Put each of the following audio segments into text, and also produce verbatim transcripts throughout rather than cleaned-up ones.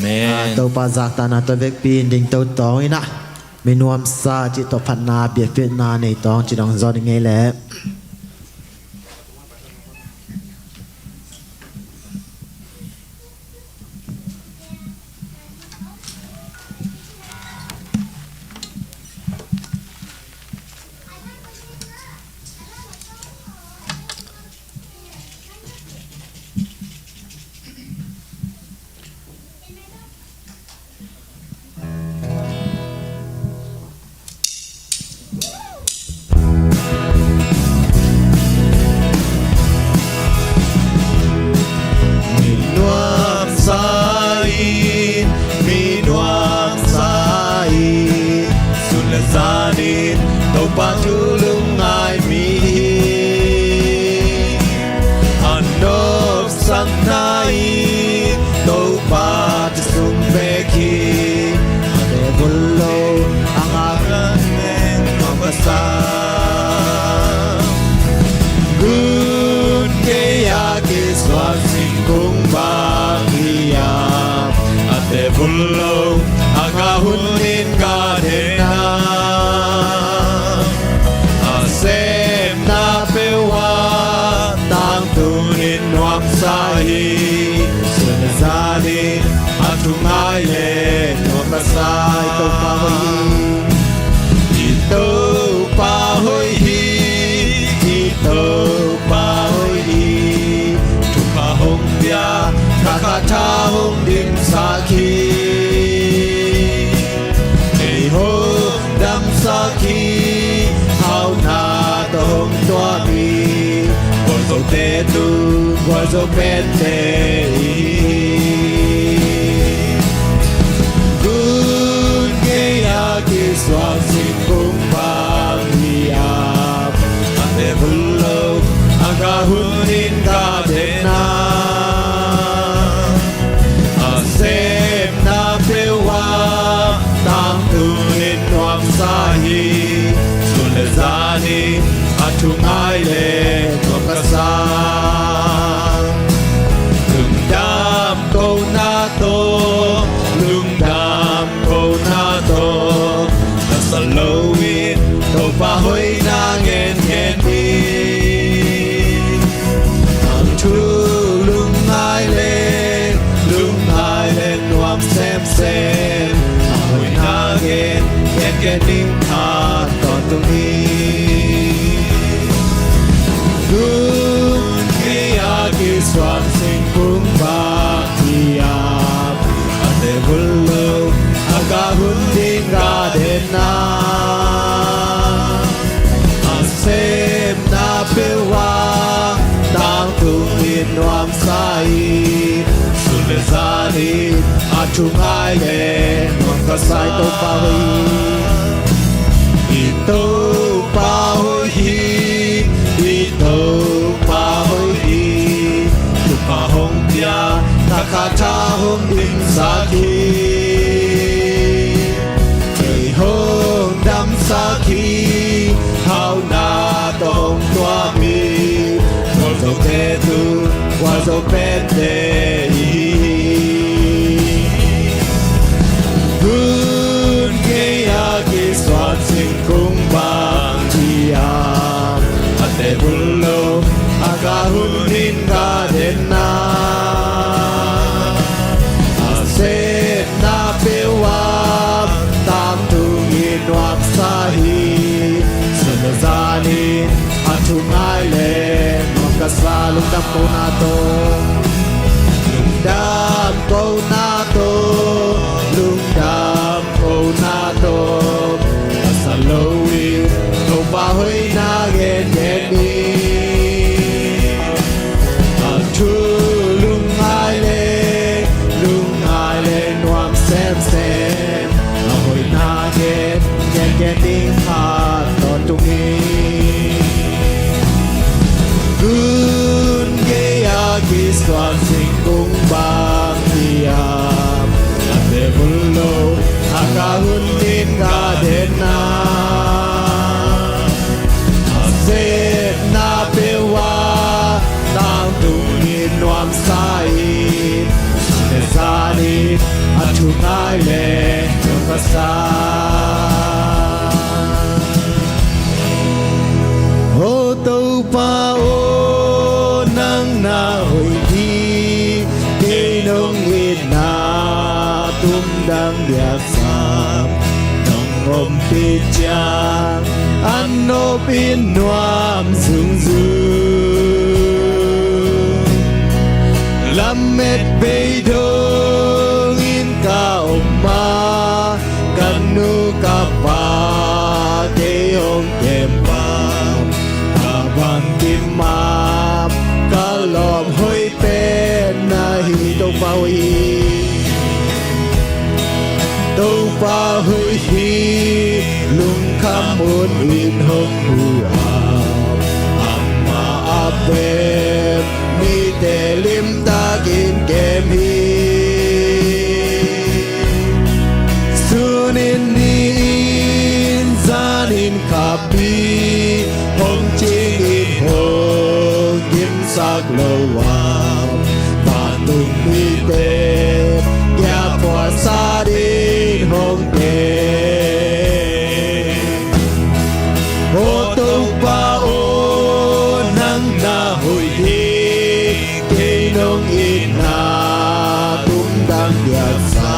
Amen. Topa zaktakna tawh vekpi in ding to tawng in ah, mi nuamsa cih tawh phatna biakpiakna nei tawng cih dong zawn i ngei leh. Mi nuamsa in, mi nuamsa in, sun le zanin Topa thu lungngai mi hi. A nopsakna in Topa thu sung bek hi. A teh vul lo a ngak a neng a masa. Gun gei a kisuan singkung bang hi a, a teh vul lo a gah hun in gah den a, a sepna peuh ah tangtung in nuamsa hi. Sun le zanin a thu ngai leh nuam ka sa. I Topa hoih hi, i Topa hoih hi, i Topa hoih hi. Thupha hong pia, thakhat tha hong dimsak hi. Ei hong damsak hi, hauhna tawh hong tuam hi. Gualzote tung, gualzo pente i hi. Gun gei a kisuan singkung bang hi a, a teh vul lo a gah hun in gah den a, a sepna peuh ah tangtung in nuamsa hi. Sun le zanin a thu ngai leh nuam ka sa. Lungdam kohna tawh, lungdam kohna tawh, na sa lo in Topa hoihna ngen ngen ni. A thu lungngai leh, lungngai leh nuam semsem. A hoihna ngen ngen ngen ning khat tawntung hi. Gun gei a kisuan singkung bang hi a, a teh vul lo a gah hun in gah den a, a sepna peuh ah tangtung in nuamsa hi. Sun le zanin a thu ngai leh nuam ka sa. I Topa hoih hi, i Topa hoih hi, i Topa hoih hi. Thupha hong pia, thakhat tha hong dimsak hi. Ei hong damsak hi, hauhna tawh hong tuam hi. Gualzote tung, gualzo pente i hi. Gun gei a kisuan singkung bang hi a, a teh vul lo a gah hun in gah den a, a sepna peuh ah tangtung in nuamsa hi. Sun le zanin a thu ngai leh nuam ka sa. Lungdam kohna tawh, lungdam kohna tawh, lungdam kohna tawh, a sa lo in Topa hoihna ngen ngen ni. A thu lungngai leh, lungngai leh nuam semsem. A hoihna ngen ngen ngen ning khat tawntung hi. Gun gei a kisuan singkung bang hi a, a teh vul lo a gah hun in gah den a, a sepna peuh ah tangtung in nuamsa hi. Sun le zanin a Thu ngai le thu ka sa. O Topa aw, nang na hoih hi. Kei nong itna tumdang diaksa, nong ompih ciang a nopin nuam zungzung. Lamet bei dongin ka om a, ka nu ka pa kei hong kempa, ka bangkim a ka lawm hoih pen na hi. Topa hoih hi. Topa hoih hi. Lungkham un in hong hu a, amah a bek mite limtakin kem hi. Sun in ni in zan in khapi, hong cing in hong gimsak lo a, vantung mite kia phuarsat in hong kem. O Topa aw, nang na hoih hi. Kei nong itna tumdang diaksa,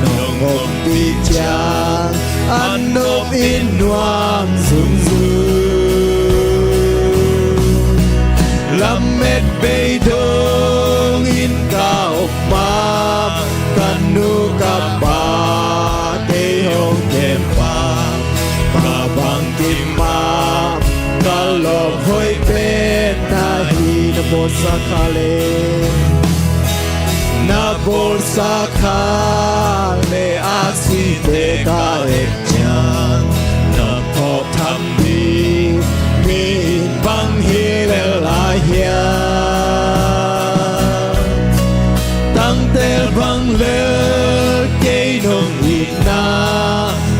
nong ompih ciang a nopin nuam zungzung. Lamet bei dongin ka om a, ka nu ka pa kei hong kempa, ka bangkim a ka lawm hoih pen na hi. Na bawlsa kha le, na bawlsa kha le, aksite ka et ciang, na phawk tham ding mi in bang hi lel lai hiam? Tangtel bang lel kei nong itna,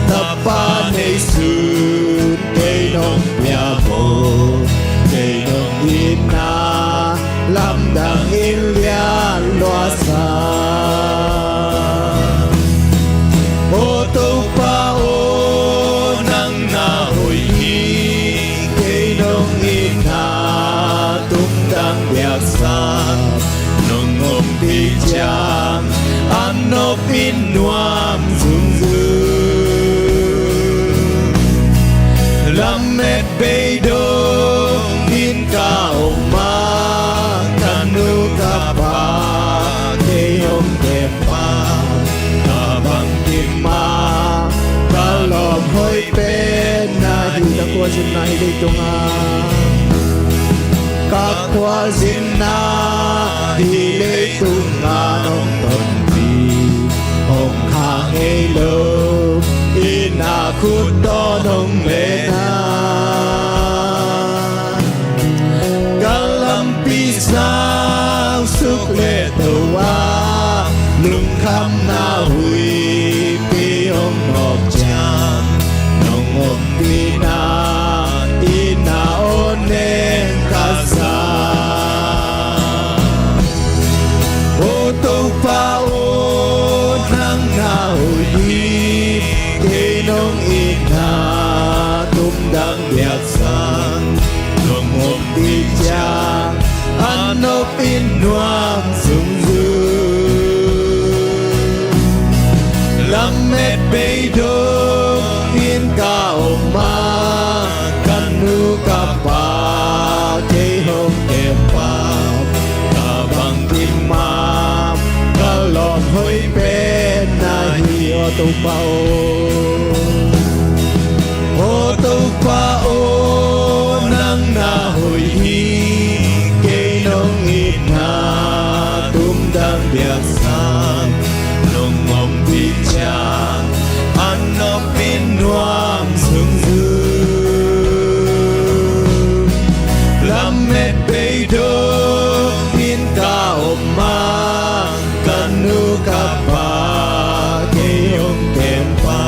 tapa neisun kei nong pia maw, kei nong itna lamdang in lian luasa. O Topa aw, nang na hoih hi. Kei nong itna tumdang diaksa, nong ompih ciang a nopin nuam zungzung. Lamet bei dongin ka om a, ka nu ka pa kei hong kempa, ka bangkim a ka lawm hoih pen na hi. Ka khualzinna hih leitungah, ka khualzinna hih leitungah nong tonpih, hong khang ngei lo itna khut tawh nong leena. Ka lampi sang suk le to a, lungkhamna huihpi hong nawk ciang, nong ompihna itna aw nen ka sa. O Topa aw, nang na hoih hi. Kei nong itna tumdang diaksa, nong ompih ciang a nopin nuam zungzung. Lamet bei dongin ka om a, ka nu ka pa kei hong kempa, ka bangkim a ka lawm hoih pen na hi. Aw Topa aw, aw Topa aw, nang na hoih hi. Kei nong itna tumdang diaksa, nong ompih ciang a nopin nuam zungzung. Lamet bei dongin ka om a, ka nu ka pa kei hong kempa,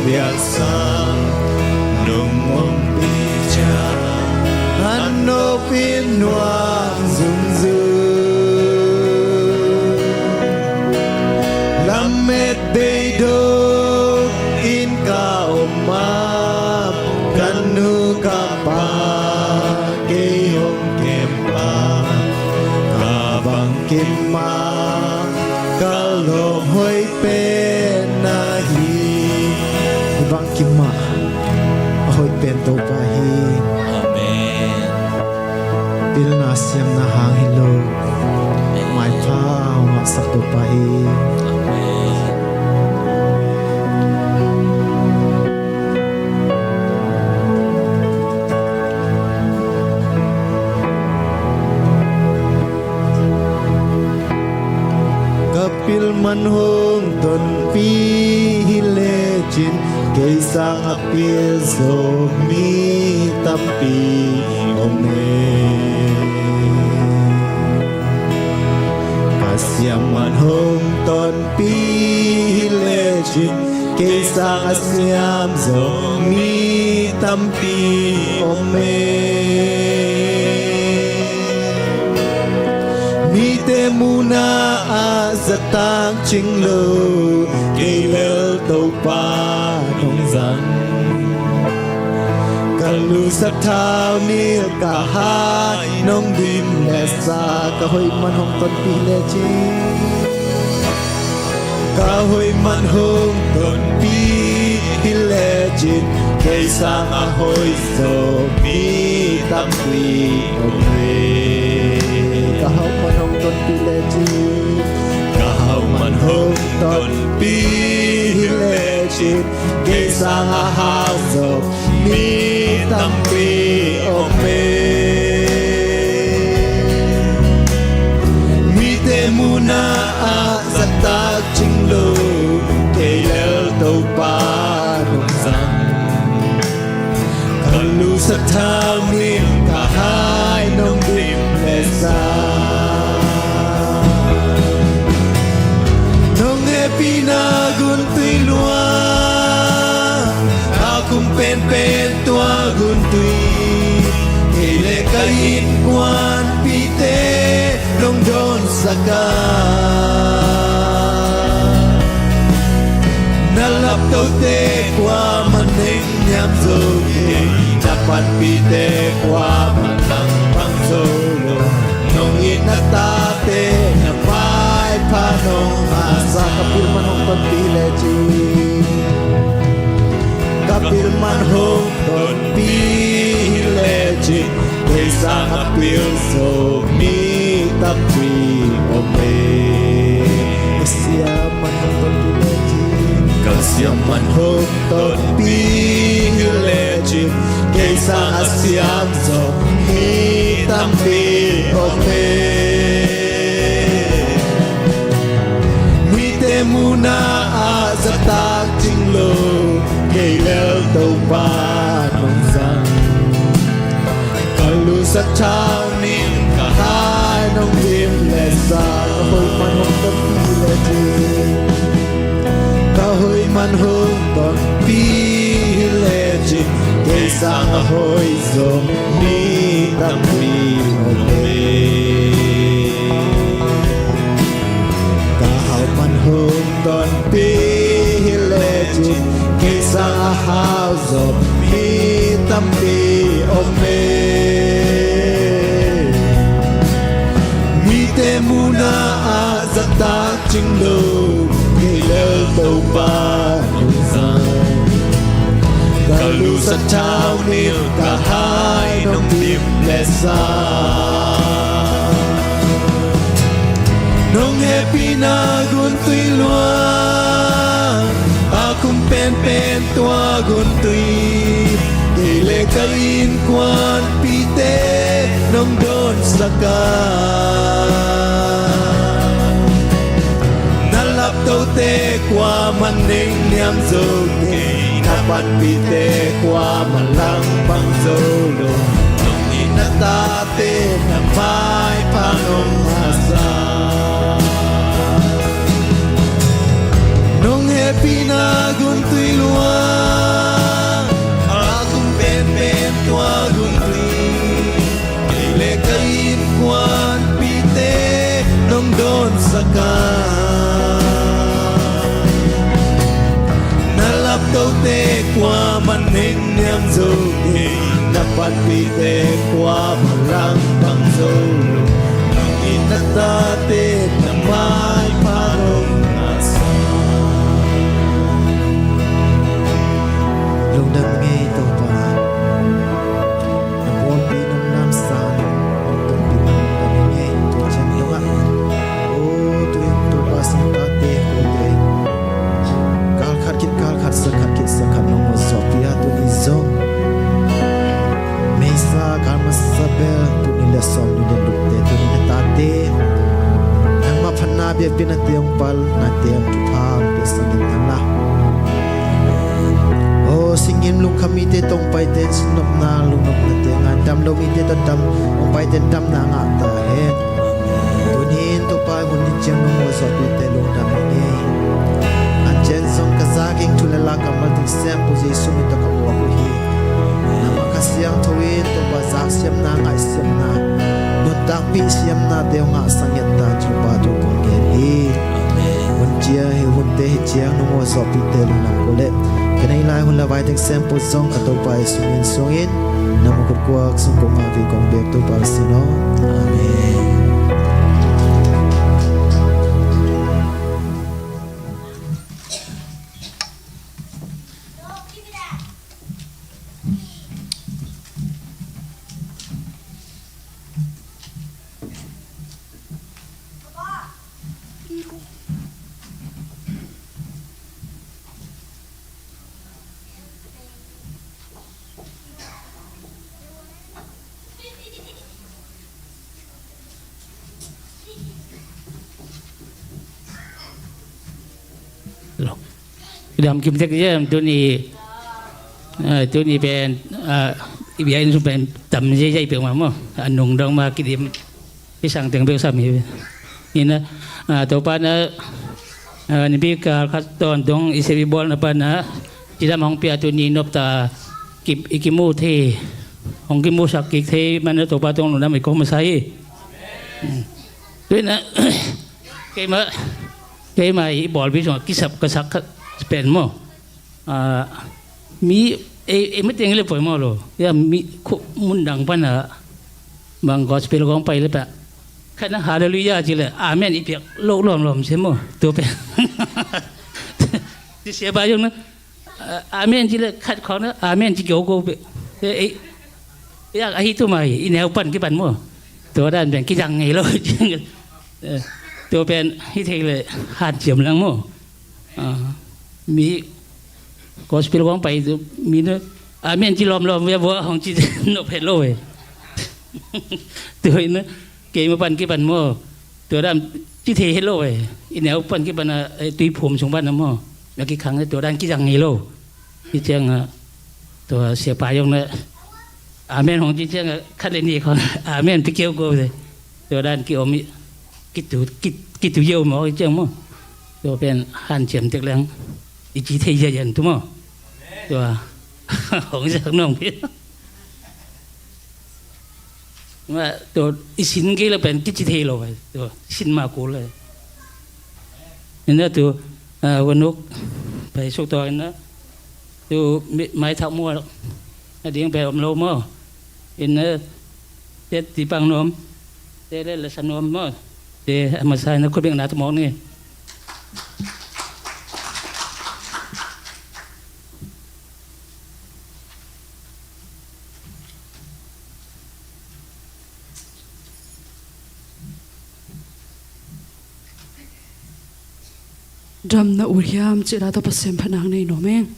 Piaksa nong ompih ciang a nopin nuam zungzung. Lamet beidong in ka om a, ka nu ka pa kei hong kem pa, ka bangkim mah ka lawm hoih pen na hi. Bangkim mah a hoih pen Topa hi. Amen. Pilna siamna hang hi lo, maipha hong ngahsak Topa hi. Amen. Ka pil man hong tonpih hi lecin, kei sang a pil zo mi tampi om e. Ka siam man hong tonpih hi lecin, kei sang a siam zo mi tampi om e. Mite muna ah zatak cing lo, kei lel Topa nong zang. Ka lusak thau nil ka hai nong dim lesa, ka hoih man hong tonpih lecin, ka hoih man hong tonpih hi lecin, kei sang a hoih zo mi tampi om e. Ka hauh man hong tonpih lecin, ka hauh man hong tonpih hi lecin, kei sang a hau zo mi tampi om e. Mite muna ah zatak cing lo, kei lel Topa nong zang. Ka lusak thau nil ka hai nong dim lesa, nong hehpihna gun tui luang, a kum penpen tua gun tui, kei le ka innkuanpihte nong dawnsak a, na laptote kuamah neng niam zo kei, na panpihte kuamah langpang zo lo. Nong it na tate na maipha nong hasa, ka pil man hong tonpih lecin, ka pil man hong tonpih lecin, kei sang a pil zo mi tampi om e. Ka siam man hong tonpih lecin, ka siam man hong tonpih lecin, kei sang a siam zo mi tampi om e. Mite muna ah zatak cing lo, kei lel Topa nong zang. Ka lusak thau nil ka hai nong dim lesa, ka hoih man hong tonpih lecin, ka hoih man hong tonpih lecin, kei sang a hoih zo mi tampi om e. Ka hauh man hong tonpih hi lecin, kei sang a hau zo mi tampi om e. Mite muna ah zatak cing lo, kei lel Topa nong zang. Ka lusak thau nil ka hai nong dim lesa, nong hehpihna gun tui luang, a kum penpen tua gun tui, kei le ka innkuanpihte nong dawnsak a, na laptote kuamah neng niam zo kei, na panpihte kuamah langpang zo lo. Nong it na tate na maipha nong hasa, nong hehpihna gun tui luang, Na laptote kuaman hing niam zo hi, na panpihte kuaman langpang zo lo. Nong it na tate na maipha lo na sa. Lungdam ngei Topa. Na pawlpi nong namsa nong tonpih nong dam ngei tua ciang dongah. O tuin Topa sangtate kote. Kal khat khit kal khat, sa khat khit sa khat nong muhzawhpih a tuni zong. Meisa kal masa bel tuni le sawm ni le lukte tuni na tate. Nangmah phatna biakpiaknate hong pal nate hong thupha hong piasak in nang la. O singim lungkham mite tawh hong paite sinnopna lungnopnate ngah, dam lo mite tawh dam hong paite damna ngah ta hen. Tuni in Topa hun ni ciang nong muhzawhpihte lungdam hi ngei. An ciang zong ka zak ing thu le la kammal ding Siangpu Jesu min tawh ka muak uh hi. Nangmah Kha Siangtho in Topa zaksiamna ngaihsiamna nuntakpih siamnate hong ngahsak ngiat ta Topa tawh kong ngen hi. Hun ciang hi hunte hi ciang nong muhzawhpihte lungdam ko leh ka neih lai hun le vai teng sempu zong ka Topa Jesu min sungin na mukut kuak sung kong ngah ve kong biak Topa sin aw. Amen. Lo. Dam kim tek jem tuni. Ah, tuni pen, ah, i bia in sung pen tam je jai pek ma mo. A nung dong ma kidim. I sang teng bek sam hi. Ina, ah, Topa na, ah, nipi kal khat tawntung i sep i bawlna pan a, cidam hong pia tuni nop ta, ki, i kimu thei, hong kimusak kik thei man a Topa tawng lungdam i kong masa hi. Hmm. Tua ina, keima, keima i bawlpi sungah kisap ka sak khat pen maw. Ah, mi, ei, ei mateng le poimawh lo. Ya, mi, khu, mundang pan a, bang gospel kong pai le pah. Khat na hallelujah ci le, amen i piak lo lawmlawm se maw. Tua pen. Ti sia ba yong na, ah, amen ci le, khat khawng na, amen ci kio ko pe. Ei, ei, ya, ahi tu mai, i neu pan kipan maw. Tua dan pen, kizang ngei lo. Eh, tua pen, hi thei le, han ciam lang maw. Ah, mi gospel kong pai tu, mi na, amen ci lawmlawm, via vua hong ci nop het lo ve. Tua ina, keima pan kipan maw. Tua dan ci thei het lo ve. I neu pan kipan a, eh, tuiphum sung pan a maw. Mia kikhang tua dan kizang ngei lo. Hi ciang a, tua siapa yong na, amen hong ci ciang a, khat le ni khawng, amen pi keu ko ve. Tua dan ki om i, kitu, ki, kitu yeu maw, hi ciang maw. Tua pen han ciam tek leng, i ci thei ya yan tu maw. Tua, hong sak nong pi. Ma, tua, i sin kei la pen, kici thei lo, tua, sin ma kul le. Ina tua, ah, vanuk, pai suk tua ina, tua, mi, mai thak mua, a ding pen om lo maw. Ina, tet ti pang nom, tet le la sa nom maw. Te, a masa ina, khut beng na tu mawk ni. Dam na ut hiam cih la tawh Pasian phatna nei nuam ing.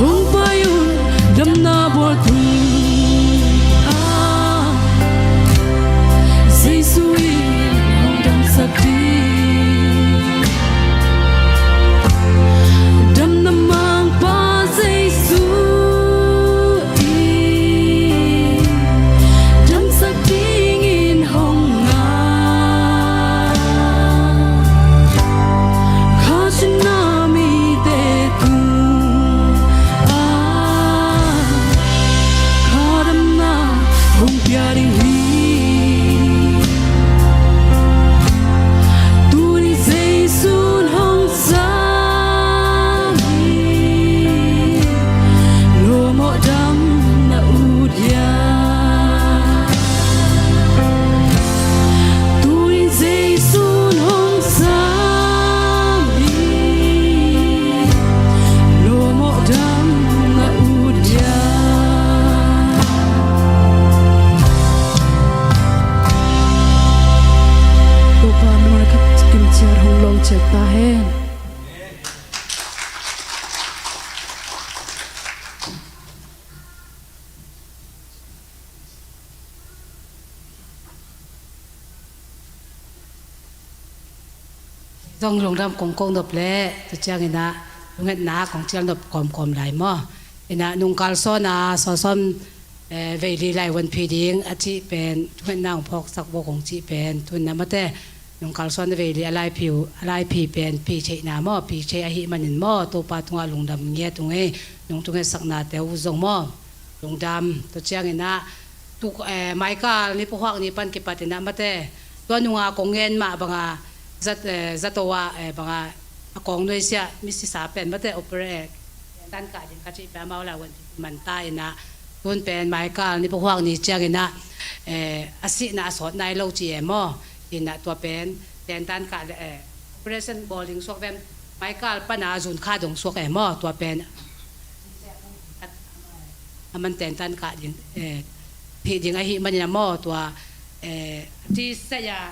Hong pai un, damna bual tung ah, Jesu in hong damsak ding. Damna mangpa Jesu in damsak dingin hong ngak. Kha cina mite tungah kha damna hong pia ding hi. Tuni Jesu in hong sang hi. Lawmawh damna ut hiam? Tuni Jesu in hong sang hi. Lawmawh damna ut hiam? Topa mual khat kim ciat hong lawng ciat ta hen. Zong lungdam kong ko nop leh, tu ciangin ah lungetna kong cial nop kawmkawm lai maw? Inah nungkal sawn a sawsawm, eh, veili lai vonphi ding a cih pen, lungetna hong phawksak vo kong cih pen, tun na mate, nungkal sawn a veili a laiphi uh, a laiphi pen, phi theihna maw, phi thei ahih manin maw, Topa tungah lungdam ngiat ung ei, nong tu ngetsaknate uh zong maw. Lungdam, tua ciangin ah, tu, eh, Michael ni puhuak ni pan kipat inah mate, tua nunga kong ngen mah banga, zat, eh, zato ah, eh, banga, a kawng nuaisiah, misisa pen mate, opera, eh, dan kah ding ka cih pen amau lai vonphi man ta inah, tun pen Michael ni puhuak ni ciangin ah, eh, a sihna a sawt nai lo ci e maw, inah tua pen, tentan kah le, eh, operation bawl ding suak vem, Michael pana zun kha dong suak e maw, tua pen, a man tentan kah ding, eh, hih ding ahih manin a maw, tua, eh, ti saya,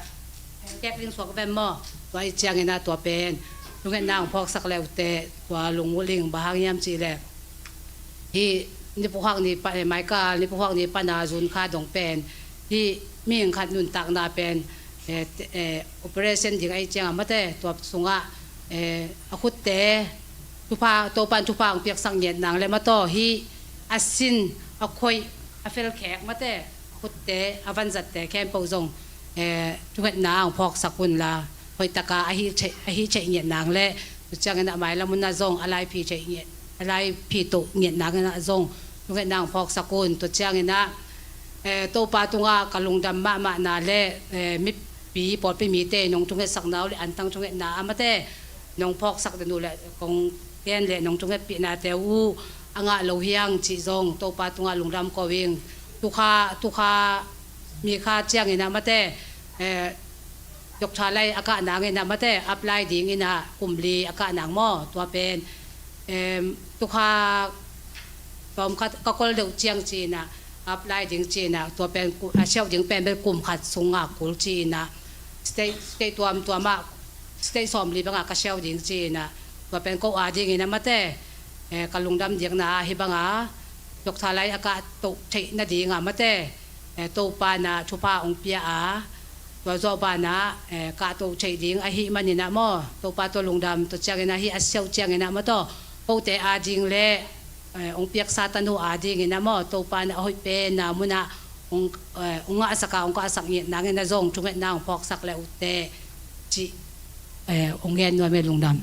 eh, kek ding suak vem maw, tua ih ciangin ah tua pen, lungetna hong phawksak le uh teh, tua lungmuling bang hang hiam cih leh, hih ni puhuak ni pan, eh, Michael ni puhuak ni pana zun kha dong pen, hih mihing khat nuntakna pen, eh, te-, eh, operation ding ahih ciangah mate, tua sungah, eh, a khutte, thupha, Topan thupha hong piaksak ngiat nang le mataw, hih a sin, a khoih, a felkhek mate, a khutte, a vanzatte khempeuh zong, eh, thungetna hong phawksak unla, hoihtaka a hih theih, a hih theih ngiat nang le, tu ciangin ah mailam unah zong a laiphi theih ngiat, a laiphi toh ngiat nang inah zong thungetna hong phawksak un, tu ciangin ah, eh, Topa tungah ka lungdam mahmahna le, eh, mipi pawlpi mite nong thungetsakna uh le antang thungetna a mate, nong phawksak den uh le kong gen le nong thungetpihnate uh a ngah lo hiang cih zong Topa tungah lungdam ko ing. Tukha, tukha mi kha ciangin ah mate, eh, Doctor lai a kah nangin ah mate, apply dingin ah kum li a kah nang maw, tua pen, em, tukha tawm khat ka kol deuh ciang ci inah, apply ding ci inah, tua pen ku-, a siauh ding pen bel kum khat sungah kul ci inah, state, state tuamtuam ah, state sawmli bangah ka siauh ding ci inah, tua pen ko a dingin ah mate, eh, ka lungdam dikna ah hih bangah, Doctor lai a kah toh theih nadingah mate, eh, Topa inah thupha hong pia a, tua zawh banah, eh, kahto theih ding ahih manin ah maw, Topa tawh lungdam, tua ciangin ah hih a siauh ciangin ah maw tawh, kote a ding le, eh, hong piaksa tanu a dingin ah maw, Topa inah a hoih penna munah hong, eh, hong ngahsak a, hong kahsak ngiat nangin ah zong thungetna hong phawksak le uh teh cih, eh, hong gen nuam e, lungdam.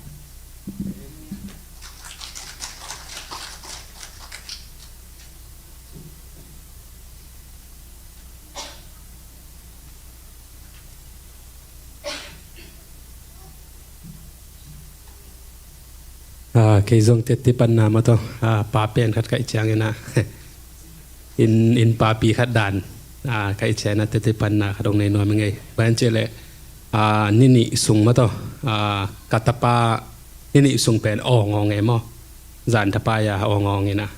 Ah, kei zong tete panna maw tawh, ah, pa pen khat ka ih ciangin ah, inn, inn papi khat dan, ah, ka ih ciangin ah tete panna khat hong nei nuam ing ei. Bang hiam cih leh, ah, ni nih sung maw tawh, ah, ka tapa ni nih sung pen awngawng e maw. Zan tapa ia awngawng inah,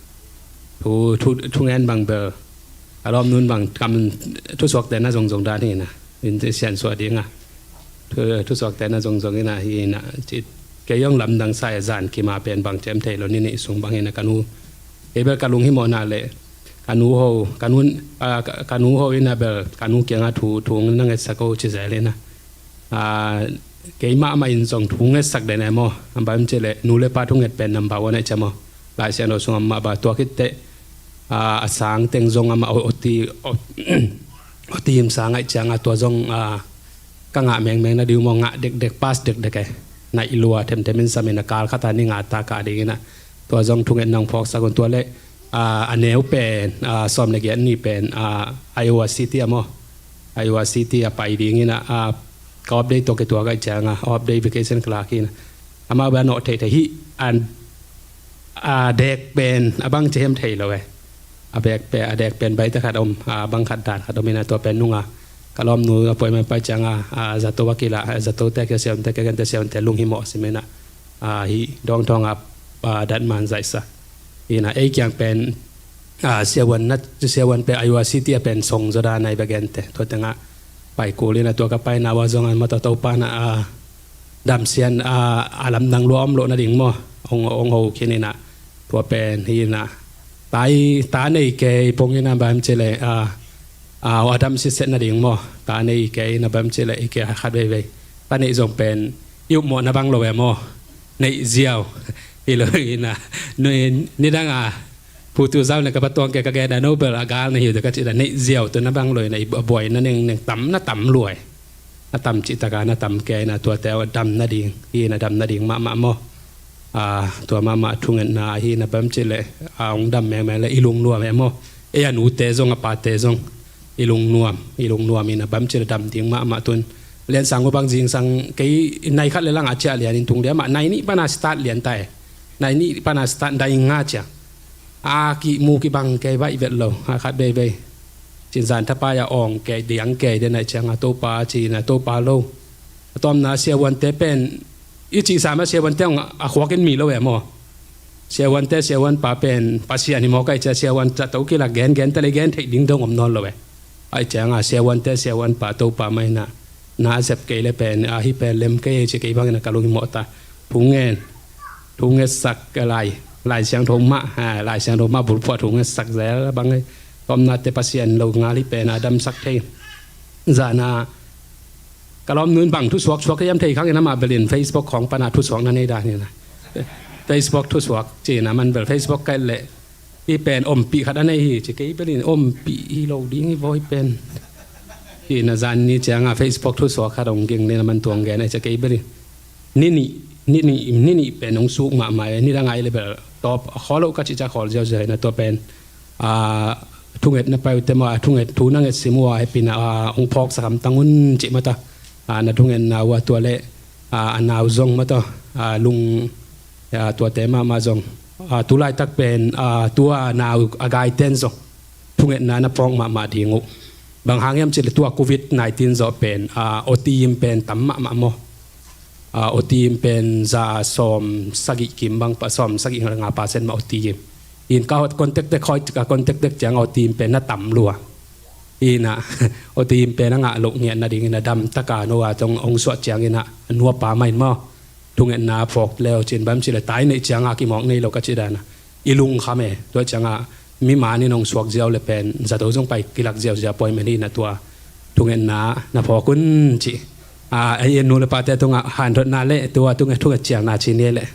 thu, thu, thungen bang bel, a lawmnun bang kam thusuakte na zongzong dan hi inah, in siansuah dingah. Thu, thusuakte na zongzong ina hi ina ci. Kei zong lamdang sa e, zan kima pen bang cem thei lo, ni nih sung bang ina ka nu. Kei bel ka lunghimawhna le ka nu ho, ka nu, ah, ka, ka nu ho ina bel ka nu kianga thu, thu na ngetsak ho ci zel ina. Ah, kei mahmah in zong thu ngetsak den e maw. Bang ci le nu le pa thunget pen number one e ci maw. Lai Siangtho sung amah ba tua khit teh, ah, a sang teng zong amah o, oti, o, oti im sang ai cianga tua zong, ah, ka ngah mengmeng na diu maw, ngah dekdek, pass dekdek e. Naih lua themthem in sam ina kal khat a ni nga ta ka ding ina. Tua zong thunget nang phawksak un tua le, ah, a neu pen, ah, sawm le giat ni pen, ah, Iowa City a maw. Iowa City a pai ding ina, ah, ka off day tawh kituak ai cianga, off day vacation ka lak ina. Amah bel a nawh theithei hi, an a dek pen a bang ci hiam thei lo e. A bek pen, a dek pen baita khat om, a bang khat dan khat om ina tua pen nunga ka lawmnu a puai mai pai cianga, a zato a kila, a zato te kia siavuan te kia gente siavuan te lunghimawh sim ina, a hi dawngthawng a, a datman zaihsa. Ina ei kiang pen, a siavuan na, siavuan pen Iowa City a pen song zaw dan ai bek gente. Tua tenga pai kul ina tua ka paina ua zong an mata Topa na, a damsian, a, a lamdang lua om loh nading maw. Ong, ong ho khin ina tua pen hi ina. Tai, ta nei kei pong ina bam ci le, a, a, a dam sitset nading maw. Ta nei kei ina bam ci le i kei khat veivei. Ta nei zong pen i upmawh na bang lo e maw. Neih ziau. Hi lo ina. Nui, nidang a. Putu zau na ka patuang kei ka gen a no bel a gal na hi ua ka ci da neih ziau tu na bang lo ina i buai na neng, neng tam na tam luai. Na tam cih taka na tam kei na tuate a dam nading, hi na dam nading mahmah maw. A, tua mahmah thungetna hi na bam cih le, a, hong dam mengmeng le i lungnuam e maw. Ei a nute zong a pate zong i lungnuam, i lungnuam hi na bam cih le dam ding mahmah tun. Liansang uh bang zingsang kei nai khat le lang a ciah lian in tung lian mah nai nih pana start lian ta e. Nai nih pana start dai nga ciah. A kimu kibang kei baih vet lo, a khat veivei. Cin zan thapai a awng kei, diang kei, den ai ciang a Topa, cin a Topa lo. A tawmna siavuante pen, i cihsa ma siavuante hong a khuakin mi lo e maw. Siavuante, siavuanpa pen, Pasian hi mawk ai cia siavuan, ca to kila gen, gen ta le gen theih ding dong om nawn lo e. Ai ciang a siavuante, siavuanpa Topa mai na. Na a sep kei le pen, a hi pen lem kei ci kei bangin a ka lunghimawh ta. Thu ngen, thu ngetsak lai, Lai Siangtho mah, ha, Lai Siangtho mah bulphuh a thu ngetsak zel bang ei. Tawmnate Pasian lo ngal hi pen a damsak thei. Zana ka lawmnu in bang thusuak suak hiam thei khang in amah belin Facebook khawng pana thusuak na nei dan hi na. Facebook thusuak ci na man bel Facebook kaih leh Hi pen ompih khat a nei hi ci kei belin ompih hi lo ding hi vawi pen. Hi na zan ni cianga Facebook thusuak khat hong ging ni na man tuang gen a ci kei belin. Ni nih, ni nih, ni nih pen hong suk mahmah e, ni dang ai le bel tawp a khawl lo ka ci ca khawl ziauziau hi na tua pen. A, thunget na pai uh te maw, a thunget thu na nget sim uh a hepina, a, hong phawk sakam tang un cih mata. A, na thungetna uh a tua le, a, a nau zong mata, a, lung, a, tuate mahmah zong. A, tu laitak pen, a, tua nau a gaiten zong thungetna na phawk mahmah ding uh. Bang hang hiam cih le tua covid nineteen zawh pen, a, otim pen tam mahmah maw. A, otim pen za sawm sagih kim bang pa, sawm sagih nga pa sen mah otim. In ka hot contact dek hoi, ka contact dek ciang otim pen na tam lua. Ina, otim pen a ngah loh ngiat nading ina dam taka no a tong ong suah ciang ina nuapa main maw. Thungetna phawk leu cin bam ci le tai neih cianga kimawk nei lo ka ci dana. I lungkham e, tua cianga mi manin hong suak ziau le pen zato zong pai kilak ziauziau poi meni na tua. Thungetna na phawk un ci. A, ei nu le pate tungah hanthotna le tua thunget, thunget ciangna ci ni le.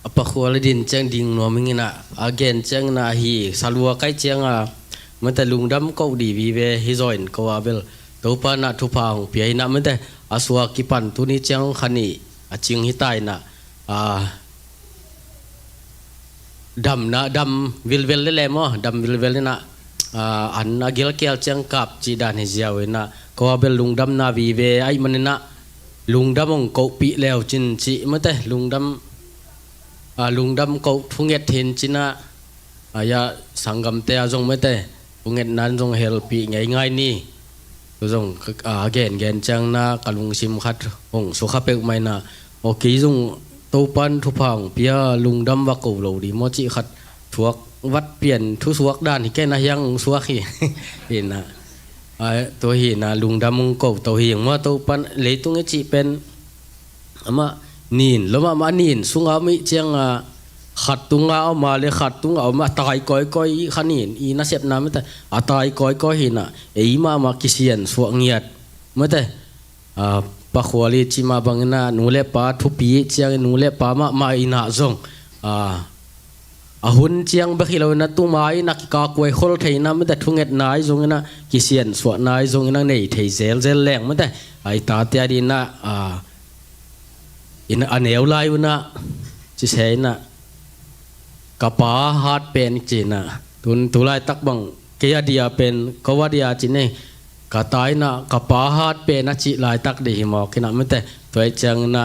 A pakhual a din ciang ding nuam ing ina, a gen ciang ina hi, salua kaih cianga, mate lungdam ko di vive hi zaw in ko a bel, Topa na thupha hong pia ina mate, a suak kipan tuni ciang khani, a cing hi ta ina, a, damna, dam vilvel lele maw, dam vilvel ina, a, an a gilkial ciang kap cih dan hi ziau ina, ko a bel lungdamna vive aih man ina, lungdam hong kohpih leu cin cih mate, lungdam, a, lungdam koh thunget hin cina, a, ya sanggamte a zong mate, thungetna in zong helpih ngeingai ni. Tu zong, a, gengen ciang na ka lungsim khat hong sukha peuh mai na, Aw, kei zong Topan thupha hong pia, lungdam va ko lo dih maw cih khat thuak vat pian thusuak dan hi ken a hiang suak hi. Hi na. Ai, tua hi na lungdam hong ko to hi hang maw Topan leitung i cih pen. Amah nin lo mahmah nin sunga om ih cianga khat tunga om a le khat tunga om a tai kawikawi i kha nin i nasepna mate a tai kawikawi hi na ei mahmah kisian suak ngiat mate. A, pakhual i cih mah bangin a nu le pa thupi i ciangin nu le pa mahmah in a zong a, a hun ciang bek hi lo in a tuma in a kikakuai khol theihna mate thungetna i zongin a kisian suahna i zongin a nei thei zelzel leng mate a i tate a dih in a, a, in a neu lai un a cise in a ka pa hat pen cih na tun tu laitak bang kei a dia pen ko a dia cih nei ka ta in a ka pa hat pen a cih laitak dih hi mawk in a mate tua i ciangin a,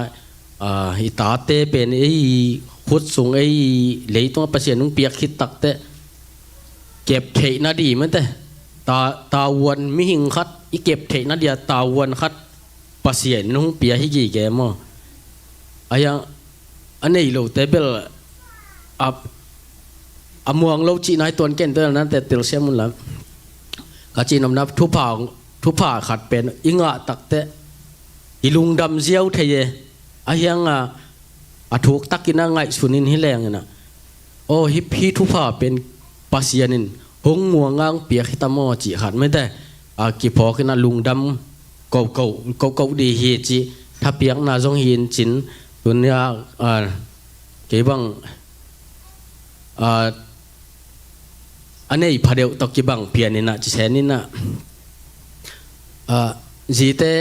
a, i tate pen ei i khut sung ei i leitung a Pasian hong piak khit takte kep theihna dih mate ta, tavuan mihing khat i kep theihna dia tavuan khat Pasian in hong pia hi gige maw? A hiang a nei lote bel a, a muang lo cihna hi tuan ken tuan nate telsiam un la. Ka cihnopna thupha, thupha khat pen i ngah takte i lungdam ziau thei e. A hiang a, a thuk takin a ngaihsun in hi leng in a aw hi, hi thupha pen Pasian in hong muang ngang piak hi ta maw cih khat mate a kiphawk in a lungdam ko ko ko ko dih hi cih thapiakna zong hi in cin tunia, a, kei bang, a, a nei phadeuh tawh kibang pian in a cisen in a, a, zite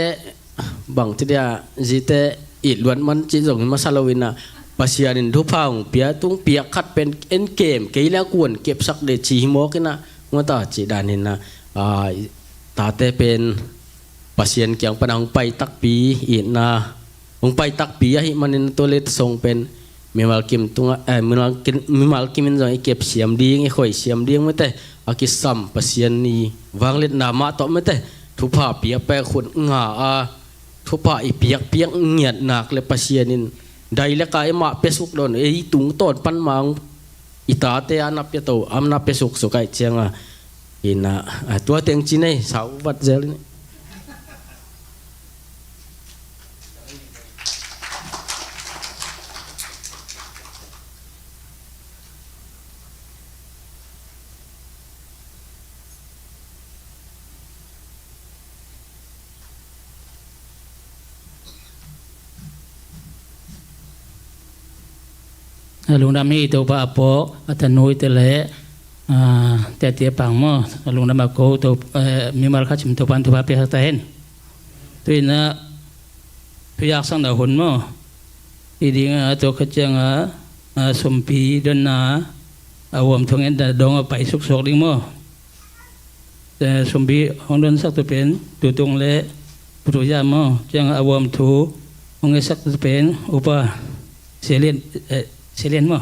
bang ci dia zite it luat man cih zong hi masa lo in a Pasian in thupha hong pia tung piak khat pen en kem kei le a kuan kepsak de ci hi mawk in a ngawta cih dan in a, a, tate pen Pasian kiang pan a hong pai takpi itna hong pai takpi ahih manin tua letsong pen mimal kim tungah, eh, mimal kim, mimal kim in zong i kep siam ding i khoi siam ding mate a kisam Pasian i vangliatna mah tawh mate thupha piak pai khut nga a thupha i piakpiak ngiat nak le Pasian in dai le ka i mah pesuk don ei tungtawn pan mang i tate a na pia to am na pia suksuk ai cianga ina, a, tua teng ci nei sau vat zel ni. A lungdam hi Topa a pawh a tanui te le, a, tia tia pang maw a lungdam a ko to, eh, mimal khat cim Topa in Topa pia ta hen. Tuina thuyak sang na hun maw i ding a to khat ciang a, a, sumpi donna a uam thong en da dong a pai suksok ding maw. Eh, sumpi hong donsak tu pen tutung le putu ya maw ciang a uam thu hong esak tu pen upa selen, eh, selen maw.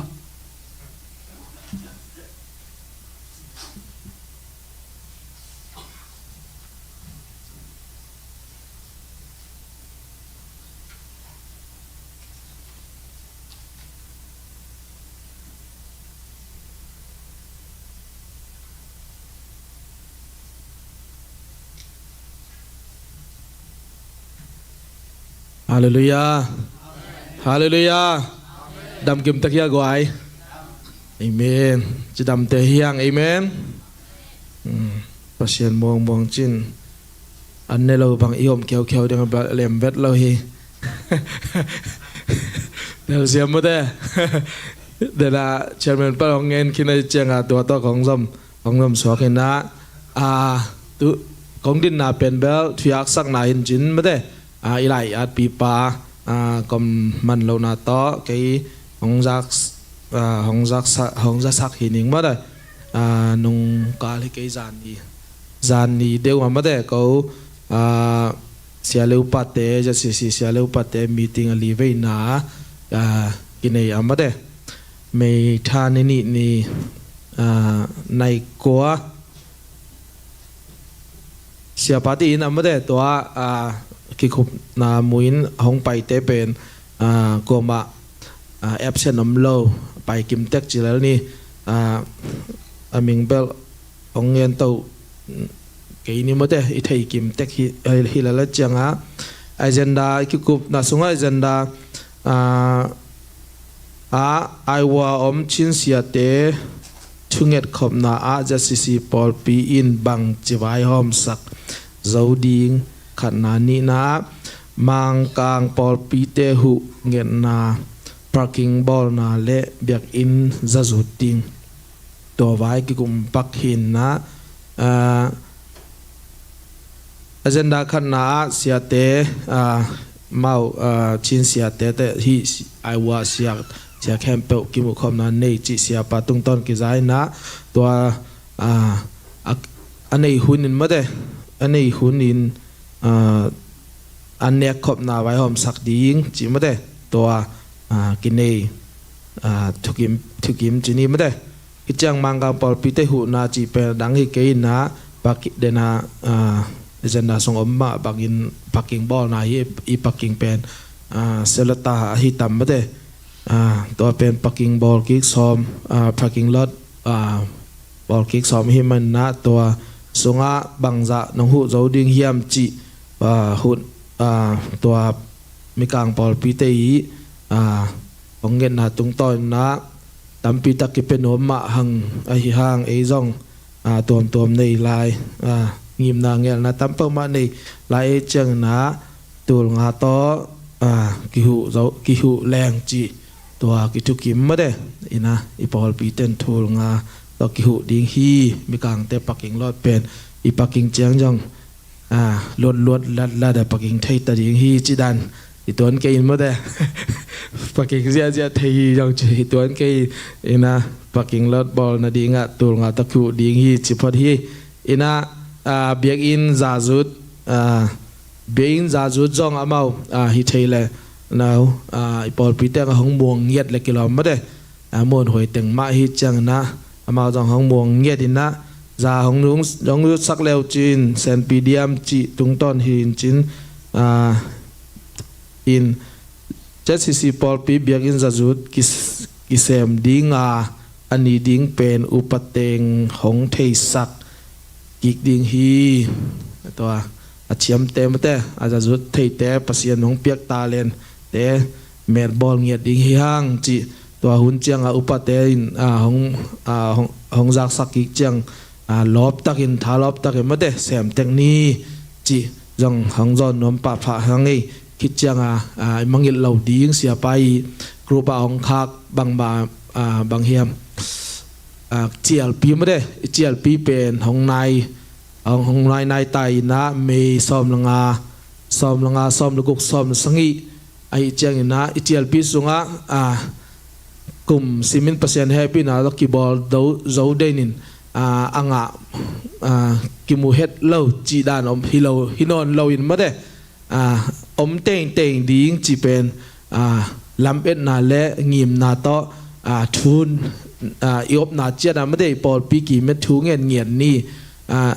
Halleluiah. Halleluiah. Damkim tak hia guai. Amen. Cidamte hiang amen. Hmm. Pasian muangmuang cin an ne lo bang i om khiaukhia ding a lem vet lo hi. Telsiam mute. Dena chairman pa hong ngen khin a i cianga tua tawh kong zom kong zom suak hi na. A, tu kong dinna pen bel thuyaksakna hin cin mute. A, i lai atpipa, a, kom man lohna tawh kei hong zak, a, hong zaksa, hong zasak hi ning mate. A, nung kal hi kei zan ni zan ni deuh ma mate ko, a, Sia Leu Pate, ZCC Sia Leu Pate meeting a li veina, a, kinei a mate. May tha ni nih ni, a, nai kua. Siapa ti in a mate tua, a, kikhupna muin hong paite pen, ah, kuamah, ah, absent om lo, pai kim tek ci lel ni, ah, a ming bel hong ngen to kei ni mawte, i thei kim tek hi, hi lel a cianga agenda, i kikupna sunga agenda, ah, ah, Iowa om Chin siate thunget khopna ah Z C C pawlpi in bangci vaihawmsak zo ding, khatna. Nihna ah Mangkang pawlpite huh ngetna, parking bawlna le biakinn zazut ding. Tua vai kikum pak hinna, ah, agenda khatna ah siate, ah, mau, ah, Chin siate te hi, Iowa sia, sia khempeuh kimuh khopna nei cih siapa tungtawn kizaina, tua, ah, a, a nei hunin mawte, a nei hunin, ah, a nek khopna vaihawmsak ding cih mawte, tua, ah, kinei, ah, thukim, thukim ci ni mawte. Hiciang Mangkang pawlpite huhna cih pen a dang hi kei inna, pak dena, ah, agenda sung om mah bangin parking bawlna hi, i parking pen, ah, Selata ahi tam mawte. Ah, tua pen parking bawl kik sawm, ah, parking lot, ah, bawl kik sawm hi manna, tua sungah bangzah nong huh zo ding hiam cih, ah, huh, ah, tua Mikang pawlpite i, ah, hong ngetna tungtawn inna tampi tak kipia nuam mah hang ahi hang, ei zong, ah, tuamtuam nei lai, ah, ngimna ngelna tam peuhmah nei lai, ei ciang inna tul nga tawh, ah, kihuh zo, kihuh leng cih tua kithukim mawte. Inna i pawlpite'n tul nga tawh kihuh ding hi. Mikangte parking lot pen i parking ciang zong, ah, luat luat lat lat a parking thei ta ding hi ci dan i tuan kei in mawte. Parking ziahziah thei hi zong ci i tuan kei. Inna parking lot bawl nadingah tul nga tawh kihuh ding hi ci phot hi. Inna, ah, biakinn zazut, ah, biakinn zazut zong amau, ah, hi thei le nau, ah, i pawlpite a hong muang ngiat le kilawm mawte. Ah, muanhuai teng mah hi ciang inna amau zong hong muang ngiat inna, za hong nung, hong zutsak leu cin senpi diam cih tungtawn hi in cin, ah, in Z C C pawlpi biakinn zazut kis-, kisem dinga a ni ding pen upa teng hong theisak kik ding hi. Tua a thiamte mawte, a zazut theite, Pasian hong piak talente met bawl ngiat ding hi hang cih, tua hun cianga upate in, ah, hong, ah, hong, hong zaksak kik ciang, ah, lawptakin, tha lawptakin mawte, sem tek ni cih zong hong zawn nuam pahpah hang ei. Khit cianga, ah, i mangngilh lo ding siapa i group ah hong khak bangmah, ah, bang hiam, ah, cialpi mawte, i cialpi pen hong nai, hong, hong nai nai ta inna, May sawm le nga, sawm le nga, sawm le guk, sawm le sagih ahi ciang inna i cialpi sungah, ah, kum simin Pasian hehpihna tawh kibawl do, zo den in, ah, a ngah, ah, kimu het lo cih dan om hi lo, hi nawn lo in mawte, ah, om tengteng ding cih pen, ah, lametna le ngimna tawh, ah, thu, ah, i opna ciat ah mawte, i pawlpi kimet thu ngen ngiat ni, ah,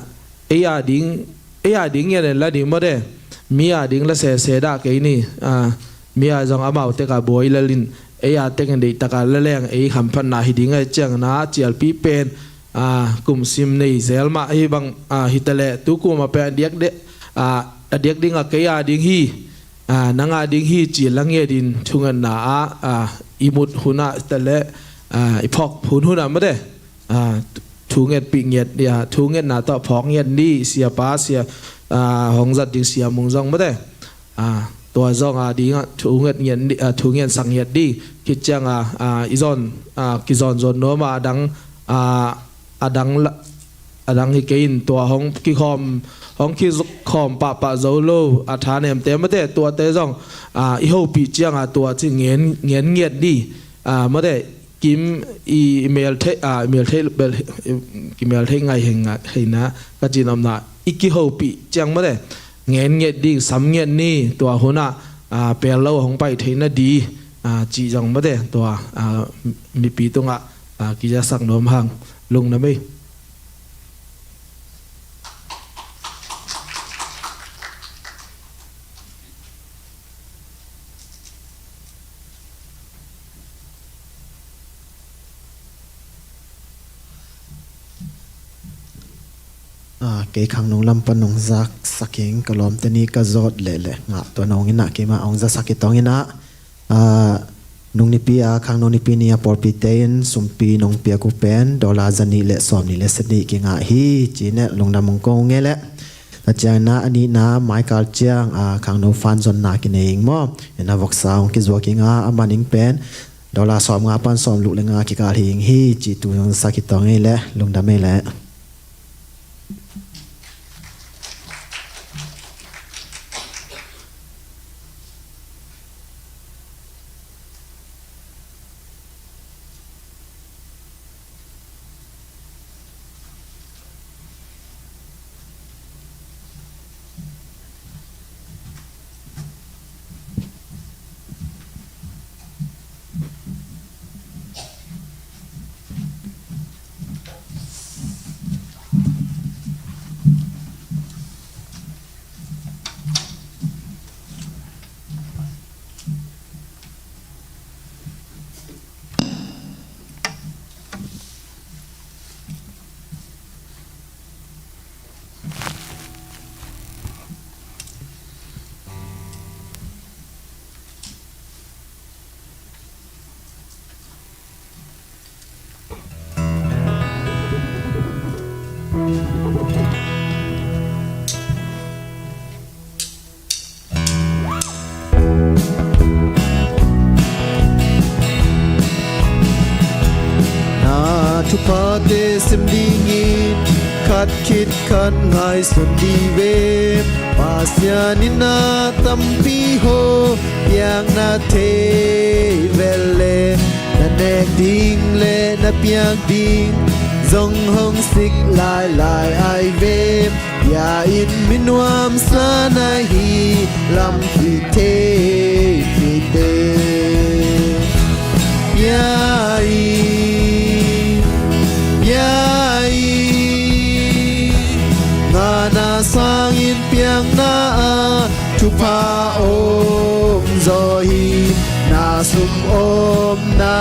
ei a ding, ei a ding ngiat en la ding mawte, mi a ding la sese dah kei ni, ah, mi a zong amau tek a buai lel in, ei a tek in deihtak a la leng ei hamphatna hi ding ahi ciang inna cialpi pen, ah, kum sim nei zel mah hi bang, ah, hi ta leh, tu kum a pen a diak de, ah, a diak ding a kei a ding hi, ah, nang a ding hi ci la ngiat in thungetna ah, ah, i mut hun ah ta leh, ah, i phawk hun hun ah mawte, ah, thungetpih ngiat, ah, thungetna tawh phawk ngiat ni, siapa, sia, ah, hong zat ding siamung zong mawte. Ah, tua zong a dingah thunget ngiat ni, ah, thungetsak ngiat ding. Khit cianga, ah, i zawn, ah, kizawn zawn nuam a, a dang, ah, a dang la, a dang hi kei in, tua hong kikhawm, hong kikhawm pahpah zo lo a thanemte mawte, tuate zong, ah, i hopih cianga tua ci ngen, ngen ngiat ni, ah, mawte, kim i, i mel theih, ah, i mel theih bel, i, i mel theih ngai hei ngai hei na, ka cin omna i kihopih ciang mawte, ngen ngiat ding, sam ngiat ni, tua hun ah, ah, pel lo hong pai theihna ding, ah, cih zong mawte, tua, ah, mipi tungah, ah, kizasak nuam hang, lungdam ei. Ah, kei khangno lam pan hong zaksak ing, ka lawmte nih ka zawt lehleh ngah tuan hong inah, keimah hong zasak hi tawng inah. Ah, nung nipi a, khangno nipi ni a pawlpite in sumpi nong piak uh pen dollar zanih le sawmnih le sanih kingah hi, ci-in lungdam hong ko ngei leh. Tua ciang inah a nihna maikal ciang, ah, khangno fund zonna kinei ing maw. Inah voksa hong kizuak ing a, a man ing pen dollar sawmnga pan sawmguk le nga kikal hi ing hi, ci-in tu hong zasak hi tawng ei leh, lungdam ei leh. Na thuphate sim dingin khat khit khat ngaihsun dih ve. Pasian in na tampi hong piak na thei vel leh, na nek ding le na piak ding zong hong sik lailai ai ve. Bia in, mi nuamsa na hi lam kithei kithei. Bia in, bia in, ngahna sangin piakna ah thupha om zaw hi. Na sum om, na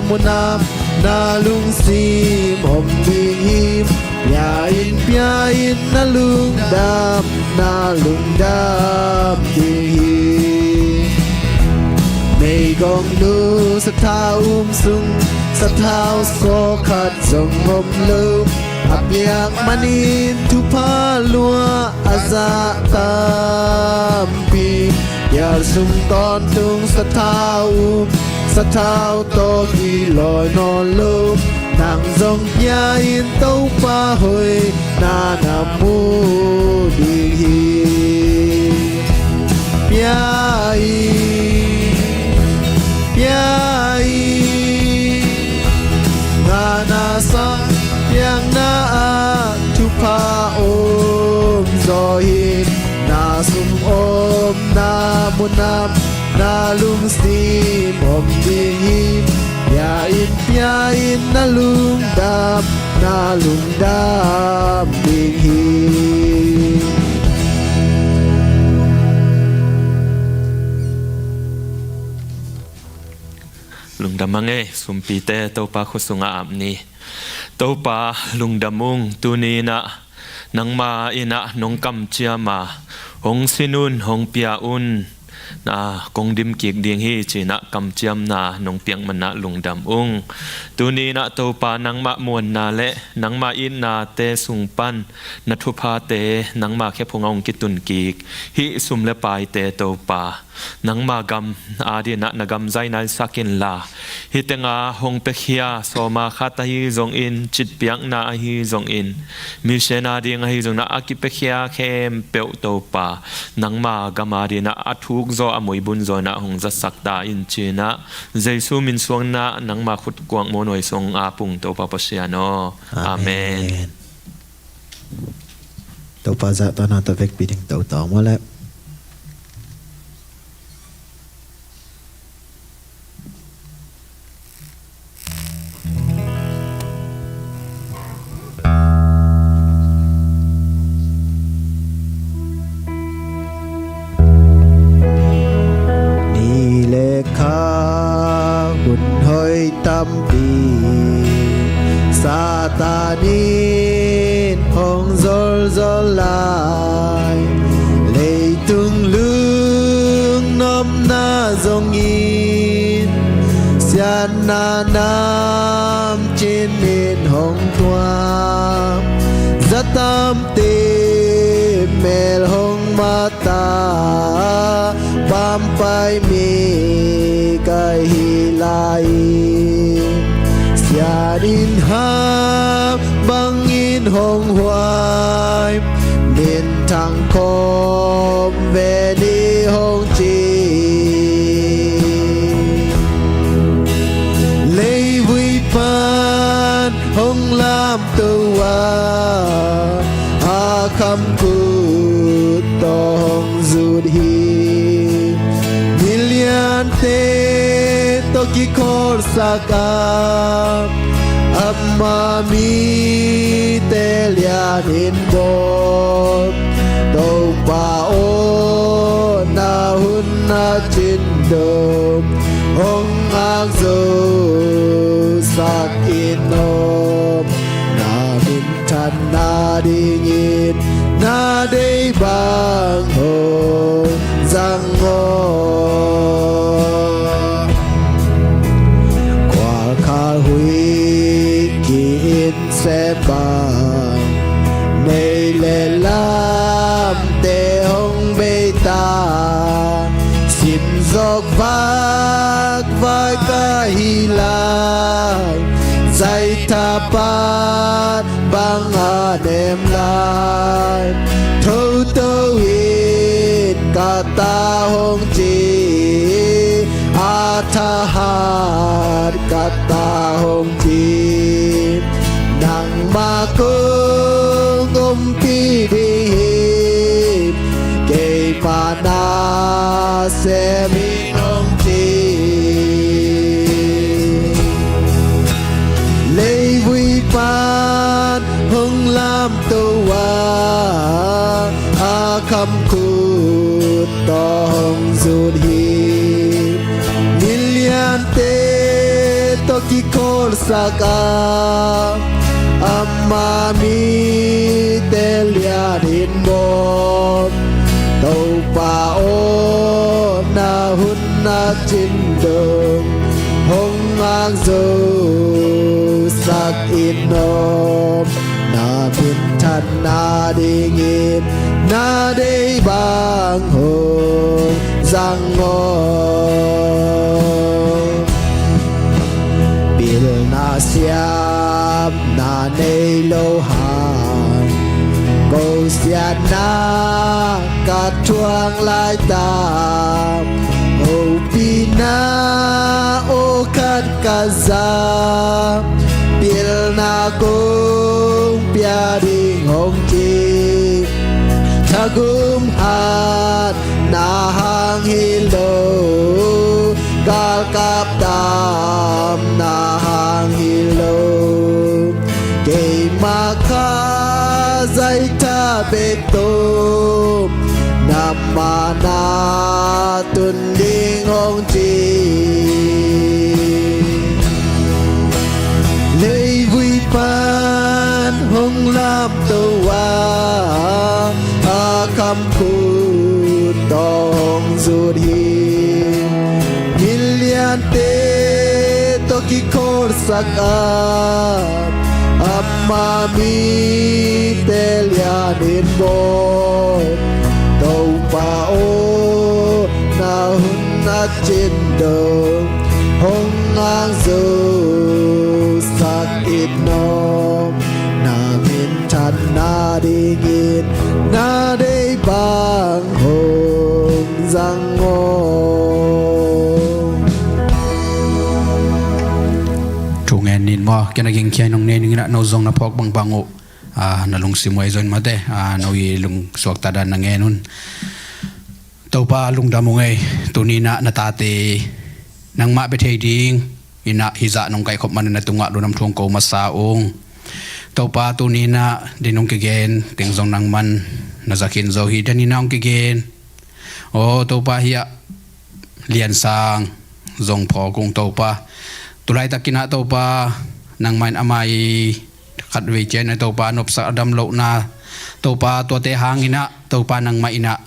mun ah na lungsim om ding hi. Bia in, bia in, na lungdam, na lungdam ding hi. Meigong nu sathau um sung, sathau sawkhat zong om lo. A piak manin thupha lua a za tampi. Pial sung tawntung sathau um, sathau tawh kilawi nawn lo. Nang zong bia in, Topa hoihna na mu ding hi. Bia in, bia in, ngahna sang piakna ah thupha om zaw hi. Na sum om, na mun ah na lungsim om ding hi. Bia in, bia in, na lungdam, na lungdam ding hi. Lungdam a ngei sumpite, Topa khut sungah ap ni. Topa lungdam ung. Tuni in ah nangma in ah nong kamciam a, hong sin un, hong pia un, na kong dim kik ding hi, ci-in ah kamciamna nong piak man ah lungdam ung. Tuni in ah Topa, nangmah muanna le nangmah itnate sung pan na thuphate nangma khephung ah hong kitun kik hih sum le paite, Topa, nangma gam adingin ah na gam zai naisak inla, hih teng ah hong piakhia sawma khat ahi zongin, citpiakna ahi zongin, mission ading ahi zongin ah a kipiakhia khempeuh, Topa, nangma gam adingin ah a thuk zaw, a muibun zaw in ah hong zatsak ta in, ci-in ah Jesu min suang in ah nangma khut kuak muanhuai sung ap ung, Topa Pasian aw. Amen. Amen. Topa zahtakna tawh vekpi ding tawh tawng maw leh. Ni le kha hun hoih tampi Satan in hong zol zaw lai. Leitung lung nopna zongin siatna nam cinin hong tuam. Zatamte mel hong mata pampai mi ka hi lai. Sianin hap bangin hong huai, minthang khawm ve ni hong ci. Leivui pan hong lamto a, a kham kut tawh hong zut hi. Miliante tawh kikholsak a, ama mite lianin bawl. Topa aw, na hun na cin dong hong ngak zo sak in aw. Na minthanna dingin na deih bang hong zang aw. Khualkhal huih ki-in sem bang nei le lamte hong bei ta. Sim zawk vakvak ka hi lai, zaithapat bang a nem lai. Thoto in ka ta hong ci, a thahat ka ta hong ci. Nangmah kong ompih ding hi, keimah na sem in hong ci. Leivui pan hong lamto a, a kham kut tawh hong zut hi. Miliante tawh kikholsak a, ama mite lianin bawl. Topa aw, na hun na cin dong hong ngak zo sak in aw. Na minthanna dingin na deih bang hong zang aw. Pilna siamna nei lo hang, ko siatna ka thuak lai ta. Hopihna aw khat ka za, pilna kong pia ding hong ci. Thagum hatna hang hi lo, galkap damna hang hi lo. Keimah kha zaitha bek tawh nangmah na tun ding hong ci. Leivui pan hong lamto a, a kham kut tawh hong zut hi. Miliante tawh kikholsak a, ama mite lianin bawl. Topa aw, na hun na cin dong hong ngak zo sak in aw. Na minthanna dingin na deih bang hong zang aw. Thu ngen ning maw, kei na gingkhia nong nei ning in ah, no zong na phawk bangbang uh, ah, na lungsim uh ahi zongin mate, ah, no i lungsuakta dan na ngen un. Topa lungdam ung ei, tuni in ah na tate nangmah bia thei ding in ah hih zah nong kaihkhop manin na tungah lungdam thu hong ko masa ung. Topa tuni in ah din hong kigen teng zong nangman na za khin zo hi, den in ah hong kigen. Aw Topa, hiah Lian Sang zong phawk ung Topa. Tulaitakin ah Topa, nangmah in amah i khatvei ciang ah Topa nopsak a dam lohna Topa, tuate hanginah Topa nangmah inah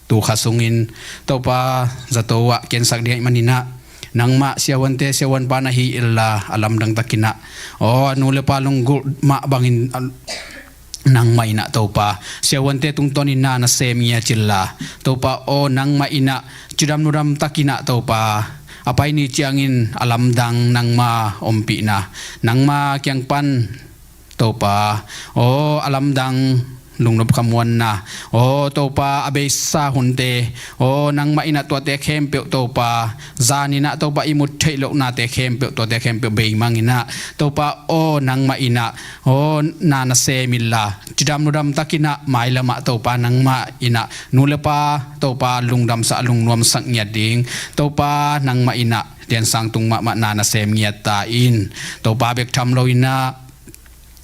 tu kha sungin Topa zato ah kiansak ding ahih maninah nangmah siavuante siavuanpa na hi inla a lamdang takinah aw a nu le pa lunggulh mah bangin nangmah inah Topa siavuante tungtawnin na nasem ngiat inla Topa aw nangmah inah cidam ludam takinah Topa a pai ni ciangin a lamdang nangma ompihna nangma kiang pan Topa aw a lamdang lungnop khamuanna aw Topa a beisa hunte aw nangmah inah tuate khempeuh Topa zaninah Topa i mut theih lohnate khempeuh tuate khempeuh beimanginah Topa aw nangmah inah aw na nasem inla cidam ludam takinah mailamah Topa nangmah inah nu le pa Topa lungdamsak lungnuamsak ngiat ding Topa nangmah inah Liansang tung mahmah na nasem ngiat ta in Topa bek tham lo inah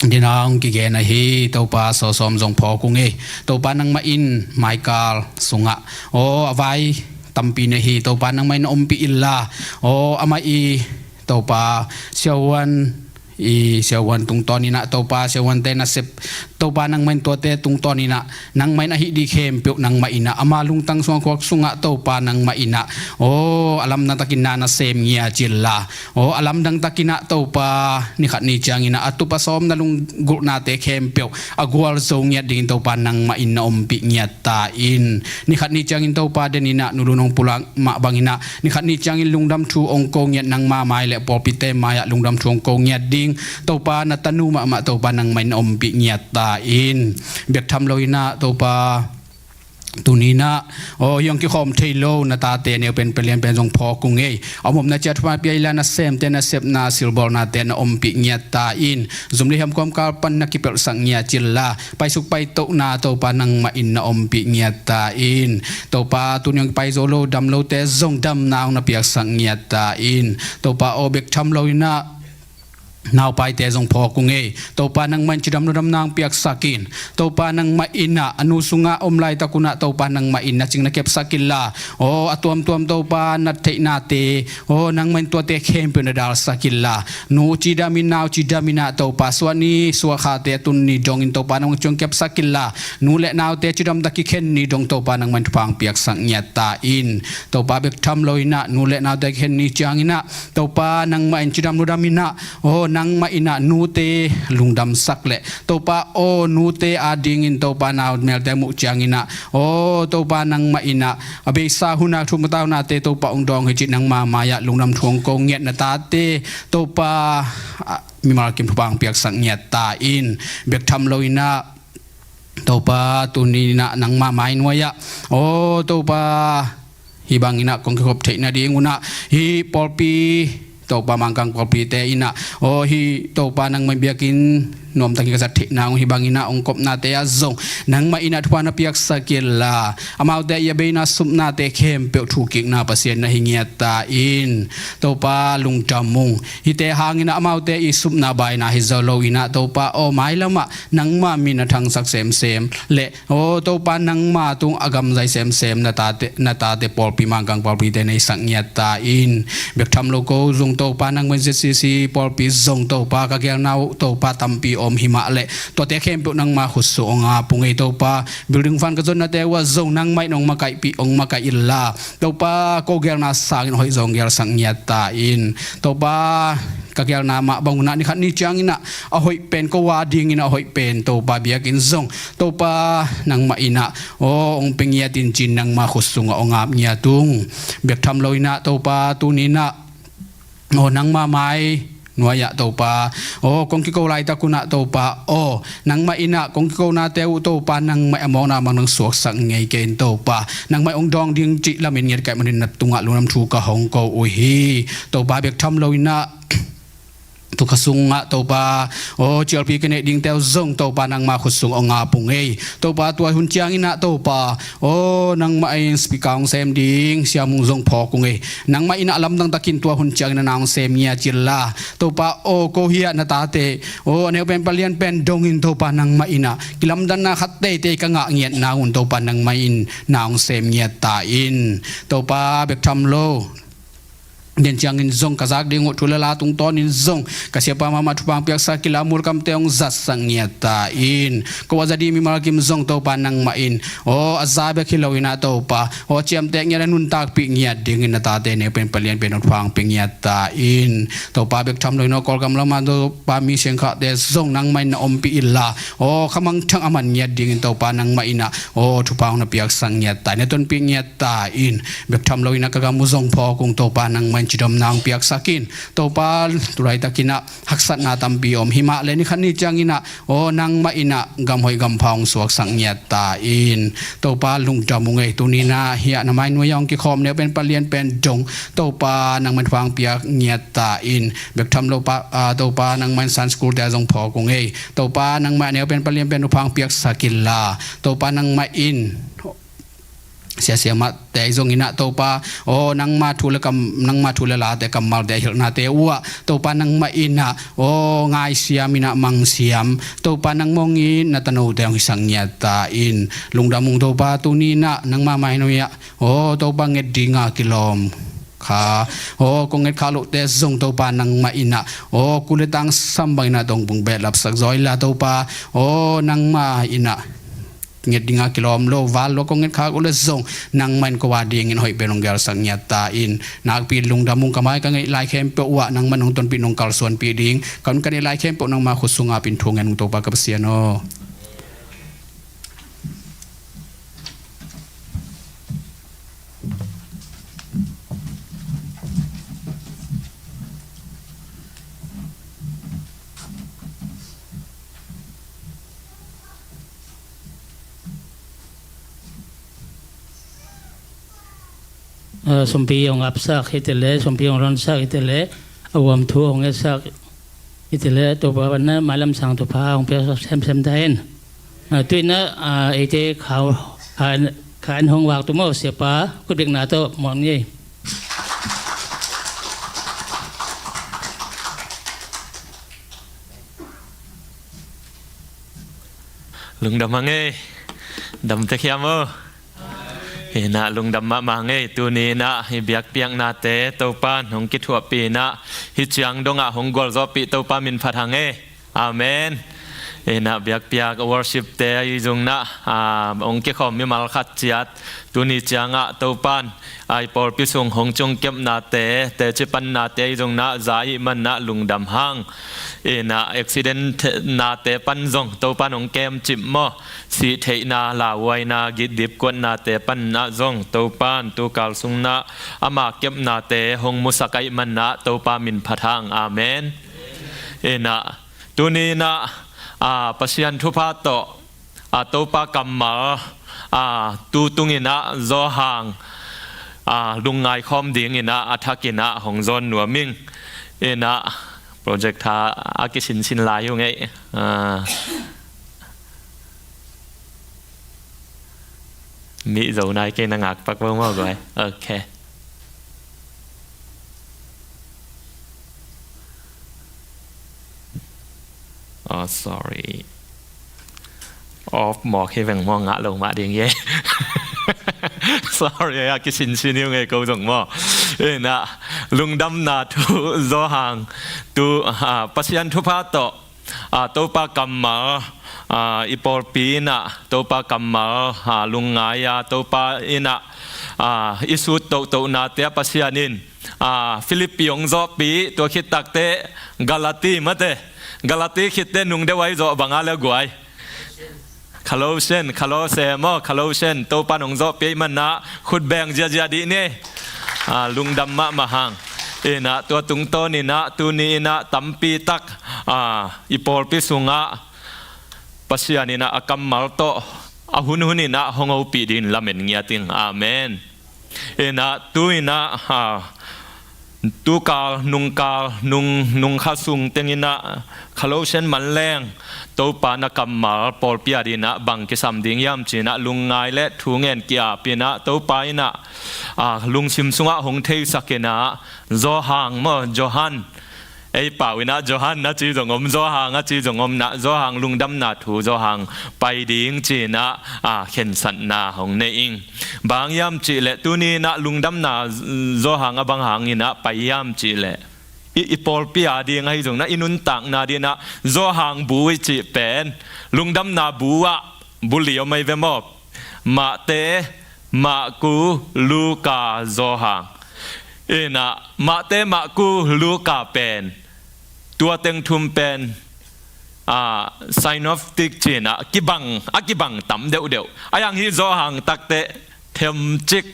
dinang kigen ahi Topa sawsawm zong phawk ung ei. Topa nangmah in maikal sungah aw a vai tampi na hi Topa nangmah in na ompih inla aw amah i Topa siavuan i siavuan tungtawn inah Topa siavuante nasep Topa nangmah in tuate tungtawn inah nangmah in ahi di khempeuh nangmah inah ama lungtang sungah khuak sungah Topa nangmah inah aw a lamdang takin na nasem ngiat inla aw a lamdang takinah Topa nikhat ni cianginah a tup a sawm na lunggulhnate khempeuh a gualzo ngiat dingin Topa nangmah in na ompih ngiat ta in nikhat ni ciangin Topa den inah nulun hong pulak mah banginah nikhat ni ciangin lungdam thu hong ko ngiat nangma mai le pawlpite mai-ah lungdam thu hong ko ngiat ding Topa na tanu mahmah Topa nangmah in na ompih ngiat ta in bek tham lo inah Topa tuninah aw hiong kikhawm thei lo na tate neu pen pelian pen zong phawk ung ei. A mopna ciat hua pia ila na semte na sepna silbawlnate na ompih ngiat ta in zum le hiam kawmkal pan na kipelhsak ngiat inla paisuk paitohna Topa nangmah in na ompih ngiat ta in Topa tuni hong pai zo lo dam lote zong damna hong na piaksak ngiat ta in Topa aw bek tham lo inah naupaite zong phawk ung ei. Topa nangmah in cidam ludam nang piaksak in Topa nangmah inah a nu sungah om laitak unah Topa nangmah in na cing na kepsak inla aw a tuamtuam Topa na theihnate aw nangmah in tuate khempeuh na dalsak inla nu cidam in nau cidam inah Topa suah ni suah khate a tun ni dongin Topa nangmah ciang kepsak inla nu le naute cidam dah kikhen ni dong Topa nangmah in thupha hong piaksak ngiat ta in Topa bek tham lo inah nu le naute kikhen ni cianginah Topa nangmah in cidam ludam inah aw nangmah inah nute lungdamsak le Topa aw nute adingin Topa nau melte muh cianginah aw Topa nangmah inah a beisa hunah thumataunate Topa hong dawng hi cih nangma mai-ah lungdam thu hong ko ngiat na tate Topa mimal kim thupha hong piaksak ngiat ta in bek tham lo inah Topa tuninah nangma mai nuai-ah aw Topa hih banginah kong kikhop theih nading unah hih pawlpi Topa Mangkang pawlpite inah aw hih Topa nangmah in biakinn nuamtakin ka zat theihna ung hih banginah hong kopnate ah zong nangmah inah thupha na piaksak inla amaute i a beina supnate khempeuh thukikna Pasian na hi ngiat ta in Topa lungdam ung. Hihte hanginah amaute i supna baina hi zo lo inah Topa aw mailamah nangma min a thangsak semsem le aw Topa nangma tung a gamzai semsem na tate, na tate pawlpi Mangkang pawlpite na hisak ngiat ta in bek tham lo ko zong Topa nangmah in Z C C pawlpi zong Topa ka gelna uh Topa tampi om himah le tuate khempeuh nangma khut sung hong ap ung ei Topa building fund ka zonnate uh ah zong nangmah in hong makaihpih hong makaih inla Topa ko gelna sangin a hoih zong gelsak ngiat ta in Topa ka gelna mah bang unah nikhat ni cianginah a hoih pen ko a dingin a hoih pen Topa biakinn zong Topa nangmah inah aw hong pia ngiat in cin nangma khut sungah hong ap ngiat ung. Bek tham lo inah Topa tuninah aw nangma mai nuai-ah Topa aw kong kiko laitak unah Topa aw nangmah inah kong kikonate uh Topa nangmah a mawkna bang nang suaksak ngei kei in Topa nangmah hong dawng ding cih lamin ngiat kaih manin na tungah lungdam thu ka hong ko uh hi. Topa bek tham lo inah tukha sungah Topa aw cialpi ka neih dingte uh zong Topa nangma khut sung hong ap ung ei. Topa tua hun cianginah Topa aw nangmah in speaker hong sem ding siamung zong phawk ung ei. Nangmah inah lamdang takin tua hun ciangin a na hong sem ngiat inla Topa aw ko hiah na tate aw a neu pen palian pen dongin Topa nangmah inah kilamdanna khat teitei ka ngah ngiat nang un Topa nangmah in na hong sem ngiat ta in Topa bek tham lo den ciangin zong ka zak ding uh thu le la tungtawnin zong ka siapa mahmah thupha hong piaksak inla, mulkamte hong zatsak ngiat ta in. Ko a za ding mimal kim zong Topa nangmah in aw a za bek hi lo inah Topa aw ciamteh ngiat a nuntakpih ngiat dingin na tate neu pen palian pen hong thupha hong pia ngiat ta in. Topa bek tham lo inah Kawlgam lamah Topa mi siangkhakte zong nangmah in na ompih inla aw khamangthang a man ngiat dingin Topa nangmah inah aw thupha hong na piaksak ngiat ta in, na tonpih ngiat ta in. Bek tham lo inah ka gam uh zong phawk ung Topa nangmah in cidamna hong piaksak in. Topa tu laitak inah haksatna tampi om hi mah le ni khat ni ciang inah aw nangmah inah gam hoih gam pha hong suaksak ngiat ta in. Topa lungdam ung ei, tuni inah hiah na mai nuai a hong kikhawm neu pen palian pen dong Topa nangmah in thupha hong piak ngiat ta in. Bek tham lo pa, ah, Topa nangmah in Sunday school te ah zong phawk ung ei. Topa nangmah neu pen palian pen thupha hong piaksak inla Topa nangmah in sia siamahte ahi zong inah Topa aw nangma thu le kam, nangma thu le late kammalte a hilhnate uh ah Topa nangmah inah aw ngaisiam inah mangsiam Topa nangmah hong in na tanote hong hisak ngiat ta in. Lungdam ung Topa, tuni inah nangma mai nuai ah aw Topa nget dinga kilawm kha aw kong nget khak lohte zong Topa nangmah inah aw kul le tang sam bang inah dong bung behlapsak zaw inla Topa aw nangmah inah nget dinga kilawm lo val lo kong nget khak uh le zong nangmah in ko a dingin hoih pen hong gelsak ngiat ta in. Nakpi lungdam ung, ka mai ka ngeih lai khempeuh uh ah nangmah in hong tonpih nong kalsuanpih ding, ka hun ka neih lai khempeuh nangma khut sungah ap in thu ngen ung Topa ka Pasian aw. Sumpi hong apsak hi ti le, sumpi hong lonsak hi ti le, a uam thu hong etsak hi ti le, Topa pan na mailam sang thupha hong piaksak semsem ta in. Ah, tu inah, ah, eite kha, kha, kha an hong vak tu maw, siapa kutbikna tawh mawh ni. Lungdam hang ei. Dam tek hiam aw. Inah lungdam mahmah hang ei. Tuni inah i biakpiaknate Topan hong kithuahpih inah hih ciang dongah hong gualzawhpih Topa min phat hang ei. Amen. Inah biakpiak worship te ahi zong inah, ah, hong kikhawm mimal khat ciat tuni ciangah Topan, ah, i pawlpi sung hong cungkepnate, teci pannate ahi zong inah za ih man inah lungdam hang. Inah accident nate pan zong Topan hong kemcip maw, sih theihna, lauhuaina, gitdip kuatnate pan inah zong Topan tukal sung inah ama kepnate hong musak ahih man inah Topa min phat hang. Amen. Inah tuni inah, ah, Pasian thupha tawh, ah, Topa kammal, ah, tu tung inah Johan, ah, lungngai khawm ding inah a thak inah hong zawn nuam ing. Inah project tha a kisinsin lai uh ngei. Ah. Mih zo nai kei na ngak pak bo maw guai. Ok. Oh, sorry. Off mawk hi veng maw, ngah lo mah ding hi. Sorry, a kisinsin hi uh ngei ko zong maw. Inah lungdamna thu Johan tu, ah, Pasian thupha tawh, ah, Topa kammal, ah, i pawlpi inah Topa kammal, ah, lungngai a Topa inah, ah, i sut tohtohnate ah Pasian in, ah, Philippi hong zawhpih, tua khit takteh Galati mate, Galati khitteh nung deuh ahi zawh bang a le guai. Colossian, Colosse maw, Colossian, Topan hong zawhpih ahih man inah khut beng ziahziah dih ni. Ah, lungdam mahmah hang. Inah tua tungtawn inah tuni inah tampi tak, ah, i pawlpi sungah Pasian inah a kammal tawh a hunhun inah hong hopih dingin lamen ngiat ing. Amen. Inah tu inah, ah, tukal, nungkal, nung, nung kha sung teng inah Colossian manleng Topa na kammal pawlpi a ding inah bang kisam ding hiam ci inah lungngai le thu ngen ki-ap inah Topa inah, ah, lungsim sungah hong theisak inah Johan maw, Johan Ei pau inah Johan a ci zong om, Zawhang a ci zong om inah, Zawhang lungdamna thu, Zawhang pai ding ci inah, a, khensatna hong nei ing. Bang hang hiam cihleh tuni inah lungdamna Zawhang a bang hang inah pai hiam cihleh, i, i pawlpi a ding ahi zong inah, i nuntakna ding inah Zawhang bu i cih pen lungdamna bu ah bu li om ahi ve maw? Mahte, Mahku, Luka, Zawhang. Inah Mahte, Mahku, Luka pen, tua teng thum pen, a, synoptic ci inah kibang, a kibang tam deuhdeuh. Ahi hang hih Zawhang takteh themcik,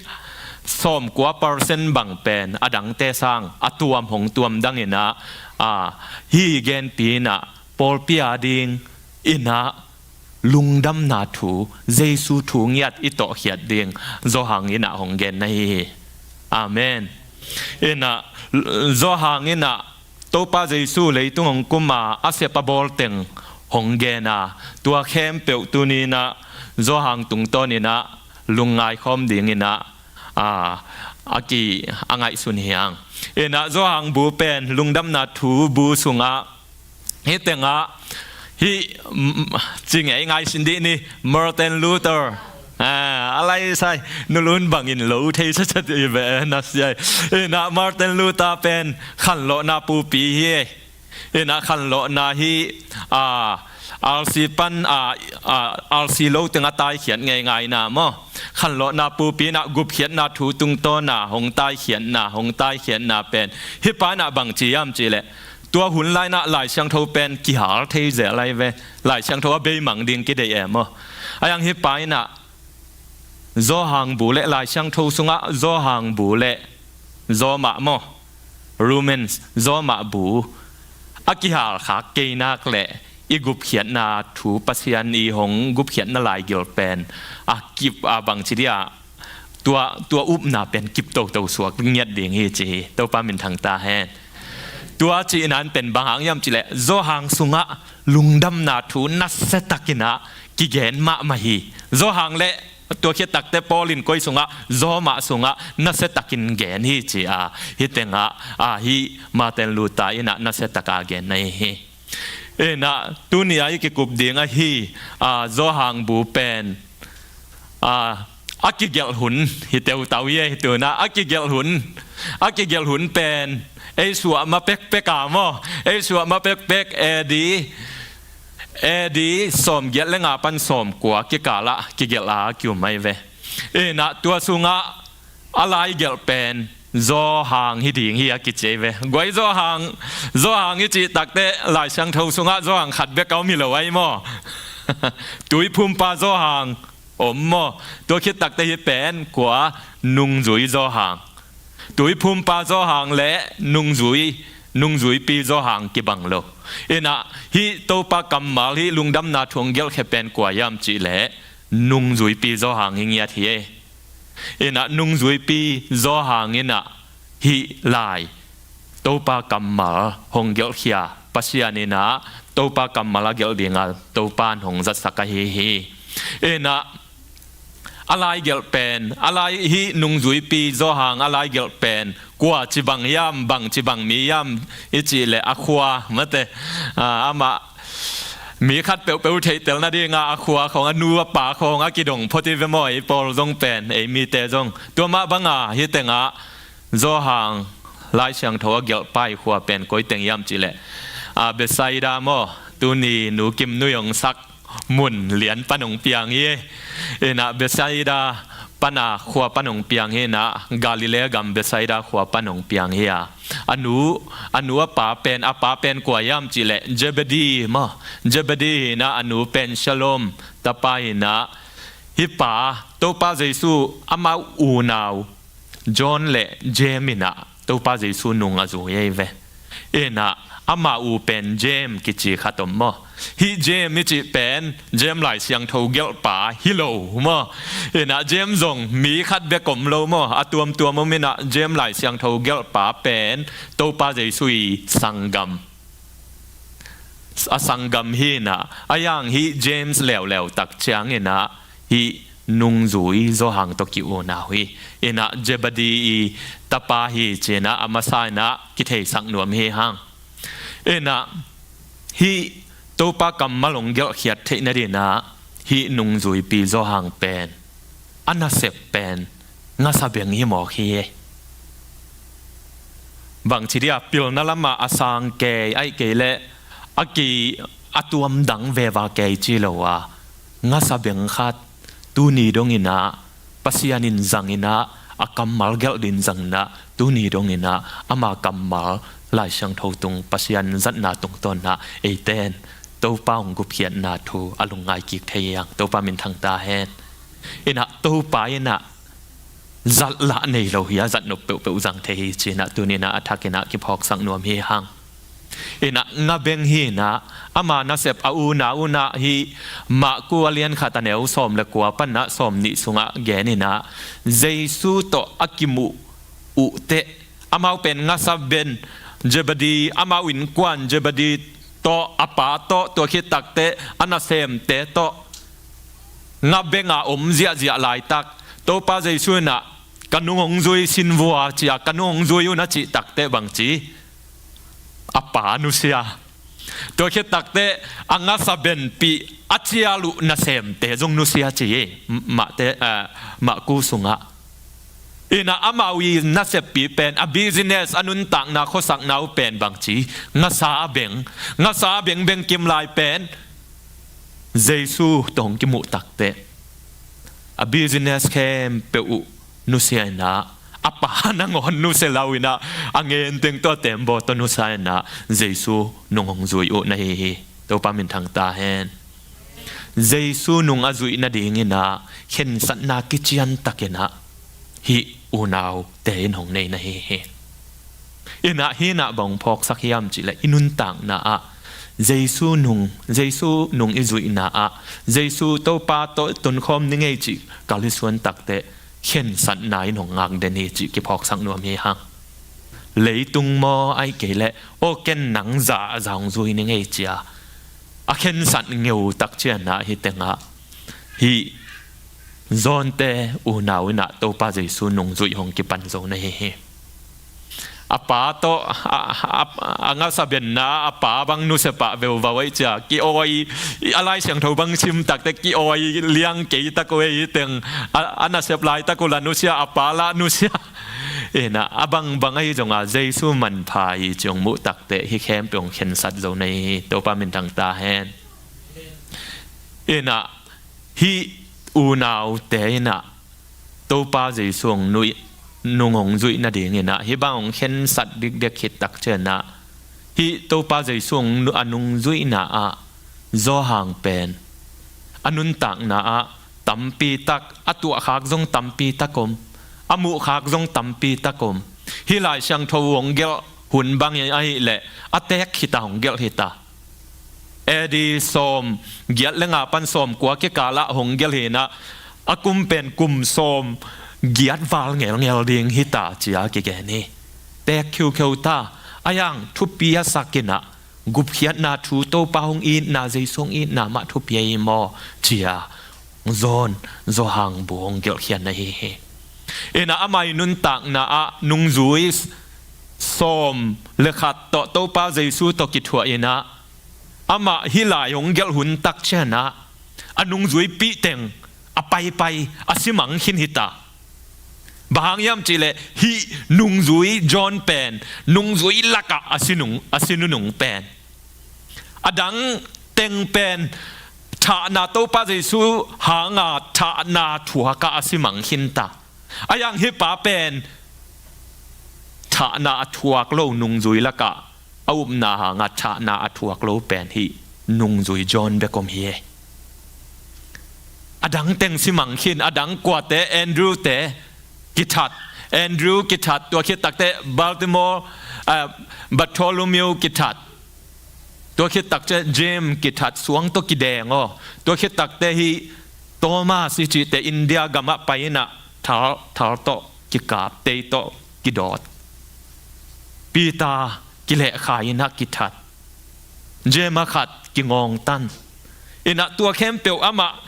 sawmkua percent bang pen a dangte sang a tuam, hong tuam dang inah, a, hih genpi inah pawlpi a ding inah lungdamna thu, Jesu thu ngiat i tawhkhiat ding Zawhang inah hong gen na hi hi. Amen. Inah Zawhang inah Topa Jesu leitung hong kum a, a sep a bawl teng hong gen a, tua khempeuh tuni inah Zawhang tungtawn inah lungngai khawm ding inah, a, a ki, a ngaihsun hi hang. Inah Zawhang bu pen lungdamna thu bu sungah, hih tengah, hih, mm, ci ngei ngai sin dih ni, Martin Luther. A, a lai sai, nulun bangin lo thei sachat i ve na siai. Inah Martin Luther pen khanlawhna pupi hi. Inah khanlawhna hi, a, arsi pan, a, a, arsi lo teng a taikhiat ngeingai na maw? Khanlawhna pupi inah gupkhiatna thu tungtawn a hong taikhiatna, hong taikhiatna pen hih pa inah bang ci hiam cihleh, tua hun lai inah Lai Siangtho pen kihal thei zel lai ve. Lai Siangtho a beimang ding kideih e maw? Ahi hang hih pa inah Zawhang bu le Lai Siangtho sungah Zawhang bu le Zawmah maw? Romans, Zawmah bu a kihalkhak kei nak leh i gupkhiatna thu, Pasian i hong gupkhiatna laigil pen a kip, a bang ci dih a, tua, tua upna pen kip toto suak ngiat ding hi ci hi. Topa minthang ta hen. Tua ci inah pen bang hang hiam cihleh Zawhang sungah lungdamna thu nasia tak inah kigen mahmah hi. Zawhang le tua khit takteh Paul in koi sungah, Zawmah sungah nasia takin gen hi ci a, hih tengah, a, hih Martin Luther inah nasia tak a gen na hi hi. Inah tuni a i kikup ding ahi, a, Zawhang bu pen, a, a kigelh hun hi teutau hi e, hi tu inah a kigelh hun, a kigelh hun pen ei suah ma pekpek a maw? Ei suah ma pekpek A D, A D sawmgiat le nga pan sawmkua kikal ah kigelh a kium ahi ve. Inah tua sungah a lai gelh pen Zawhang hi ding hi a kici ahi ve. Guai, Zawhang, Zawhang i cih takteh Lai Siangtho sungah Zawhang khat bek a om hi lo ahi maw? Tuiphumpa Zawhang om maw? Tua khit takteh hih pen kua, nungzui Zawhang. Tuiphumpa Zawhang le nungzui, nungzuipi Zawhang kibang lo. Inah hih Topa kammal, hih lungdamna thu hong gelhkhia pen kua hiam cihleh nungzuipi Zawhang hi ngiat hi e. Inah nungzuipi Zawhang inah hih lai Topa kammal hong gelhkhia, Pasian inah Topa kammal a gelh ding a Topa in hong zatsak ahi hi. Inah a lai gelh pen, a lai, hih nungzuipi Zawhang a lai gelh pen kua ci bang hiam, bang ci bang mi hiam i cih leh a khua, mate, a, amah mi khat peuhpeuh theihtel nading a, a khua khawng, a nu a pa khawng a kidong phot hi ve maw, ei pawl zong pen, ei mite zong. Tua mah bang a hih tengah Zawhang Lai Siangtho a gelhpa i khua pen koi teng hiam cih leh, a, Bethsaida maw, tuni Nu Kim Nui hong sak mun lian pan hong piang hi. Inah Bethsaida pan a khua pan hong piang hi inah, Galilee gam Bethsaida khua pan hong piang hi a. A nu, a nu a pa pen, a pa pen kua hiam cih leh Zebedee maw, Zebedee hi inah, a nu pen Salome tapa hi inah, hih pa Topa Jesu amau unau John le James inah Topa Jesu nung a zui ahi ve. Inah amah u pen James kici khat om maw? Hih James i cih pen James Lai Siangtho gelhpa hi lo maw? Inah James zong mi khat bek om lo maw? A tuamtuam om inah James Lai Siangtho gelhpa pen Topa Jesu i sanggam, a sanggam hi inah, ahi hang hih James leuleu tak ciang inah hih nungzui Zawhang tawh ki-unau hi. Inah Zebedee i tapa hi ci inah a masa inah kitheisak nuam hi hang. Inah hih Topa kammal hong gelhkhiat theih nadinah hih nungzuipi Zawhang pen a nasep pen ngasa beng hi mawk hi. Bangci dia pilna lamah a sang kei, aih kei leh a ki a tuam dang veva kei ci lo a, ngasa beng khat tuni donginah Pasian in zanginah, a kammal gelh din zanginah, tuni donginah ama kammal Lai Siangtho tung Pasian zatna tungtawnah eite in Topa hong gupkhiatna thu a lungngai kik thei hi hang. Topa minthang ta hen. Inah Topa inah zatlah nei lo hi a, zatnop peuhpeuh zang thei hi ci-inah tuninah a thakinah kiphawksak nuam hi hang. Inah nga beng hi inah ama nasep a unau unah hih Marku a lian khat a neu sawm le kua panah sawm nih sungah gen inah Jesu tawh a kimuh uh teh amau pen ngasa beng, Zebedi, amau innkuan Zebedi tawh, a pa tawh, tua khit takteh a nasemte tawh nga benga om ziahziah laitak Topa Jesu inah ka nung hong zui sin vua ci-a, ka nung hong zui un a cih takteh bangci a pa nusia. Tua khit takteh a ngasa benpih a cial uh nasemte zong nusia ci hi. Mate, eh, Marku sungah. Inah amau i naseppi pen, a business, a nuntakna khuasakna uh pen bangci ngasa a beng, ngasa a beng beng kim lai pen Jesu tawh hong kimuh takteh a business khempeuh uh nusia inah, a pa nangawn nusia lo inah, a ngenteng tawh a tembaw tawh nusia inah Jesu nung hong zui uh na hi hi. Topa minthang ta hen. Jesu nung a zuih nadinginah khensatna kiciantakinah hih unaute in hong nei na hi hi. Inah hih inah bang phawksak hiam cihleh i nuntakna ah Jesu nung, Jesu nung i zuihna ah Jesu Topa tawh tonkhawm ni ngei cih kal i suan takteh khensatna in hong ngak den hi cih kiphawksak nuam hi hang. Leitung maw, aih kei leh aw ken nang za a za hong zui ni ngei cia a khensat ngeu tak cianah hih tengah hih Zawnte unau inah Topa Jesu nungzuih hong kipan zo na hi hi. A pa tawh a, a, a, a ngasa benna a pa bang nusia pah veuvau aih cia ki-awi, a Lai Siangtho bang sim takteh ki-awi liang kei tak uh ei teng, a, a nasep laitak uh la nusia, a pa la nusia. Inah a bangbang ahi zonga Jesu manpha hi ci hong muh takteh hih khempeuh hong khensat zo na hi hi. Topa minthang ta hen. Inah hih unaute inah Topa Jesu hong nuih, nung hong zuih nadinginah hih bang hong khensat dikdek khit tak cianah hih Topa Jesu hong nu-, a nungzuihna ah Zawhang pen a nuntakna ah tampi tak, a tuahkhak zong tampi tak om, a muhkhak zong tampi tak om. Hih Lai Siangtho hong gelh hun bangin ahih leh a teek khita hong gelh hita. A D sawm giat le nga pan sawm kua kikalah hong gelh hinah a kum pen kum sawm giat val ngelngel ding hita cia kigen hi. Teek khiukheu ta, a yang thupi a sakinah gupkhiatna thu, Topa hong itna, Jesu hong itna mah thupi ahi maw cia Zawhang bu hong gelhkhiat na hi hi. Inah amah i nuntakna ah nungzui sawm le khat tawh Topa Jesu tawh kithuah inah amah hih lai hong gelh hun tak cianah a nungzuipih teng a paipai a simang khin hita. Bang hang hiam cihleh hih nungzui John pen nungzui lakah a si nung, a si nunung pen, a dang teng pen thahna, Topa Jesu hanga thahna thuakah a simang khinta. A yang hih pa pen thahna a thuak lo nungzui lakah a upna hanga thahna a thuak lo pen hih nungzui John bek om hi. A dang teng simang khin, a dang kuate, Andrew te kithat, Andrew kithat, tua khit takteh Bartimeo, ah, Bartholomew kithat, tua khit takteh James kithat, suang tawh kideng aw, tua khit takteh hih Thomas i cihte India gamah pai inah thal, thal tawh kikap, tei tawh kidawt, Peter kilehkhai inah kithat, James a khat kingawngtan. Inah tua khempeuh amah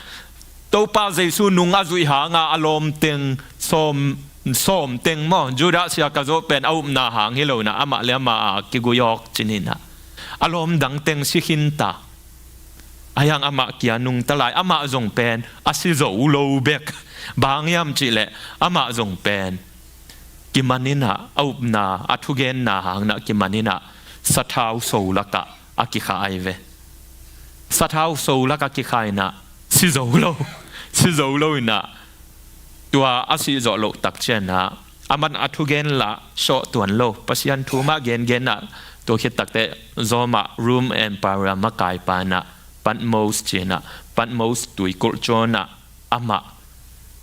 Topa Jesu nung a zuih hanga a lawm teng sawm, sawm teng maw, Judas Iskariot pen a upna hang hi lo inah amah le amah a kigui awk cin inah A lawm dang teng si khinta. Ahi hang amah kia nungta lai, amah zong pen a si zo lo bek. Bang hang hiam cihleh amah zong pen kiman inah, a upna, a thugenna hangin ah kiman inah sathau so lakah a kikha ahi ve. Sathau so lakah kikha inah si zo lo, si zo lo inah tua a sih zawh loh tak ciangin ah aman a thugen lah sawh tuan lo, Pasian thu mah gengen ah, tua khit takteh Rome ah, Rome Empire makaipa inah Patmos ci inah, Patmos tuikulh cawn ah amah,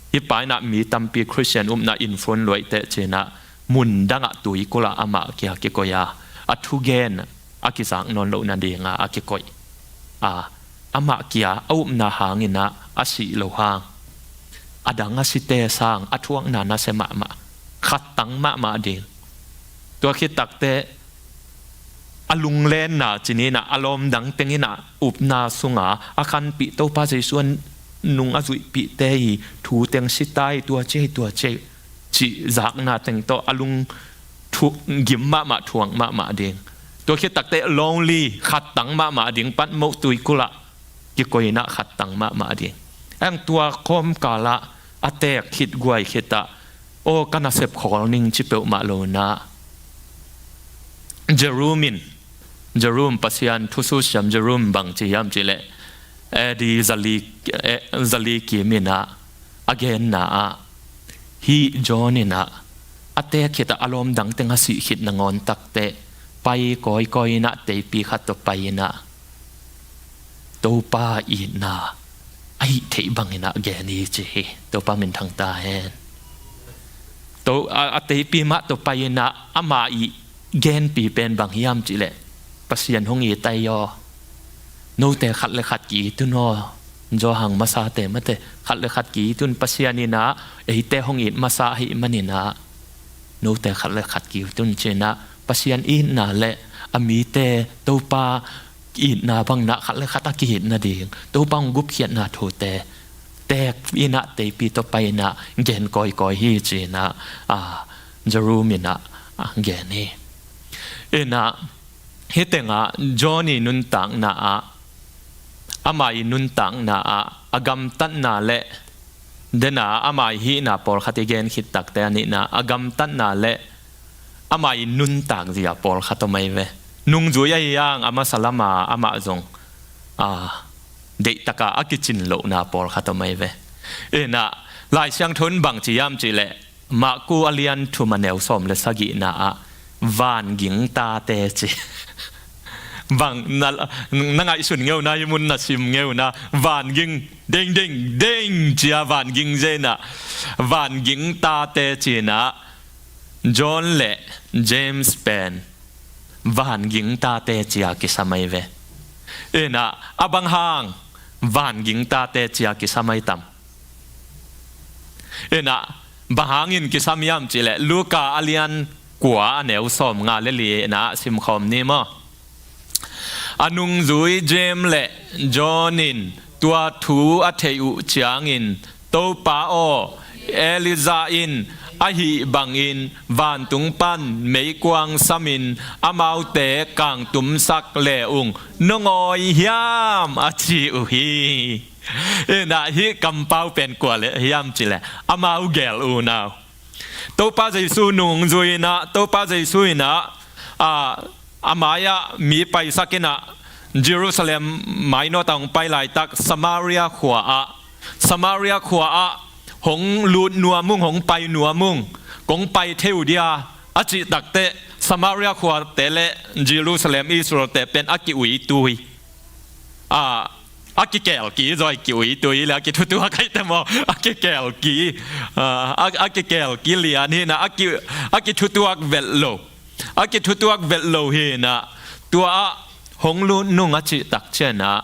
hih pa inah mi tampi Khristian upna influence luaiteh ci inah mun dangah tuikulh ah amah kia kikoih a, a thugen a kizak nawn loh nadingah a kikoih a, amah kia a upna hangin ah a sih loh hang, a dang a site sang a thuakna nasia mahmah, khattang mahmah ding. Tua khit takteh a lunglenna ci ni inah, a lawm dang teng inah upna sunga a khanpih Topa Jesu a nung a zuihpihte i thu teng sita i, tua ci ei, tua ci ei cih zakna teng tawh a lung thu-, gim mahmah, thuak mahmah ding. Tua khit takteh lonely, khattang mahmah ding, Patmos tuikulh ah kikoih inah khattang mahmah ding. Ahi hang tua kawmkal ah a teek khit guai khit ah, aw, ka nasep khawl ning ci peuhmah lo inah Jerome in, Jerome, Pasian thususiam Jerome bang ci hiam cihleh, A D zali, eh, zali kim inah a genna ah, hih John inah a teek khit ah a lawm dang teng a sih khit nangawn takteh pai kawikawi inah teipi khat tawh pai inah Topa itna a hih theih bangin ah gen hi ci hi. Topa minthang ta hen. To, a, a teipi mah tawh pai inah ama ih genpi pen bang hiam cihleh, Pasian hong it ahi aw. Note khat le khat ki-it un aw. Johan masate mate khat le khat ki-it un, Pasian inah eite hong it masa ahih manin ah note khat le khat ki-it un ci inah, Pasian itna le a mite Topa itna bang inah khat le khat a ki-it nading, Topa hong gupkhiatna thute teek inah teipi tawh pai inah gen kawikawi hi ci inah, a, Jerome inah, a, gen hi. Inah hih tengah John ih nuntakna ah, ama ih nuntakna ah a gamtatna le, dena ama ih hihna pawlkhat i gen khit takteh a nihna, a gamtatna le ama ih nuntak zia pawlkhat om ahi ve. Nungzui ahi hang a masa lama amah zong, a, deihtakah a kicin lohna pawlkhat om ahi ve. Inah Lai Siangtho in bang ci hiam cihleh, Marku a lian thum a neu sawm le sagihna ah vanging tate ci. Bang na, na ngaihsun ngeuna, hih mun na sim ngeuna, vanging, ding, ding, ding cia vanging zia inah, vanging tate ci inah, John le James pen vanging tate cia kisam ahi ve. Inah a bang hang vanging tate cia kisam ahi tam? Inah bang hangin kisam hiam cihleh, Luka a lian kua a neu sawmnga le li inah simkhawm ni maw. A nungzui James le John in tua thu a theih uh ciangin, Topa aw, Elijah in a hih bangin vantung pan meikuang samin amaute kangtumsak le ung, nong awi hiam, a ci uh hi. Inah hih kampau pen kua le hiam cihleh, amau gel unau. Topa Jesu nungzui inah, Topa Jesu inah, a, a mai-ah mi paisak inah Jerusalem mainawt a hong pai laitak Samaria khua ah, Samaria khua ah hong lut nuam ung, hong pai nuam ung, kong pai thei uh dia a cih takteh Samaria khuate le Jerusalem Israelte pen a ki-uitui, a, a kikelki zaw hi, ki-uitui le a kithutuak ahi te maw, a kikelki, a, a, a kikelki lian hi inah, a ki, a kithutuak velh lo, a kithutuak velh lo hi inah, tua ah hong lut nung a cih tak ciangin ah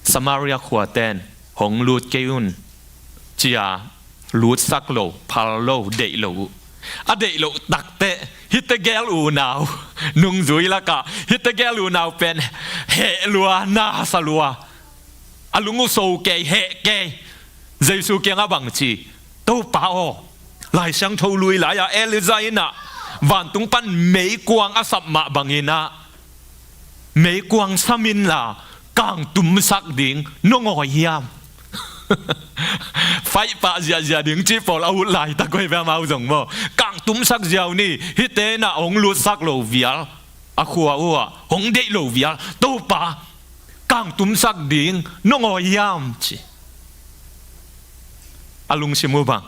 Samaria khuate in hong lut kei un cia lutsak lo, phal lo, deih lo uh. A deih loh takteh hihte gel unau, nungzui lakah hihte gel unau pen heh lua, na sa lua, a lung uh so kei, heh kei. Jesu kiangah bang ci? Topa aw, Lai Siangtho lui lai-ah Elijah inah vantung pan meikuang a sap mah bangin ah meikuang sam inla kangtumsak ding nong awi hiam? Faih pah ziahziah ding cih pawl a ut laitak uh hi ve amau zong maw. Kangtumsak ziau ni, hihte inah hong lutsak lo vial, a khua uhah hong deih lo vial, Topa, kangtumsak ding nong awi hiam ci. A lungsim uh bang,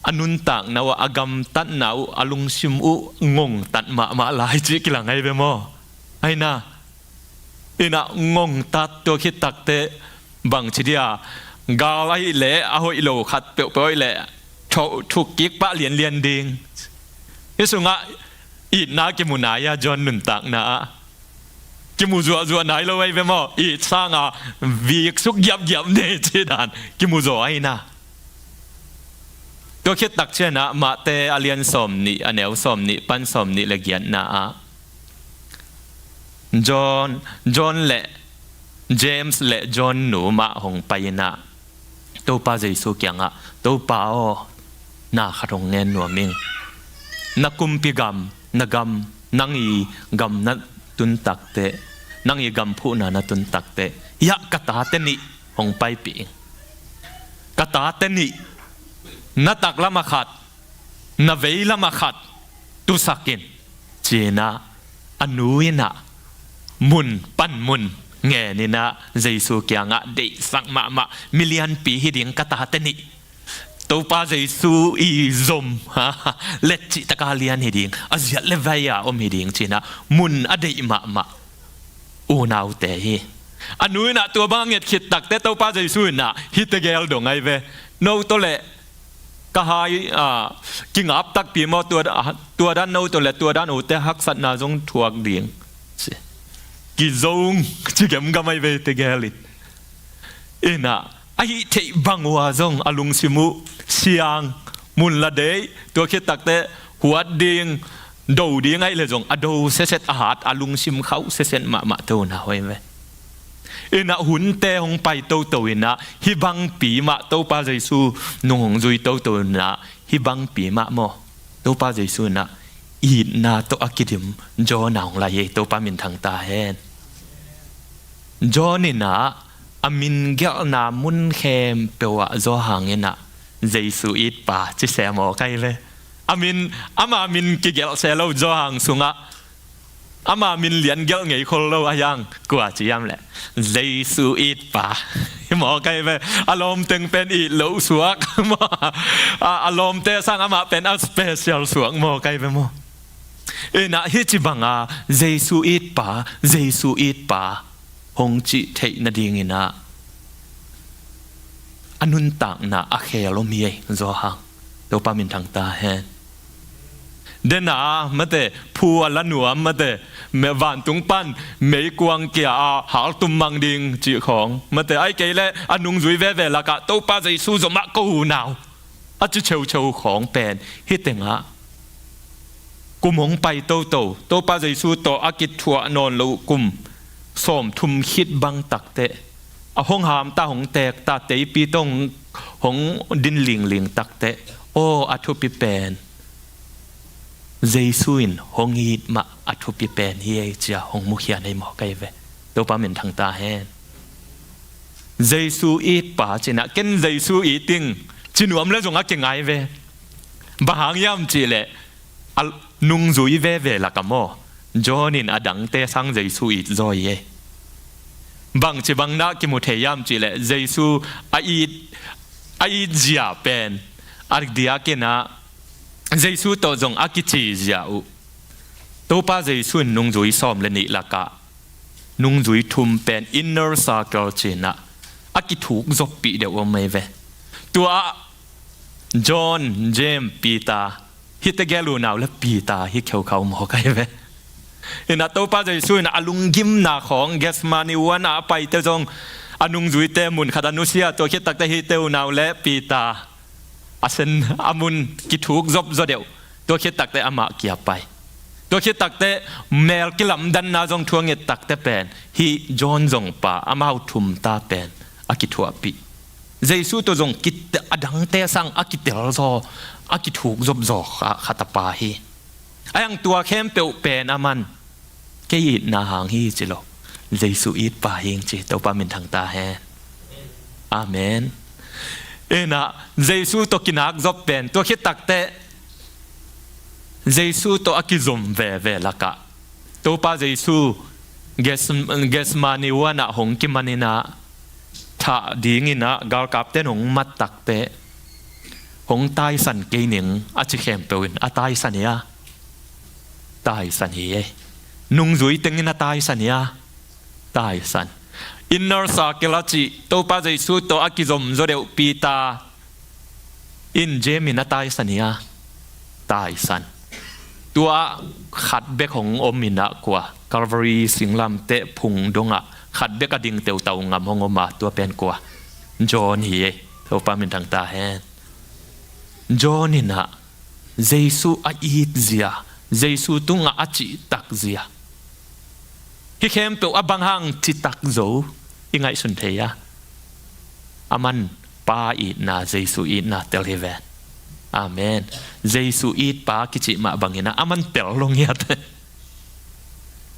a nuntakna uh, a gamtatna uh, a lungsim uh ngongtat mahmah lai cih kilang ahi ve maw? Aina, inah ngongtat tua khit takteh bangci dia, gal ahih leh a hoih lo khat peuhpeuh ahih leh thuk kik pah lianlian ding. Hih sungah itna kimu nai a, John nuntakna ah kimu zuahzuah nai lo ahi ve maw? It sanga viksuk giapgiap nei cih dan kimu zaw aina. Tua khit tak cianah Mahte a lian sawm nih, a neu sawm nih pan sawm nih le giatna ah John, John le James le John nu mah hong pai inah Topa Jesu kiangah, Topa aw, na khat hong ngen nuam ing. Na kumpi gam, na gam, nang i gam na tun takteh, nang i gam phuhna na tun takteh, hiah ka tate nih hong paipih ing. Ka tate nih, na taklam ah khat, na veilam ah khat tusak in, ci-inah a nu inah mun pan mun ngen inah Jesu kiangah deihsak mahmah, milianpi hi ding ka tate nih. Topa Jesu i zom letcih taka lian hi ding, a ziat le vai-a om hi ding ci-inah mun a deih mahmah unaute hi. A nu inah tua bang a nget khit takteh Topa Jesu inah hihte gel dong ahi ve. No tawh le ka hai, a, kingap takpi maw, tua, tua dan no tawh le tua dan ute haksatna zong thuak ding ci. Kizong ci gemgam ahi ve hihte gel in. Inah a hih theih bang uh a zong a lungsim uh siang, mun la deih, tua khit takteh huat ding, do ding ahih leh zong a do seset, a hat, a lungsim khauh seset mahmah tawh na hoi ve. Inah hunte hong pai toto inah hih bangpi mah, Topa Jesu nung hong zui toto inah hih bangpi mah maw, Topa Jesu inah itna tawh a kidim John a hong lai hi. Topa minthang ta hen. John inah a min gelhna mun khempeuh ah Johan inah Jesu itpa ci se maw kai ve. A min, ama min kigelh se lo Johan sungah. Ama min lian gelh ngei khol lo a hiang, kua ci hiam leh Jesu itpa hi maw kai ve. A lawmteng pen it loh suak maw. A, a lawmte sang amah pen a special suak maw kai ve maw. Inah hih ci banga Jesu itpa, Jesu itpa hong cih theih nading inah a nuntakna a khel om hi ei, Johan. Topa minthang ta hen. Dena mate, phu a la nuam mate, me vantung pan meikuang kia a haltum mang ding cih khawng mate, ahih kei leh a nungzui veve lakah Topa Jesu zomah ko unau a ci cheucheu khawng pen hih tengah kum hong pai toto, Topa Jesu tawh a kithuah nawn loh kum sawmthum khit bang takteh, a hong hamta, hong tekta, teipi tawh hong, hong din lingling takteh, aw, a thupi pen Jesu in hong it mah a thupi pen hi ei ci-a hong mukhia nei maw kai ve. Topa minthang ta hen. Jesu itpa cinah ken Jesu it ing ci nuam le zong a kingai ve. Bang hang hiam cihleh a nungzui veve lakah maw, John in a dangte sang Jesu it zaw hi ei. Bangci bang nah kimu thei hiam cihleh Jesu a it, a it zia pen a diakinah Jesu tawh zong a kici zia uh. Topa Jesu in nungzui sawm le nih lakah nungzui thum pen inner circle cinah a kithuk zoppih deuh om ei ve. Tua ah John, James, Peter, hihte gel unau le Peter hi kheukhau maw kai ve. Inah Topa Jesu inah a lunggimna khawng Gethsemane huan a paite zong a nungzuite mun khat a nusia, tua khit takteh hihte unau le Peter a sen a mun kithuk zop zaw deuh. Tua khit takteh amah kia pai. Tua khit takteh mel kilamdanna zong thuang it takteh pen hih John zong pa amau thumta pen a kithuahpih. Jesu tawh zong kit-, a dangte sang a kitel zaw, a kithuk zop zaw kha-, khat a pa hi. A hang tua khempeuh pen aman kei itna hang hi ci lo, Jesu itpa hing ci. Topa minthang ta hen. Amen. Inah Jesu tawh kinak zop pen tua khit takteh Jesu tawh a kizom veve lakah Topa Jesu Ges- Gethsemane huanah hong kimaninah thah dinginah galkapten hong mat takteh hong taisan kei ning a ci khempeuh in a taisan hi a, taisan hi e. Nungzui tengin a taisan hi a, taisan. Inner circle a cih Topa Jesu tawh a kizom zaw deuh Peter in James in a taisan hi a, taisan. Tua khat bek hong om inah kua, Calvary singlamteh phung dongah khat bek a ding teutau ngam hong om a, tua pen kua, John hi e. Topa minthang ta hen. John inah Jesu a itzia, Jesu tungah a cihtakzia, hih khempeuh a bang hang citak zo i ngaihsun thei a, aman Pa itna, Jesu itna tel hi ven. Amen. Jesu itpa kicih mah banginah aman tel lo ngiat.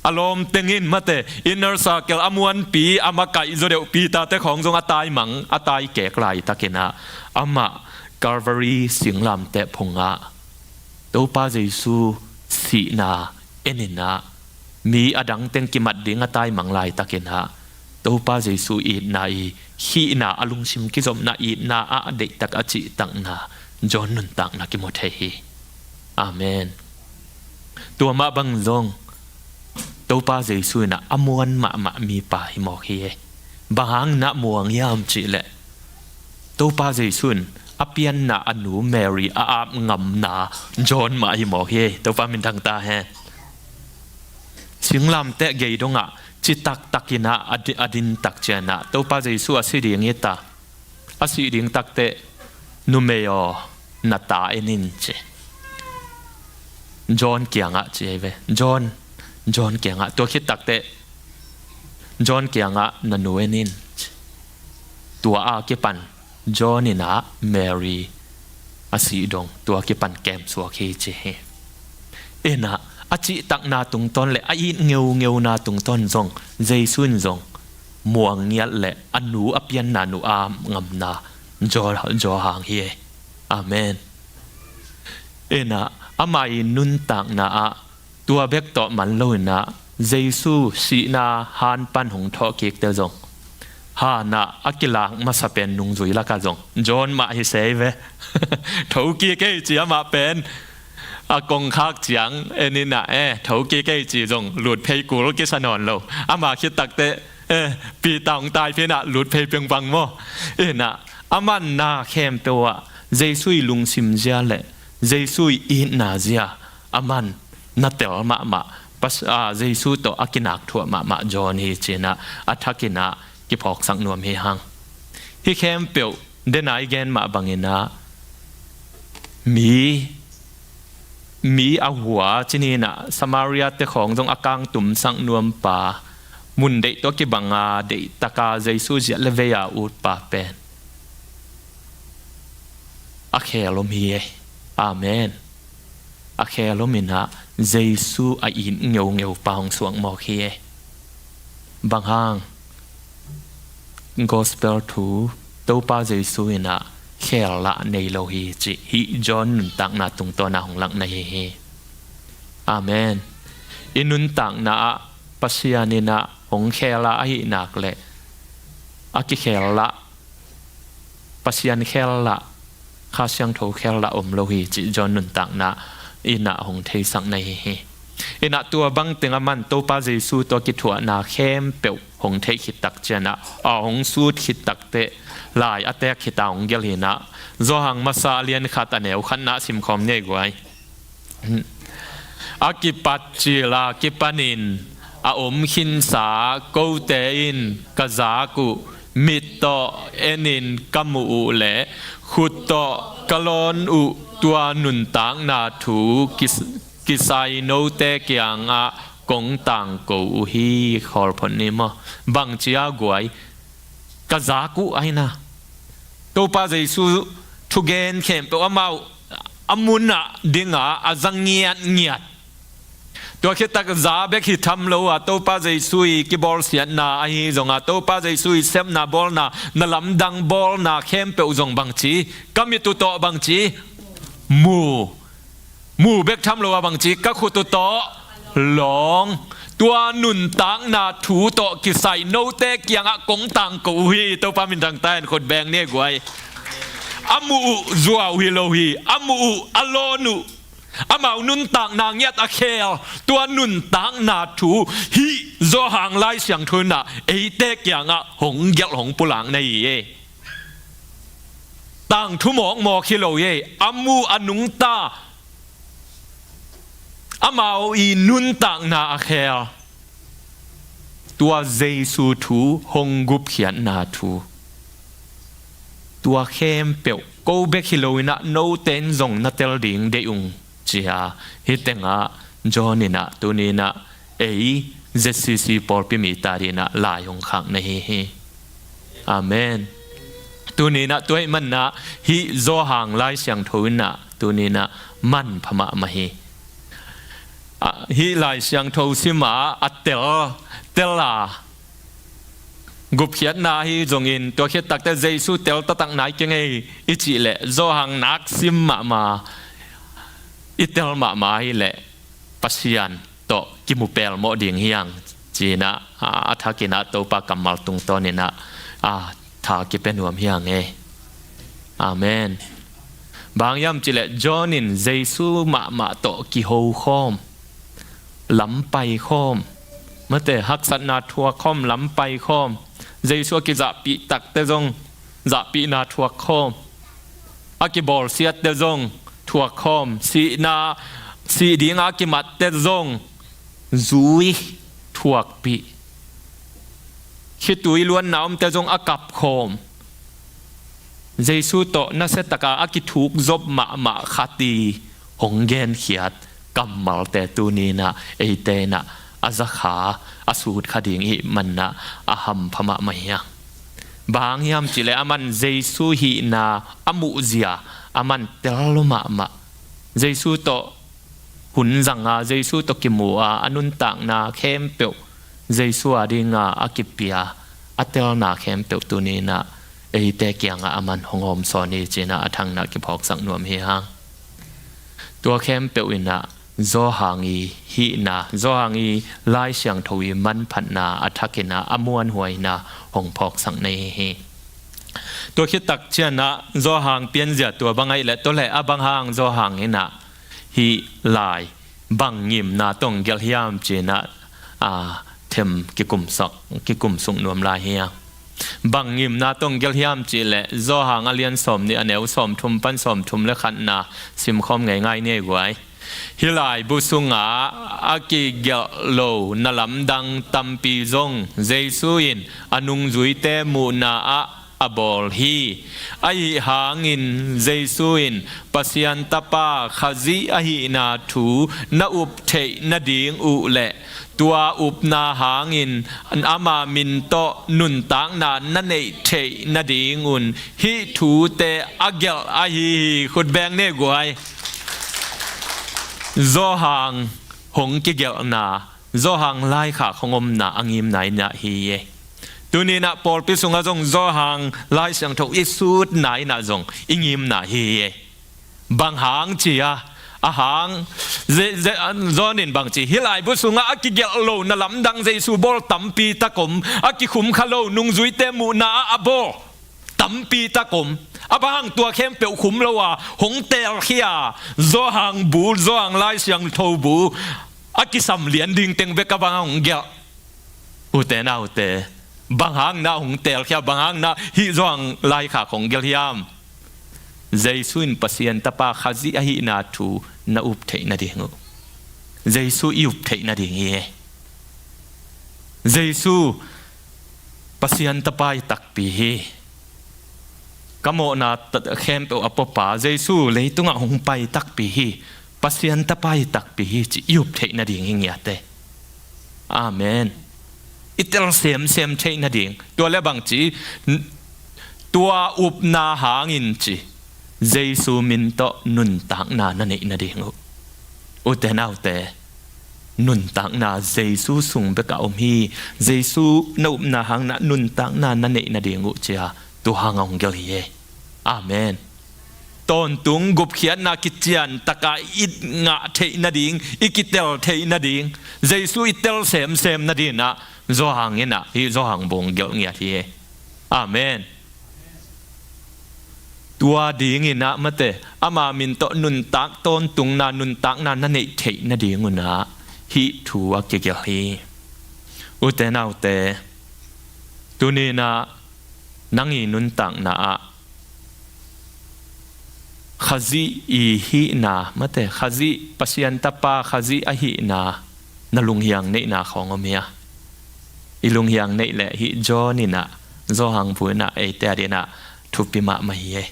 A lawm tengin mate, inner circle a muanpi, a makaih zaw deuh Peter te khawng zong a taimang, a taikek laitakinah amah Calvary singlamteh phungah Topa Jesu sihna eninah mi a dang teng kimat ding a taimang laitakinah Topa Jesu itna i hihna, a lungsim kizopna itna ah a deihtak a cihtakna John nuntakna kimu thei hi. Amen. Tua mah bang zong Topa Jesu inah a muan mahmah mipa hi mawk hi e. Bang hang inah muang hiam cihleh Topa Jesu in a pianna a nu Mary a ap ngamna John mah hi mawk hi. Topa minthang ta hen. Singlamteh gei dongah citaktakinah a di- a dintak cianah Topa Jesu a si ding hi ta, a sih ding takteh, numei aw, na ta en in ci. John kiangah ci ei ve. John, John kiangah, tua khit takteh John kiangah na nu en in ci. Tua a kipan John inah Mary a sih dong tua kipan kemsuak hi ci hi. Inah a cihtakna tungtawn le a it ngeungeuna tungtawn zong Jesu in zong muang ngiat le a nu a pianna nu a ngamna John, John hang hi e. Amen. Inah ama i nuntakna ah tua bek tawh man lo inah Jesu sihna han pan hong thawhkikte zong hanah a kilak masa pen nungzui lakah zong John mah hi sei ve. Thokik ei ci amah pen a kongkhak ciang eninah e, thokik ei ci zong lutphei kul kisa nawn lo. Ama khit takteh e, Peter hong taiphinah lutphei pengpang maw? Inah a manna khempeuh ah Jesu i lungsim zia le Jesu i itna zia a man na tel mahmah, Pas- a, Jesu tawh a kinak thuah mahmah John hi cinah a thakinah kiphawksak nuam hi hang. Hih khempeuh denai gen mah banginah mi, mi a hua cininah Samaria te khawng zong a kangtumsak nuampa, mun deih tawh kibanga deihtaka Jesu ziat le vei a utpa pen a khel om hi e. Amen. A khel om inah Jesu a it ngeungeu pa hong suak mawk hi e. Bang hang? Gospel thu Topa Jesu inah khel lah nei lo hi cih hih John nuntakna tungtawnah hong lakna hi hi. Amen. I nuntakna ah Pasian inah hong khel a ahih nak leh a kikhel lah, Pasian khel lah, Kha Siangtho khel lah om lo hi cih John nuntakna inah hong theisak na hi hi. Inah tua bangteng a man Topa Jesu tawh kithuahna khempeuh hong theih khittak cianah a hong sut khittak teh lai a teek khita hong gelh hinah Johan masa a lian khat a neu khatna simkhawm ngei guai. A kipat cila kipanin a om khinsa kote in ka zak uh, mit tawh enin ka muh uh le khut tawh ka lawn uh, tua nuntakna thu kis- kisai note kiangah kong tangko uh hi. Khawlphot ni maw? Bangcia guai? Ka zak uh aina. Topa Jesu thugen khempeuh amau a munah dinga a za ngiatngiat Tua khit tak za bek hi tham lo a, Topa Jesu i kibawlsiatna ahi zong a, Topa Jesu i sepna bawlna, na lamdang bawlna khempeuh zong bangci, ka mit uh tawh bangci, mu. Mu bek tham lo a bangci, ka khut uh tawh lawng. Tua nuntakna thu tawh kisai note kiangah kong tangko uh hi, Topa minthang ta hen, khut beng ni guai. A muh uh zuau hi lo hi, a muh uh, a lawn uh, amau nuntakna ngiat a khel, tua nuntakna thu hih Zawhang Lai Siangtho in ah eite kiangah hong gelh hong pulak na hi e. Tangthu mawkmawk hi lo e, a mu a nungta, amau i nuntakna a khel, tua Jesu thu hong gupkhiatna thu, tua khempeuh ko bek hi lo in ah note in zong na tel ding deih ung, ci-a hih tengah John in ah tuni in ah ei Z C C pawlpi mi ta ding in ah lai hong khak na hi hi. Amen. Tuni in ah tua ahih manin ah hih Zawhang Lai Siangtho in ah tuni in ah manpha mahmah hi. Ah, hih Lai Siangtho sim a, a tel, tel a gupkhiatna ahi zongin, tua khit takte Jesu tel taktak nai keng ei i cih leh, Zawhang nak sim mahmah, i tel mahmah ahih leh Pasian tawh kimu pelmawh ding hi hang, ci-in ah, a, a thak in ah Topa kammal tungtawn in ah, a, tha kipia nuam hi hang e. Amen. Bang hiam cih leh John in Jesu mahmah tawh kiho khawm, lam pai khawm, mate, haksatna thuak khawm, lam pai khawm, Jesu a kizahpih takte zong zahpihna thuak khawm, a kibawlsiatte zong thuak khawm, sihna, sih ding a kimatte zong zui thuakpih, khitui luanna omte zong a kap khawm, Jesu tawh nasia taka a kithuk zop mahmah khat i hong genkhiat kammalte tuni in ah eite in ah a zakha, a sutkha ding i hih manin ah a hampha mahmah hi hang. Bang hiam cih leh aman Jesu hihna a muhzia aman tel lua mahmah. Jesu tawh hun zang a, Jesu tawh kimu a, a nuntakna khempeuh Jesu a ding a, a kipia, a telna khempeuh tuni in ah eite kiangah aman hong hawmsawn hi, ci-in ah a thak in ah kiphawksak nuam hi hang. Tua khempeuh in ah Zawhang i hihna, Zawhang i Lai Siangtho i manphatna a thak in ah a muanhuaina hong phawksak na hi hi. Tua khit tak ciangin ah Zawhang pianzia tua bang ahih leh, tua leh a bang hang Zawhang in ah hih lai bang ngimna tawh hong gelh hiam, ci-in ah, a, them kikumsak, kikumsuk nuam lai hi hang. Bang ngimna tawh hong gelh hiam cih leh, Zawhang a lian sawmnih, a neu sawmthum pan sawmthum le khatna simkhawm ngeingai ni ei guai. Hih laibu sungah a kigelh lo na lamdang tampi zong Jesu in a nungzuite muhna ah a bawl hi. Ahi hangin Jesu in Pasian Tapa Khazih ahihna thu na up theih nading uh leh tua upna hangin ama min tawh nuntakna na neih theih nadingun hih thute a gelh ahi hi. Khut beng ni ei guai. Zawhang hong kigelhna, Zawhang laikhak hong omna a ngimna in ah hi e. Tuni in ah pawlpi sungah zong Zawhang Lai Siangtho i sutna in ah zong i ngimna hi e. Bang hang ci-a, a hang, ze-, ze-, John in bang ci, hih laibu sungah a kigelh lo na lamdang Jesu bawl tampi tak om, a kikhum kha lo nungzuite muhna ah a bawl tampi tak om. A bang hang tua khempeuh khum lo a hong teelkhia Zawhang bu, Zawhang Lai Siangtho bu a kisam lian ding teng bek a bang hang hong gelh? Ute naute, bang hang na hong teelkhia, bang hang na hih Zawhang laikhak hong gelh hiam? Jesu in Pasian Tapa Khazih ahihna thu na up theih nading uh. Jesu i up theih nading hi e. Jesu Pasian Tapa i takpi hi. Ka mawhna ta-, khempeuh a puapa Jesu leitungah hong pai takpi hi. Pasian Tapa i takpi hi, ci i up theih nading hi ngiat e. Amen. I tel semsem theih nading. Tua leh bang ci, n-, tua upna hangin ci, Jesu min tawh nuntakna na neih nading uh. Ute naute, nuntakna Jesu sung bekah om hi. Jesu na upna hangin ah nuntakna na neih nading uh ci-a tua hang a hong gelh hi e. Amen. Tawntung gupkhiatna kician taka i ngah theih nading, i kitel theih nading, Jesu i tel semsem nadingin ah Johan in ah hih Johan bung gelh ngiat hi e. Amen. Tua dingin ah mate, ama min tawh nuntak tawntungna, nuntakna na neih theih nadingun ah hih thu a kigelh hi. Ute naute, tuni-in ah nang i nuntakna ah Khazih i hihna, mate, Khazih, Pasian Tapa Khazih a hihna na lunghiang neihna khawng om hia? I lunghiang neih leh hih John in ah, Johan bu in ah eite adingin ah thupi mahmah hi e.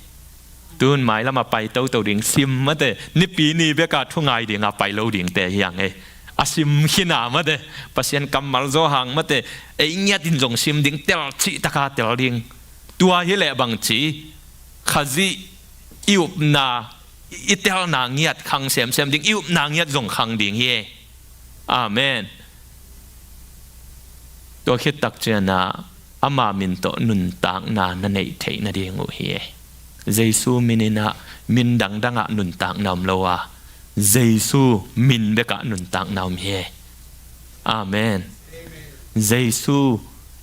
Tun mailam a pai toto ding, sim mate, Nipi ni bek a thu ngai ding a pai lo dingte hi hang e. A sim khin a mate, Pasian kammal Johan mate, ei ngiatin zong sim ding, telcih taka tel ding. Tua hi leh bangci, Khazih i upna, i telna ngiat khang semsem ding, i upna ngiat zong khang ding hi e. Amen. Tua khit tak ciangin ah ama min tawh nuntakna na neih theih nading uh hi e. Jesu min in ah, min dangdang ah nuntakna om lo a, Jesu min bekah nuntakna om hi e. Amen. Jesu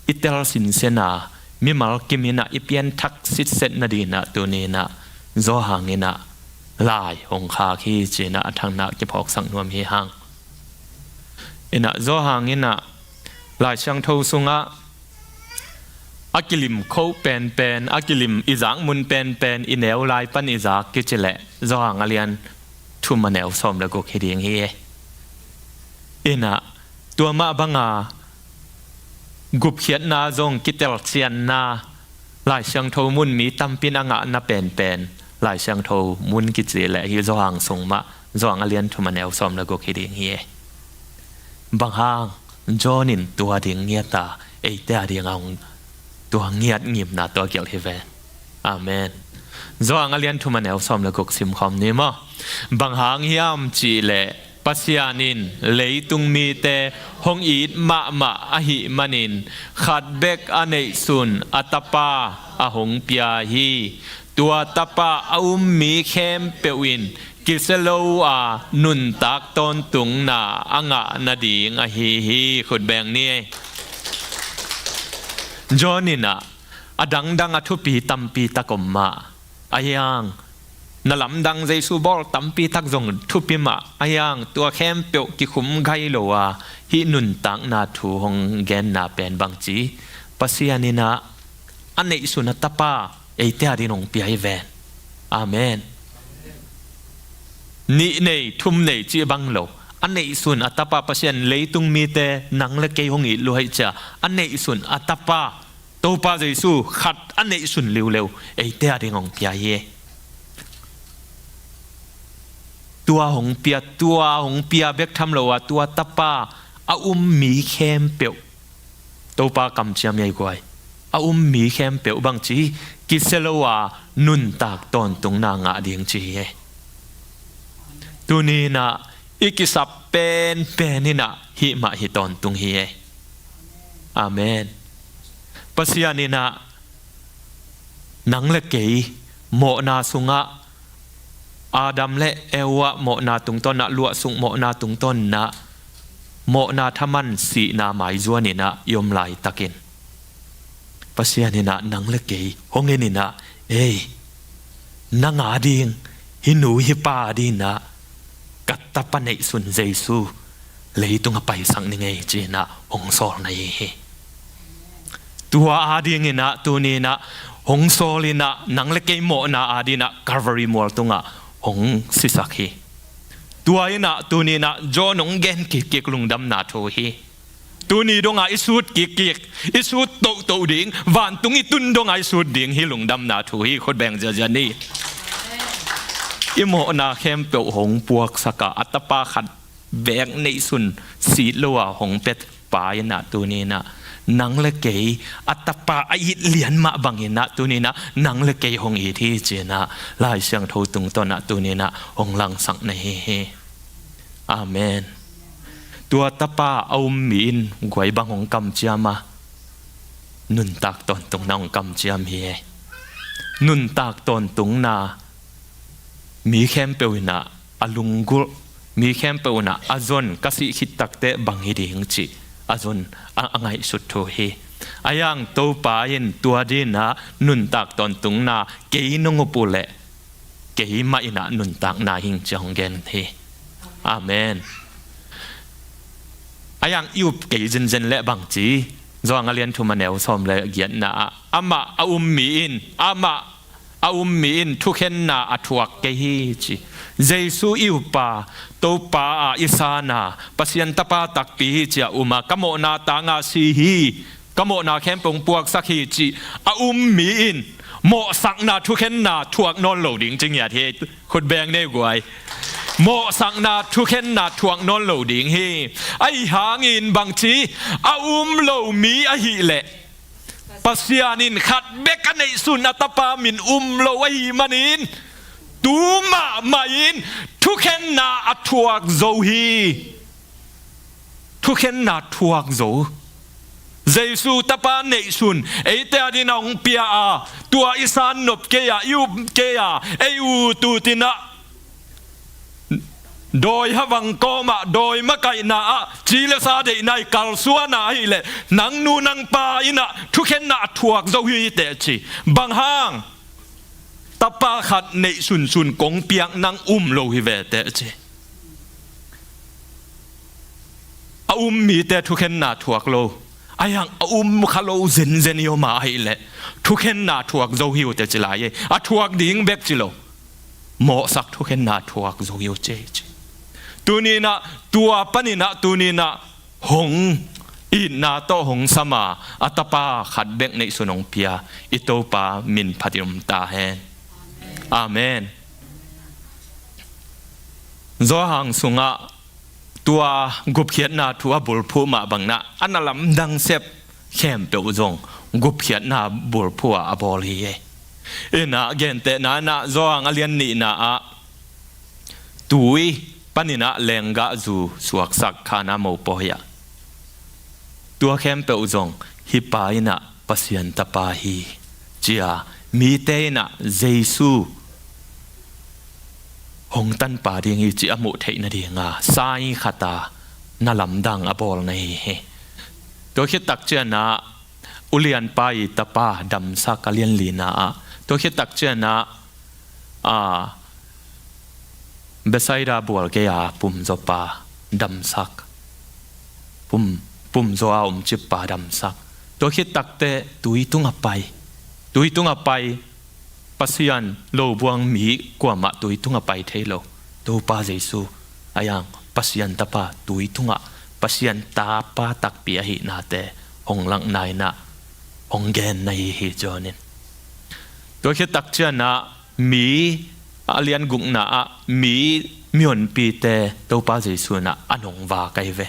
i tel sinsen a, mimal kim in ah i pianthak sitset nadingin ah tuni-in ah Johan in ah lai hong khak hi ci-in ah a thangin ah kiphawksak nuam hi hang. In ah Johan in ah Lai Siangtho sungah a kilim khoh penpen, a kilim i zak mun penpen, i neu lai pan i zak kici leh Johan a lian thum a neu sawm le guk hi ding hi e. In ah tua mah banga gupkhiatna zong kitelcianna, Lai Siangtho mun mi tampi in a ngahna penpen, Lai Siangtho mun kici leh hih Johan sung mah, Johan a lian thum a neu sawm le guk hi ding hi e. Bang hang John in tua ding ngiat a, eite ading a hong tua ngiat ngimna tua gelh hi ve. Amen. Johan a lian thum a neu sawm le guk sim khawm ni maw. Bang hang hiam cih leh Pasian in leitung mite hong it mahmah ahih manin khat bek a neihsun a Tapa a hong pia hi. Tua Tapa a um mi khempeuh in kisia lo a nuntak tawntungna a ngah nading ahi hi. Khut beng ni. John in ah a dangdang a thupi tampi tak om mah, ahi hang na lamdang Jesu bawl tampi tak zong thupi mah, ahi hang tua khempeuh kikhum gai lo a hih nuntakna thu hong genna pen bangci, Pasian in ah a neihsun a Tapa eite adingin hong pia hi ven. Amen. Nih nei, thum nei cih bang lo, a neihsun a Tapa, Pasian leitung mite nang le kei hong it lua hi cia, a neihsun a Tapa, Topa Jesu khat a neihsun liuleu eite adingin hong pia hi. Tua hong pia, tua hong pia bek tham lo a, tua Tapa a um mi khempeuh, Topa kamciam ei guai, a um mi khempeuh bangci kisia lo a nuntak tawntungna ngah ding ci hi e. Tuni-in ah i kisap penpen in ah hih mah hi tawntung hi e. Amen. Pasian in ah nang le kei mawhna sungah, Adam le Eva mawhna tungtawn ah, luahsuk mawhna tungtawn ah, mawhna thaman sihna maizuan in ah i om laitakin Pasian in ah nang le kei hong en in ah, ei, nang ading, hih nu hih pa adingin ah ka Tapa neihsun Jesu leitung a paisak ning ei ci-in ah hong sawl na hi hi. Tua adingin ah tuni-in ah hong sawl in ah nang le kei mawhna adingin ah Calvary mual tungah hong sisak hi. Tua in ah tuni-in ah John hong gen kikkik lungdamna thu hi. Tuni dongah i sut kikkik, i sut tohtoh ding, vantung i tun dongah i sut ding hi lungdamna thu hi. Khut beng ziazia ni. I mawhna khempeuh hong puaksak a, a Tapa khat bek neihsun sit lo a hong pia Pa in ah tuni-in ah nang le kei a Tapa a it lian mah bangin ah tuni-in ah nang le kei hong it hi ci-in ah Lai Siangtho tungtawn ah tuni-in ah hong langsak na hi hi. Amen. Tua tapa a um mi in guai bang hong kamciam a, nuntak tawntungna hong kamciam hi. Nuntak tawntungna mi khempeuh in ah a lunggulh, mi khempeuh in ah a zon, ka sih khit takteh bang hi ding cih a zon, a, a ngaihsut thu hi. Ahi hang Topa in tua dingin ah nuntak tawntungna kei nong up uh leh keimah in ah nuntakna hi ing ci hong gen hi. Amen. Ahi hang i up kei zenzen leh bang ci? Johan a lian thum a neu sawm le giatna ah, amah a um mi in, amah a um mi in thukhenna a thuak kei hi ci. Jesu i up a, Topa a i san a, Pasian tapa takpi hi ci a um a, ka mawhna tang a si hi, ka mawhna khempeuh hong puaksak hi cih a um mi in mawhsakna thukhenna thuak nawn lo ding ci ngiat hi. Khut beng nei guai. Mawhsakna thukhenna thuak nawn lo ding hi. Ahi hangin bang ci? A um lo mi ahih leh Pasian in khat bek a neihsun a tapa min um lo ahih manin tu mahmah in thukhenna a thuak zo hi. Thukhenna thuak zo. Jesu tapa neihsun eite adingin a hong pia a, tua i san nop kei a, i up kei a, ei ut ut in ah dawi havang kawmah, dawi makaihna ah ci le sa deihna i kalsuan a ahih leh nang nu nang pa in ah thukhenna a thuak zo hi teh ci. Bang hang? Tapa khat neihsun sun kong piak nang um lo hi ve teh ci. A um mite thukhenna thuak lo. Ahi hang a um kha lo zenzen i om a ahih leh thukhenna thuak zo hi uh teh ci lai hi. A thuak ding bek ci lo. Mawhsak thukhenna thuak zo hi uh teh ci. Tuni in ah tua panin ah, tuni in ah hong, itna tawh hong sam a, a tapa khat bek neihsun hong pia i Topa min phat i um ta hen. Amen. Johan sungah tua gupkhiatna thu a bulphuh mah bangin ah a na lamdang sep khempeuh zong gupkhiatna bulphuh a a bawl hi hi. In ah gentehna in ah Johan a lian nihna ah tui panin ah lenggahzu suaksak Kana mopawi ah, tua khempeuh zong hih pa in ah Pasian tapa hi ci a, mite in ah Jesu hong tanpa ding hi cih a muh theih nading a sai khat a na lamdang a bawlna hi hi. Tua khit tak ciangin ah ulianpa i tapa damsak a lian lina ah, tua khit tak ciangin ah, a, Bethsaida bual gei a pumzawpa damsak, pum, pumzaw a omcippa damsak. Tua khit takteh tui tungah pai, tui tungah pai, Pasian lo buang mi kuamah tui tungah pai thei lo. Topa Jesu, ahi hang Pasian tapa tui tungah, Pasian tapa takpi ahihnate hong langna in ah hong genna hi hi Johan in. Tua khit tak ciangin ah mi, a lian gukna ah mi mihonpite Topa Jesu in ah a nong vak ahi ve.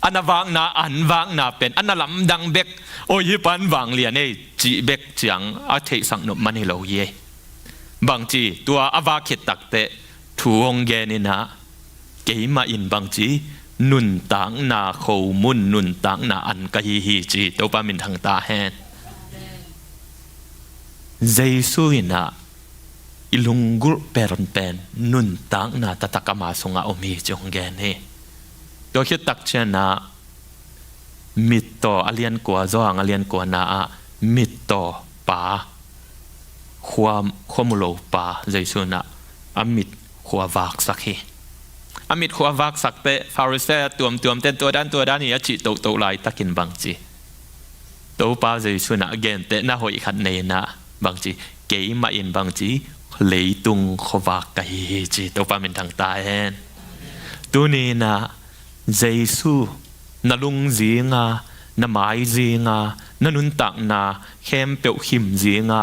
A na vakna, an vakna pen a na lamdang bek, oi hih pan vanglian ei cih bek ciang a theihsak nop man hi lo hi ei. Bangci, tua a vak khit takteh thu hong gen in ah, keimah in bangci, nuntakna khomun, nuntakna an ka hi hi ci. Topa min thang ta hen. Jesu in ah i lunggulh penpen nuntakna taktak ama sungah om hi ci hong gen hi. Tua khit tak ciangin ah mittaw a lian kua, Johan a lian kuana ah mittaw pa, khua, khua mu lo pa Jesu in ah a mit khua vaksak hi. A mit khua vaksak teh Pharisee tuamtuamte in tua dan tua dan hi a cih tohtoh laitakin bangci, Topa Jesu in ah gentehna hoih khat nei in ah bangci, keimah in bangci, leitung khuavak ka hi hi ci. Topa min thang ta hen. Tuni in ah Jesu na lungzinga, na maizinga, na nuntakna khempeuh khimzinga,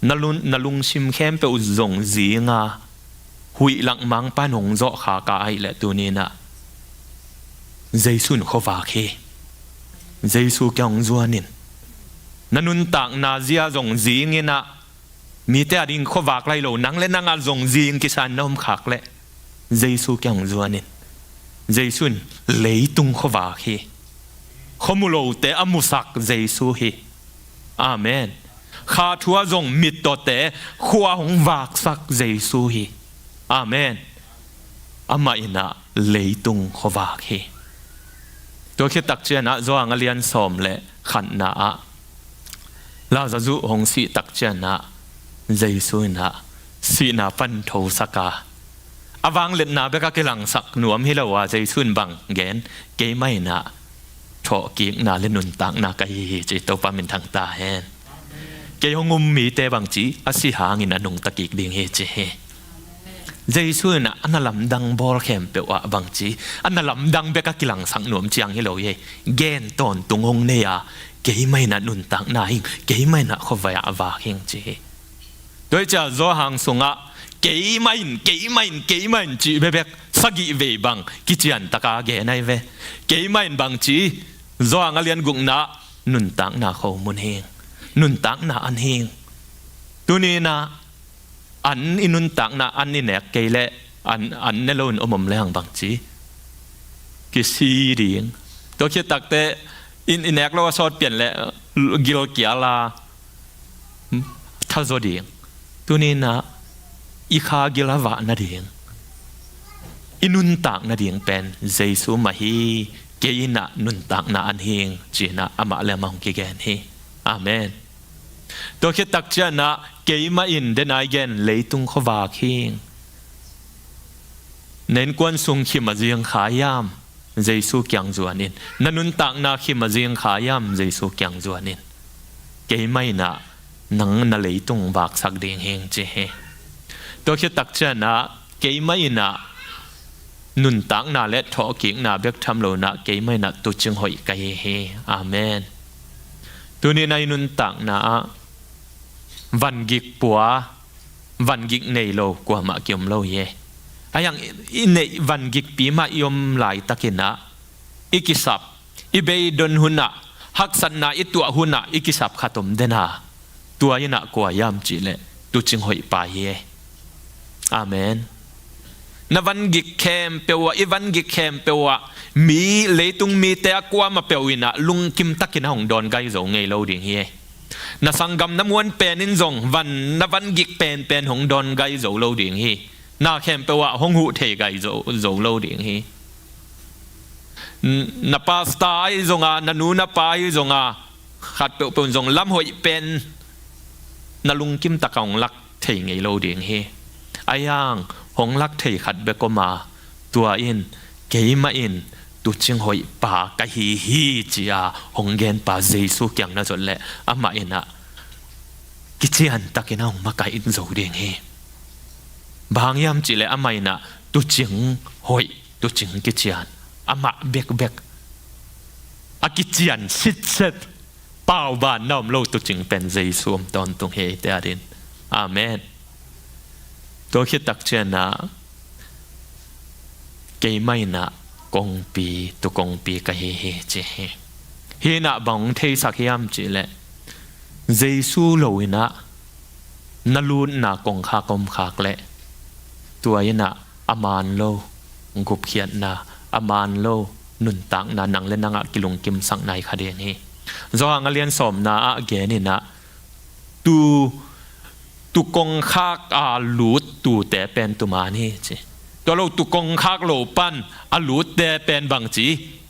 na lun-, na lungsim khempeuh zongzinga huih langmangpa in hong zawhkhak a ahih leh tuni in ah Jesu in khuavak hi. Jesu kiang hong zuan in. Na nuntakna zia zongzing in ah mite ading khuavak lai lo, nang le nang a zongzing kisa in na omkhak leh Jesu kiang hong zuan in. Jesu in leitung khuavak hi. Khua mu lote a musak Jesu hi. Amen. Kha thu a zong mittawte khua hong vaksak Jesu hi. Amen. Amah in ah leitung khuavak hi. Tua khit takcianah Johan a lian sawm le khatna ah Lazarus hong sih takcianah Jesu in ah sihna pan thosak a, a vangliatna bek a kilangsak nuam hi lo a, Jesu in bang gen? Keimah in ah thawhkikna le nuntakna ka hi hi, ci. Topa minthang ta hen. Kei hong um mite bangci a si hangin a nungta kik ding hi, ci hi. Jesu in ah a na lamdang bawl khempeuh ah bangci, a na lamdang bek a kilangsak nuam ciang hi lo hi. Gen tawntung hong nei a, keimah in ah nuntakna hing, keimah in ah khuavak a vak hing, ci hi. Tua hi ciah Johan sungah keimah in, keimah in, keimah in cih bekbek sagih vei bang kician taka gen ahi ve. Keimah in bangci, Johan a lian gukna, nuntakna khomun hing, nuntakna an hing. Tuni in ah an i nuntakna an i nek kei leh an, an ne lo in om om leng bangci, kisi ding. Tua khit takte in i nek lo a sawt pian leh gilkial a thazaw ding. Tuni in ah i kha gil a vah nading, i nuntak nading pen Jesu mah hi. Kei in ah nuntakna an hing, ci-in ah amah le amah hong kigen hi. Amen. Tua khit takcianah keimah in, denai gen, leitung khuavak hing. Na innkuan sung khim a zing kha hiam? Jesu kiang zuan in. Na nuntakna khim a zing kha hiam? Jesu kiang zuan in. Keimah in ah nang na leitung vaksak ding hing, ci hi. Tua khit takcianah keimah in ah nuntakna le thawhkikna bek tham lo in ah keimah in ah tuucing hoih ka hi hi. Amen. Tuni in ah i nuntakna ah vangik pua, vangik nei lo kuamah kiom lo hi. A hiang i neih vangikpi mah i om laitakin ah i kisap, i beidon hun ah, haksatna i tuah hun ah i kisap khat om den a, tua in ah kua hiam cih leh tuucing hoih pa hi. Amen. Na vangik khempeuh ah, i vangik khempeuh ah mi, leitung mite a kuamah peuh in ah lungkim takin a hong dawn gai zo ngei lo ding hi. Na sanggam na muan pen in zong van, na vangik penpen hong dawn gai zo lo ding hi. Na khempeuh ah hong huh thei gai zo, zo lo ding hi. N-, na pasta ahi zong a, na nu na pa ahi zong a, khat peuhpeuh in zong lam hoih pen na lungkim tak a hong lak thei ngei lo ding hi. A hiang hong lak thei khat bek om a, tua in keimah in tuucing hoih pa ka hi hi, ci-a hong gen pa Jesu kiang na zot leh amah in ah kician takin a hong makaih zo ding hi. Bang hang hiam cih leh amah in ah tuucing hoih, tuucing kician, amah bekbek a kician sitset, pauban na om lo tuucing pen Jesu om tawntung hi eite adingin. Amen. Tua khit takcianah keimah in ah kongpi, tuukongpi ka hi hi, ci hi. Hih in ah bang hong theisak hiam cih leh Jesu lo in ah na lutna kongkhak om khak leh tua in ah a man lo gupkhiatna, a man lo nuntakna, nang le nang ah kilungkimsakna hi kha ding hi. Johan a lian sawmna ah gen in ah tuu, tuukongkhak a lut tuute pen tuuman hi, ci. Tua lo tuukongkhak lo pan a lutte pen bangci,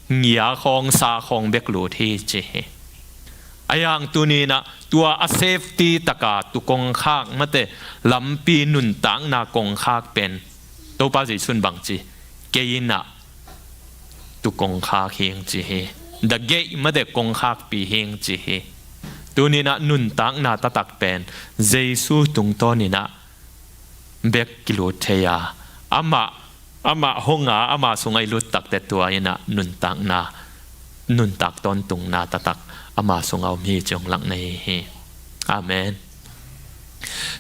ngia khawng, sa khawng bek lut hi, ci hi. A hiang tuni in ah tua a safety taka tuukongkhak, mate, lampi nuntakna kongkhak pen Topa Jesu in bangci, kei in ah tuukongkhak hing, ci hi. The gate, mate, kongkhakpi hing, ci hi. Tuni in ah nuntakna taktak pen Jesu tungtawn in ah bek kilut thei a, amah, amah hong a, ama sungah i lut takteh tua in ah nuntakna, nuntak tawntungna taktak ama sungah om hi, ci hong lakna hi hi. Amen.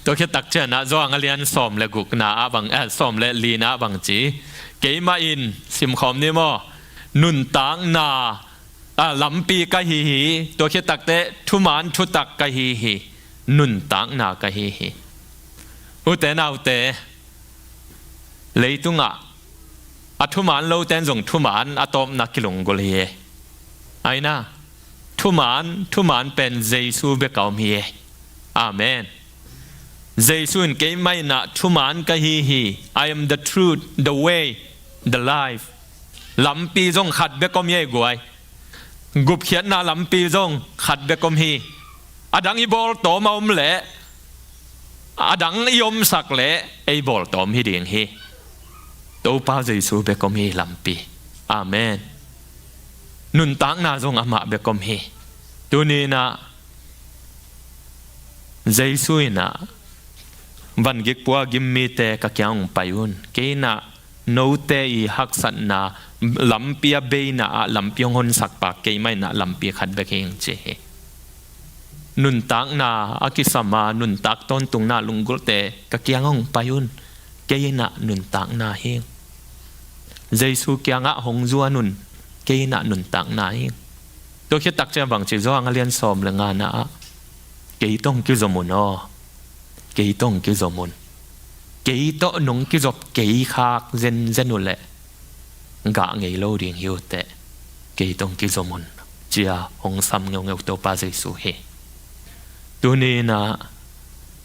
Tua khit takcianah Johan a lian sawm le gukna ah bang, eh, sawm le lina ah bangci, keimah in, simkhawm ni maw, nuntakna, ah, lampi ka hi hi. Tua khit takteh thuman thutak ka hi hi. Nuntakna ka hi hi. Ute naute, leitungah A thuman lote in zong thuman a tawpna kilunggulh hi e. Aina, thuman, thuman pen Jesu bek a om hi e. Amen. Jesu in keimah in ah thuman ka hi hi. I am the truth, the way, the life. Lampi zong khat bek om hi e guai. Gupkhiatna lampi zong khat bek om hi. A dang i bawltawm a om leh, a dang i omsak leh ei bawltawm hi ding hi. Topa Jesu bek om hi lampi. Amen. Nuntakna zong amah bek om hi. Tuni in ah Jesu in ah vangikpua gim mite ka kiang hong pai un. Kei in ah note i haksatna lampi a beina ah lampi hong honsak pa keimah in ah lampi khat bek hi ing ci hi. Nuntakna a kisam a nuntak tawntungna lunggulhte ka kiang hong pai un. Kei in ah nuntakna hi ing. Jesu kiangah hong zuan un. Kei in ah nuntakna hi ing. Tua khit tak ciang bang ci, Johan a lian sawm le ngana ah, kei tawh hong kizom un aw. Kei tawh hong kizom un. Kei tawh nong kizop kei khak zenzen uh leh gah ngei lo ding hi uh teh. Kei tawh hong kizom un, ci-a hong sam ngeungeu Topa Jesu hi. Tuni in ah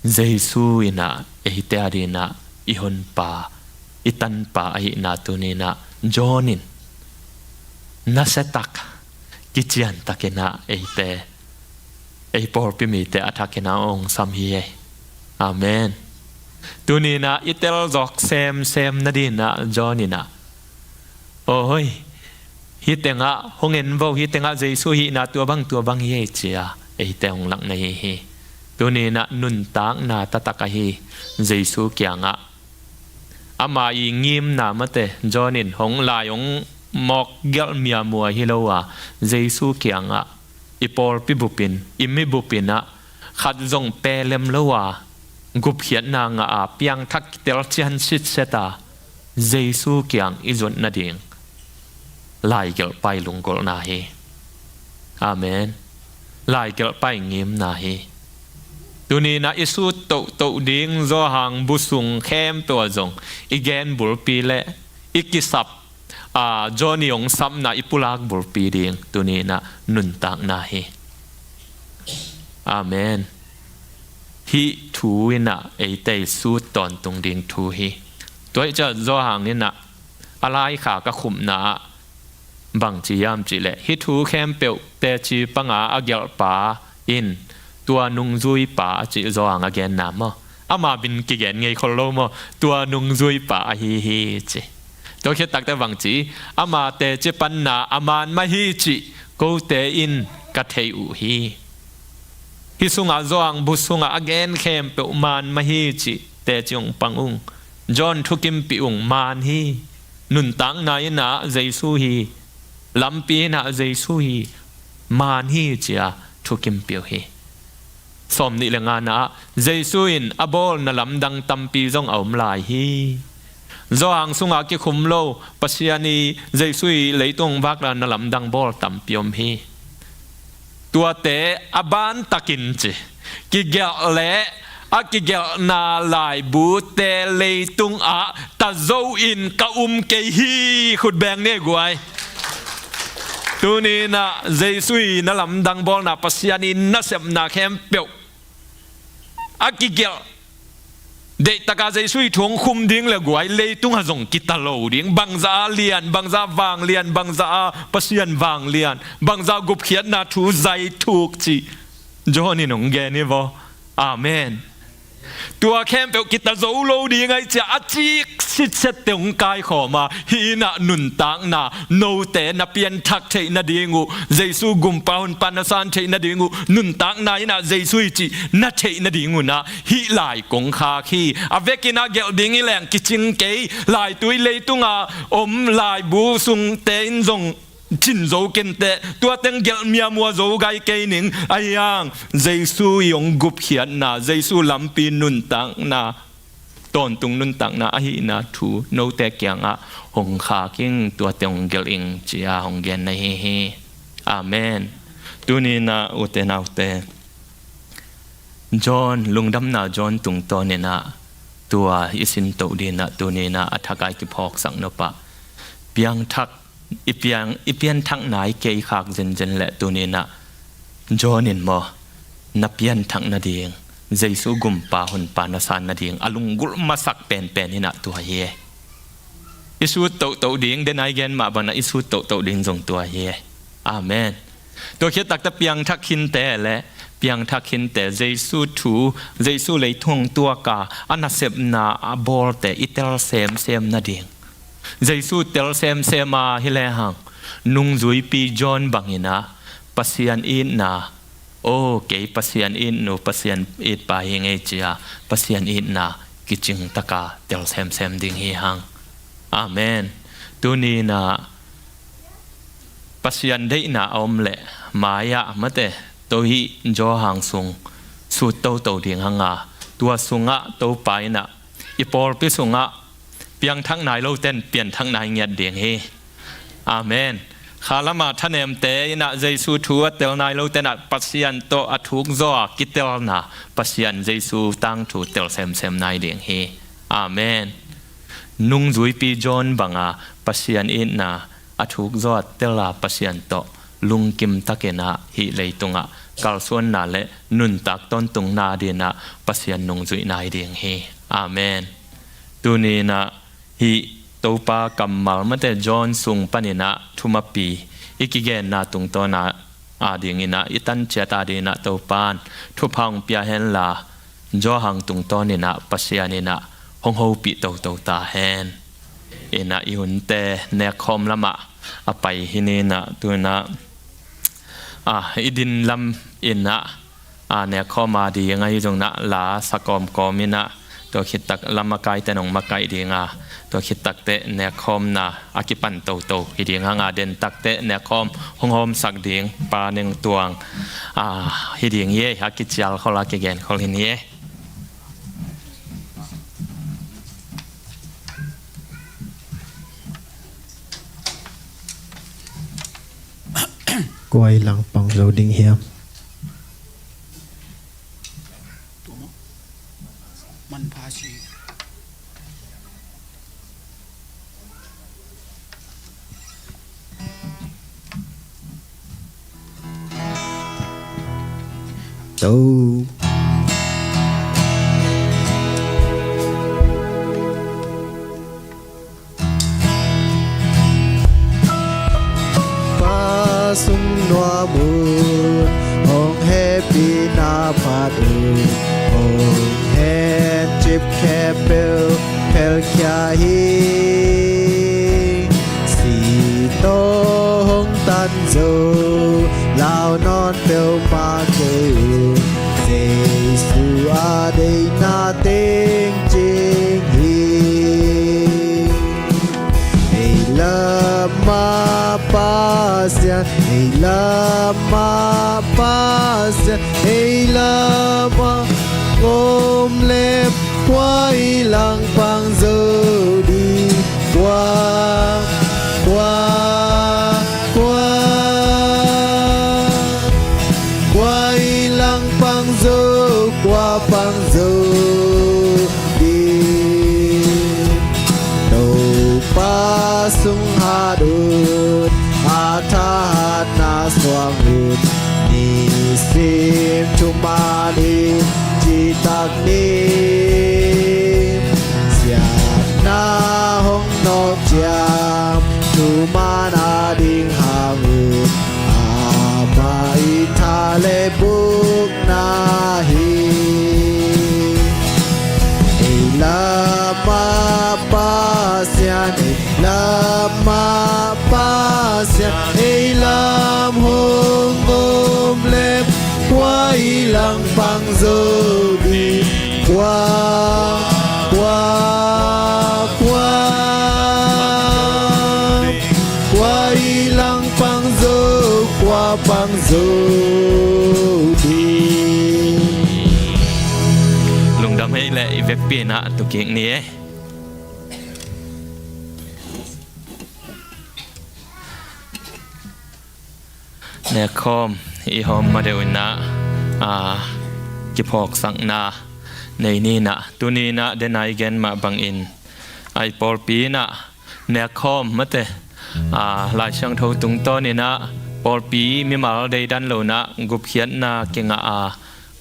Jesu in ah eite ading in ah i honpa, i tanpa ahihna tuni in ah John in nasia tak, kician takin ah eite, ei pawlpi mite a thakin ah hong sam hi e. Amen. Tuni in ah i tel zawk semsem nading in ah John in ah, oi, hih tengah hong en vo, hih tengah Jesu hihna tua bang tua bang hi e, ci-a eite hong lak na hi hi. Tuni in ah nuntakna taktak ahi Jesu kiangah, ama i ngimna mate John in hong lai hong mawk gelh miamua hi lo a, Jesu kiangah i pawlpi bupin, i mi bupin ah khat zong pelem lo a, gupkhiatna ngah a, piangthak kitel cian sitset a, Jesu kiang i zot nading laigelhpa i lunggulhna hi. Amen. Laigelhpa i ngimna hi. Tuni in ah i sut tohtoh ding Johan bu sung khempeuh ah zong i gen bulpi le i kisap, a, John i hong sapna i pulak bulpi ding tuni in ah nuntakna hi. Amen. Hih thu in ah eite i sut tawntung ding thu hi. Tua ahih ciang Johan in ah a laikhak a khupna ah bang ci hiam cih leh, hih thu khempeuh teci panga a gelhpa in tua nungzuipa a cih Johan a genna maw? Ama min kigen ngei khol lo maw? Tua nungzuipa ahi hi ci. Tua khit takte bang ci, ama teci panna a man mah hi cih kote in ka thei uh hi. Hih sungah Johan bu sungah a gen khempeuh man mah hi cih teci hong pang ung. John thukimpih ung, man hi. Nuntakna in ah Jesu hi. Lampi in ah Jesu hi. Man hi ci-a thukimpih uh hi. Sawmnih le ngana ah Jesu in a bawlna lamdang tampi zong a om lai hi. Johan sungah kikhum lo, Pasian i Jesu i leitung vakna lamdang bawl tampi om hi. Tuate a bantakin ci, kigelh le a kigelhna laibute leitungah tazo in ka um kei hi. Khut beng ni guai. Tuni in ah Jesu i na lamdang bawlna, Pasian i nasepna khempeuh a kigelh, deihtaka Jesu i thu hong khum ding le guai, leitung ah zong kita lo ding. Bangzah a lian, bangzah a vanglian, bangzah a Pasian vanglian, bangzah a gupkhiatna thu zai thuk cih John in hong gen hi vaw. Amen. Tua khempeuh kita zo lo ding ahih ciang a cik sitsette hong kaikhawm a, hih in ah nuntakna, note na pianthak theih nading uh, Jesu gumpa honpa na san theih nading uh, nuntakna in ah Jesu i cih na theih nading un ah hih lai kong khak hi. A vekin ah gelh ding hi leng kicing kei, laitui leitunga om laibu sungte in zong cin zo kenteh, tua teng gelh miamua zo gai kei ning. Ahi hang Jesu i hong gupkhiatna, Jesu lampi nuntakna, tawntung nuntakna ahihna thu note kiangah hong khak ing, tuate hong gelh ing, ci-a hong gen na hi hi. Amen. Tuni in ah ute naute, John, lungdamna John tungtawn in ah tua i sintoh ding in ah tuni in ah a thak a i kiphawksak nop ah, piangthak, i piang, i pianthak nai kei khak zenzen leh tuni-in ah John in maw, na pianthak nading, Jesu gumpa hunpa na san nading a lunggulh masak penpen in ah tua hi e. I sut tohtoh ding, den a i gen mah bangin ah i sut tohtoh ding zong tua hi e. Amen. Tua khit takte piangthak khinte le piangthak khinte, Jesu thu, Jesu leitungah tuak a, a nasepna a bawlte i tel semsem nading. Jesu tel semsem a hi lehang, nungzuipi John bangin ah Pasian itna, "O, kei Pasian itnu, Pasian itpa hi ing ei," ci-a Pasian itna kicing taka tel semsem ding hi hang. Amen. Tuni-in ah Pasian deihna a om leh mai-ah mate, tua hih Johan sung sut toto ding hang a, tua sungah Topa in ah i pawlpi sungah piangthak nai lote'n pianthak nai ngiat ding hi. Amen. Kha lamah thanemte in ah Jesu thu a tel nai lote'n ah Pasian tawh a thuk zaw a kitelna, Pasian Jesu tangthu tel semsem nai ding hi. Amen. Nungzuipi John banga Pasian itna a thuk zaw a tel a, Pasian tawh lungkim takin ah hih leitungah kalsuanna le nuntak tawntungna dingin ah Pasian nungzuih nai ding hi. Amen. Tuni-in ah hih Topa kammal mate John sung panin ah thumapi i kigenna tungtawn a, a dingin ah, i tan ciat a dingin ah Topa'n thupha hong pia henla, Johan tungtawnin ah Pasian in ah hong hopih toto ta hen. In ah i hunte nekkhawm lamah a pai hi-in ah, tu-in ah, ah, i din lam in ah, ah, nekkhawm a ding ahi zongin ah la sa kawmkawm in ah, tua khit tak la makaite nong makaih ding a, tua khit takteh nekkhawmna a kipan toto hi ding hang a, den takteh nekkhawm hong hawmsak ding Pa Neng Tuang, ah, hi ding hi e, a kicial khol a kigen khol hi-in hi e. Kua i langpang zo ding hiam? To. Pa sung nuam un, hong hehpihna phat un, hong hencip khempeuh phelkhia hi. Si tawh hong tan zo, lau nawn peuhmah kei un, Jesu a deihna teng cing hi. Ei lamah Pasian, ei lamah Pasian, ei lamah om leh, kua i langpang zo ding, kua, kua, kua, kua i langpang zo, kua pang zo ding. Topa sung hat un, a thahatna suang un, nisim thuman in citak ni. Siatna hong nawk ciang, thuman a ding hang un, amah i tha le bukna hi. Ei lamah Pasian, ei lamah Pasian, ei lam hong om leh, kua i langpang zo ding, kua, kua, kua, kua i langpang zo, kua pang zo ding. Lungdam hei leh i vekpi-in ah tu kik ni e. Nekkhawm i hawm ma deuh in ah, a, kiphawksakna nei ni in ah, tuni in ah, den a i gen mah bangin, a, i pawlpi in ah nekkhawm mate, Aa, Lai Siangtho tungtawninah pawlpi mimal deidan loinah gupkhiatna kingah a,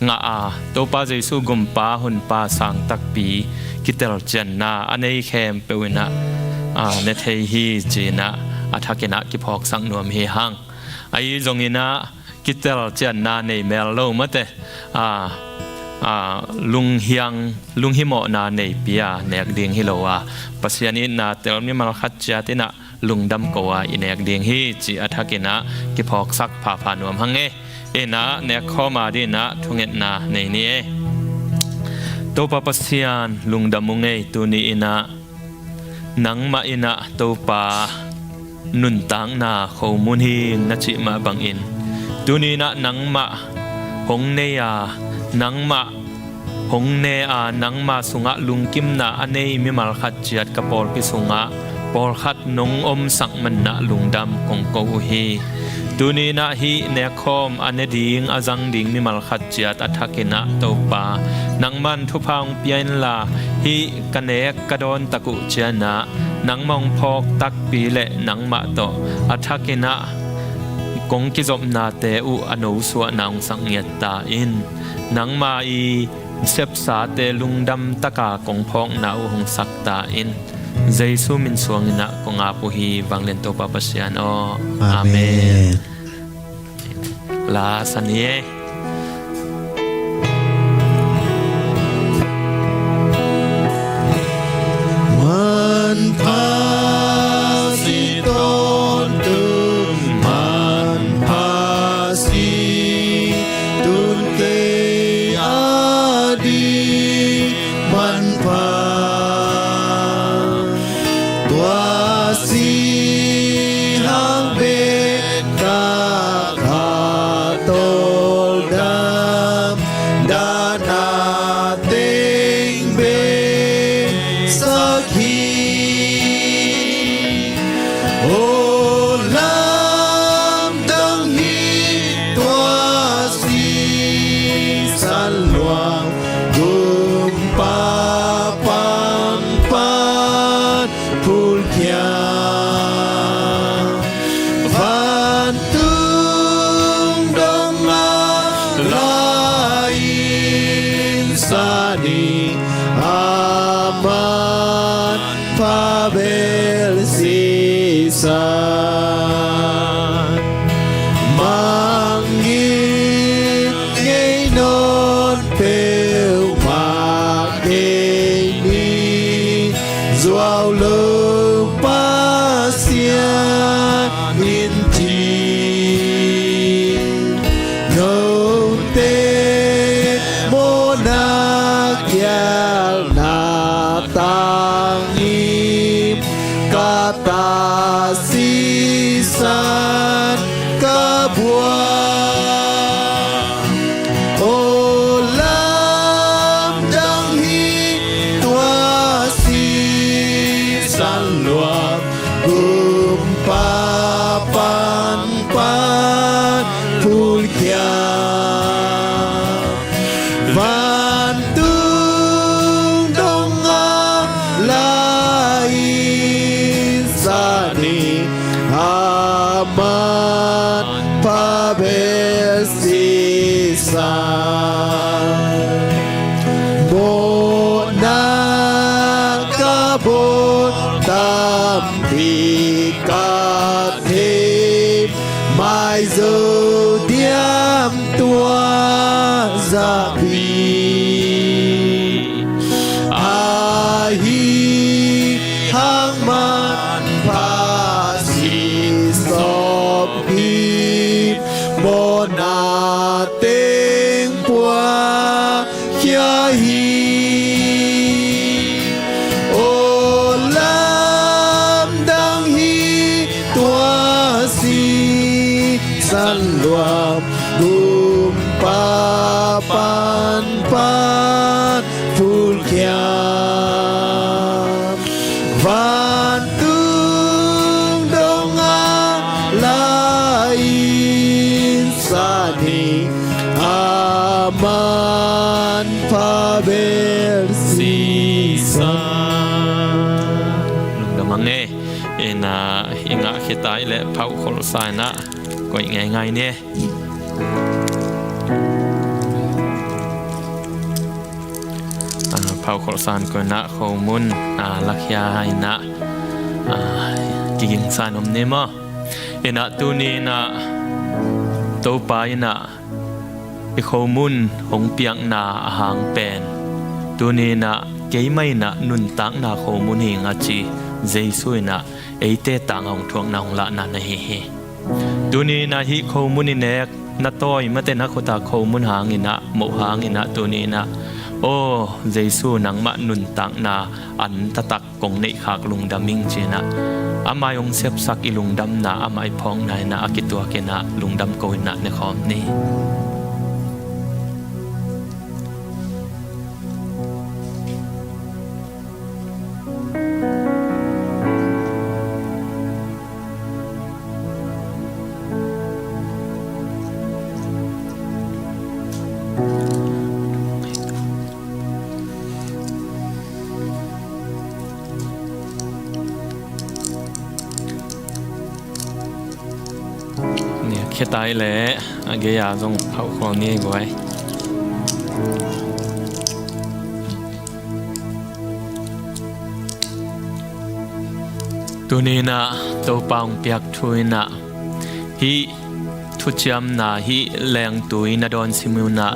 ngah a, Topa Jesu gumpa hunpa sang takpi kitelcianna a nei khempeuh inah, aa, ne thei hi ci-inah a thakinah kiphawksak nuam hi hang. Ahi zonginah kitelcianna nei mel lo mate, aa, aa, lunghiang, lunghimawhna neipi a nek ding hi lo a, Pasian itna tel mimal khat ciat inah lungdam ko a i nek ding hi ci a thakinah kiphawksak phapha nuam hang e. Inah nekkhawm a dinah thungetna nei ni e. Topa Pasian, lungdam ung ei. Tuni inah nangmah inah Topa nuntakna khomun hi na cih mah bangin, tuni inah nangmah hong nei a, nangmah hong ne a, nangma sungah lungkimna a nei mimal khat ciat ka pawlpi sungah pawlkhat nong omsak manah lungdam kong ko uh hi. Tuni inah hih nekkhawm a ne ding a zang ding mimal khat ciat a thakinah Topa, nangman thupha hong pia inla, hih ka nek ka dawn tak uh cianah nangmah hong phawk takpi le nangmah tawh a thakinah kong kizopnate uh a nosuahna hong sak ngiat ta in. Nangma i sepsate lungdam taka kong phawkna uh hong sak ta in. Jesu min suanginah kong ap uh hi. Vanglian Topa Pasian aw. Amen. Amen. La sa ni e. Manpha si tawntung, manpha si tun kei a ding manpha. Tua si hang bek ka kha tawldam, dahna teng bek sak hi. Aw lamdang hi tua sisan luang, gumpa pan pan phulkhia. Vantung dong a la-in sa ding, aman pha bel sisan. Mangngilh ngei nawn peuhmah kei ni, zuau lo Pasian in ci. Note mawhna kialna tangim ka ta sisan ka buai. Aw lamdang hi tua sisan luang, gumpa pan pan phulkhia. Vantung dong a la-in sa ding, aman pha bel sisan. Mawhna ka bawl tampi ka thei, maizo diam tua zahpi. Ahi hang manpha si sawm hi, mawhna teng pua khia hi. Aw lamdang hi tua sisan luang, gumpa pan pan phulkhia. Vantung dong a la-in sa ding, aman pha bel sisan. Lungdam hang e. Ina i ngah khit Tai le phauh kholhsa in ah koih ngeingai ni. Ah, phauh kholhsa in koih in ah khomun, ah, lakhia in ah, ah, kigingsa in om ni maw? In ah tuni in ah Topa in ah i khomun hong piakna a hang pen tuni in ah keimah in ah nuntakna khomun hi ing a ci Jesu in ah eite tang a hong thuakna hong lahna na hi hi. Tuni in ah hih khomun i nek na tawi mate na khut a khomun hang in ah moh hang in ah tuni in ah aw Jesu nangmah nuntakna an taktak kong neihkhak lungdam ing ci in ah amah i hong sepsak i lungdamna amah i phawkna in ah a kituak in ah lungdam ko in ah nekhawm ni. Nia khia tai le a gei a zong phauh khawl ni guai. Tuni in ah Topa hong piak thu in ah hih thuciamna hih lengtui na dawn sim un ah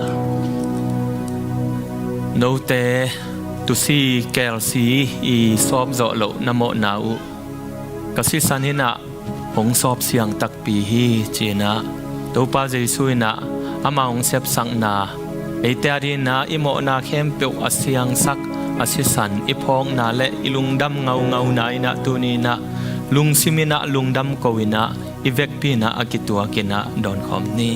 note tusi kelsi i sawp zawh loh na mawhna uh ka sisan in ah hong sawp siang takpi hi ci in ah Topa Jesu in ah amah hong sepsakna eite a ding in ah i mawhna khempeuh a siangsak a sisan i phawkna le i lungdam ngaungauna in ah tuni in ah lungsim in ah lungdam ko in ah i vekpi in ah a kituak in ah dawnkhawm ni.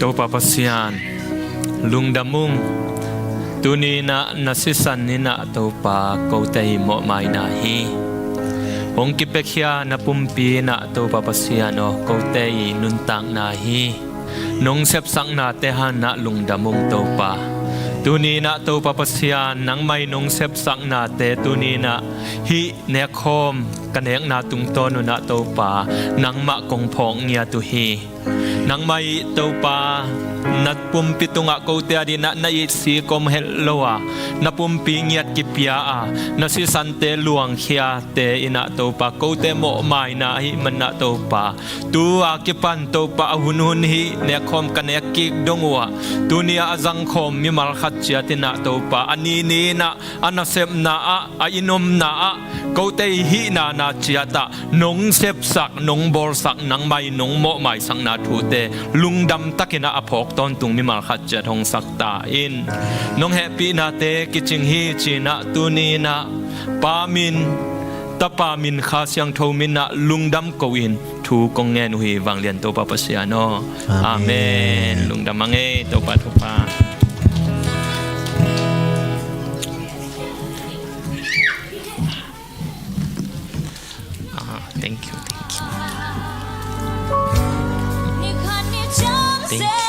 Topa Pasian, lungdam ung. Tuni in ah na sisan in ah Topa kote i mawhmaina hi. Hong kipiakhia na pumpi in ah Topa Pasian aw kote i nuntakna hi. Nong sepsaknate hang in ah lungdam ung Topa. Tuni in ah Topa Pasian nangmah i nong sepsaknate tuni in ah hih nekkhawm ka nekna tungtawn un ah Topa nangmah kong phawk ngiat uh hi. Nangmah i Topa na pumpi tungah kote a ding in ah na itsi kom het lo a na pumpi ngiat kipia a na sisante luangkhiate in ah Topa kote mawhmaina ahih man in ah Topa tu a kipan Topa a hunhun hih nekkhawm ka nek kik dong uh ah tuni a a zangkhawm mimal khat ciat in ah Topa a nini in ah a nasepna ah a i nomna ah kote i hihna na ciat ah nong sepsak nong bawlsak nangmah i nong mawhmaisakna thute lungdam takin ah a phawk tawntung mimal khat ciat hong sak ta in. Nong hehpihnate kicing hi ci in ah tuni in ah Pa min, Tapa min, Kha Siangtho min ah lungdam ko in thu kong ngen uh hi. Vanglian Topa Pasian aw. Amen. Amen. Lungdam a ngei Topa thupha. Ah, thank you, thank you. Thank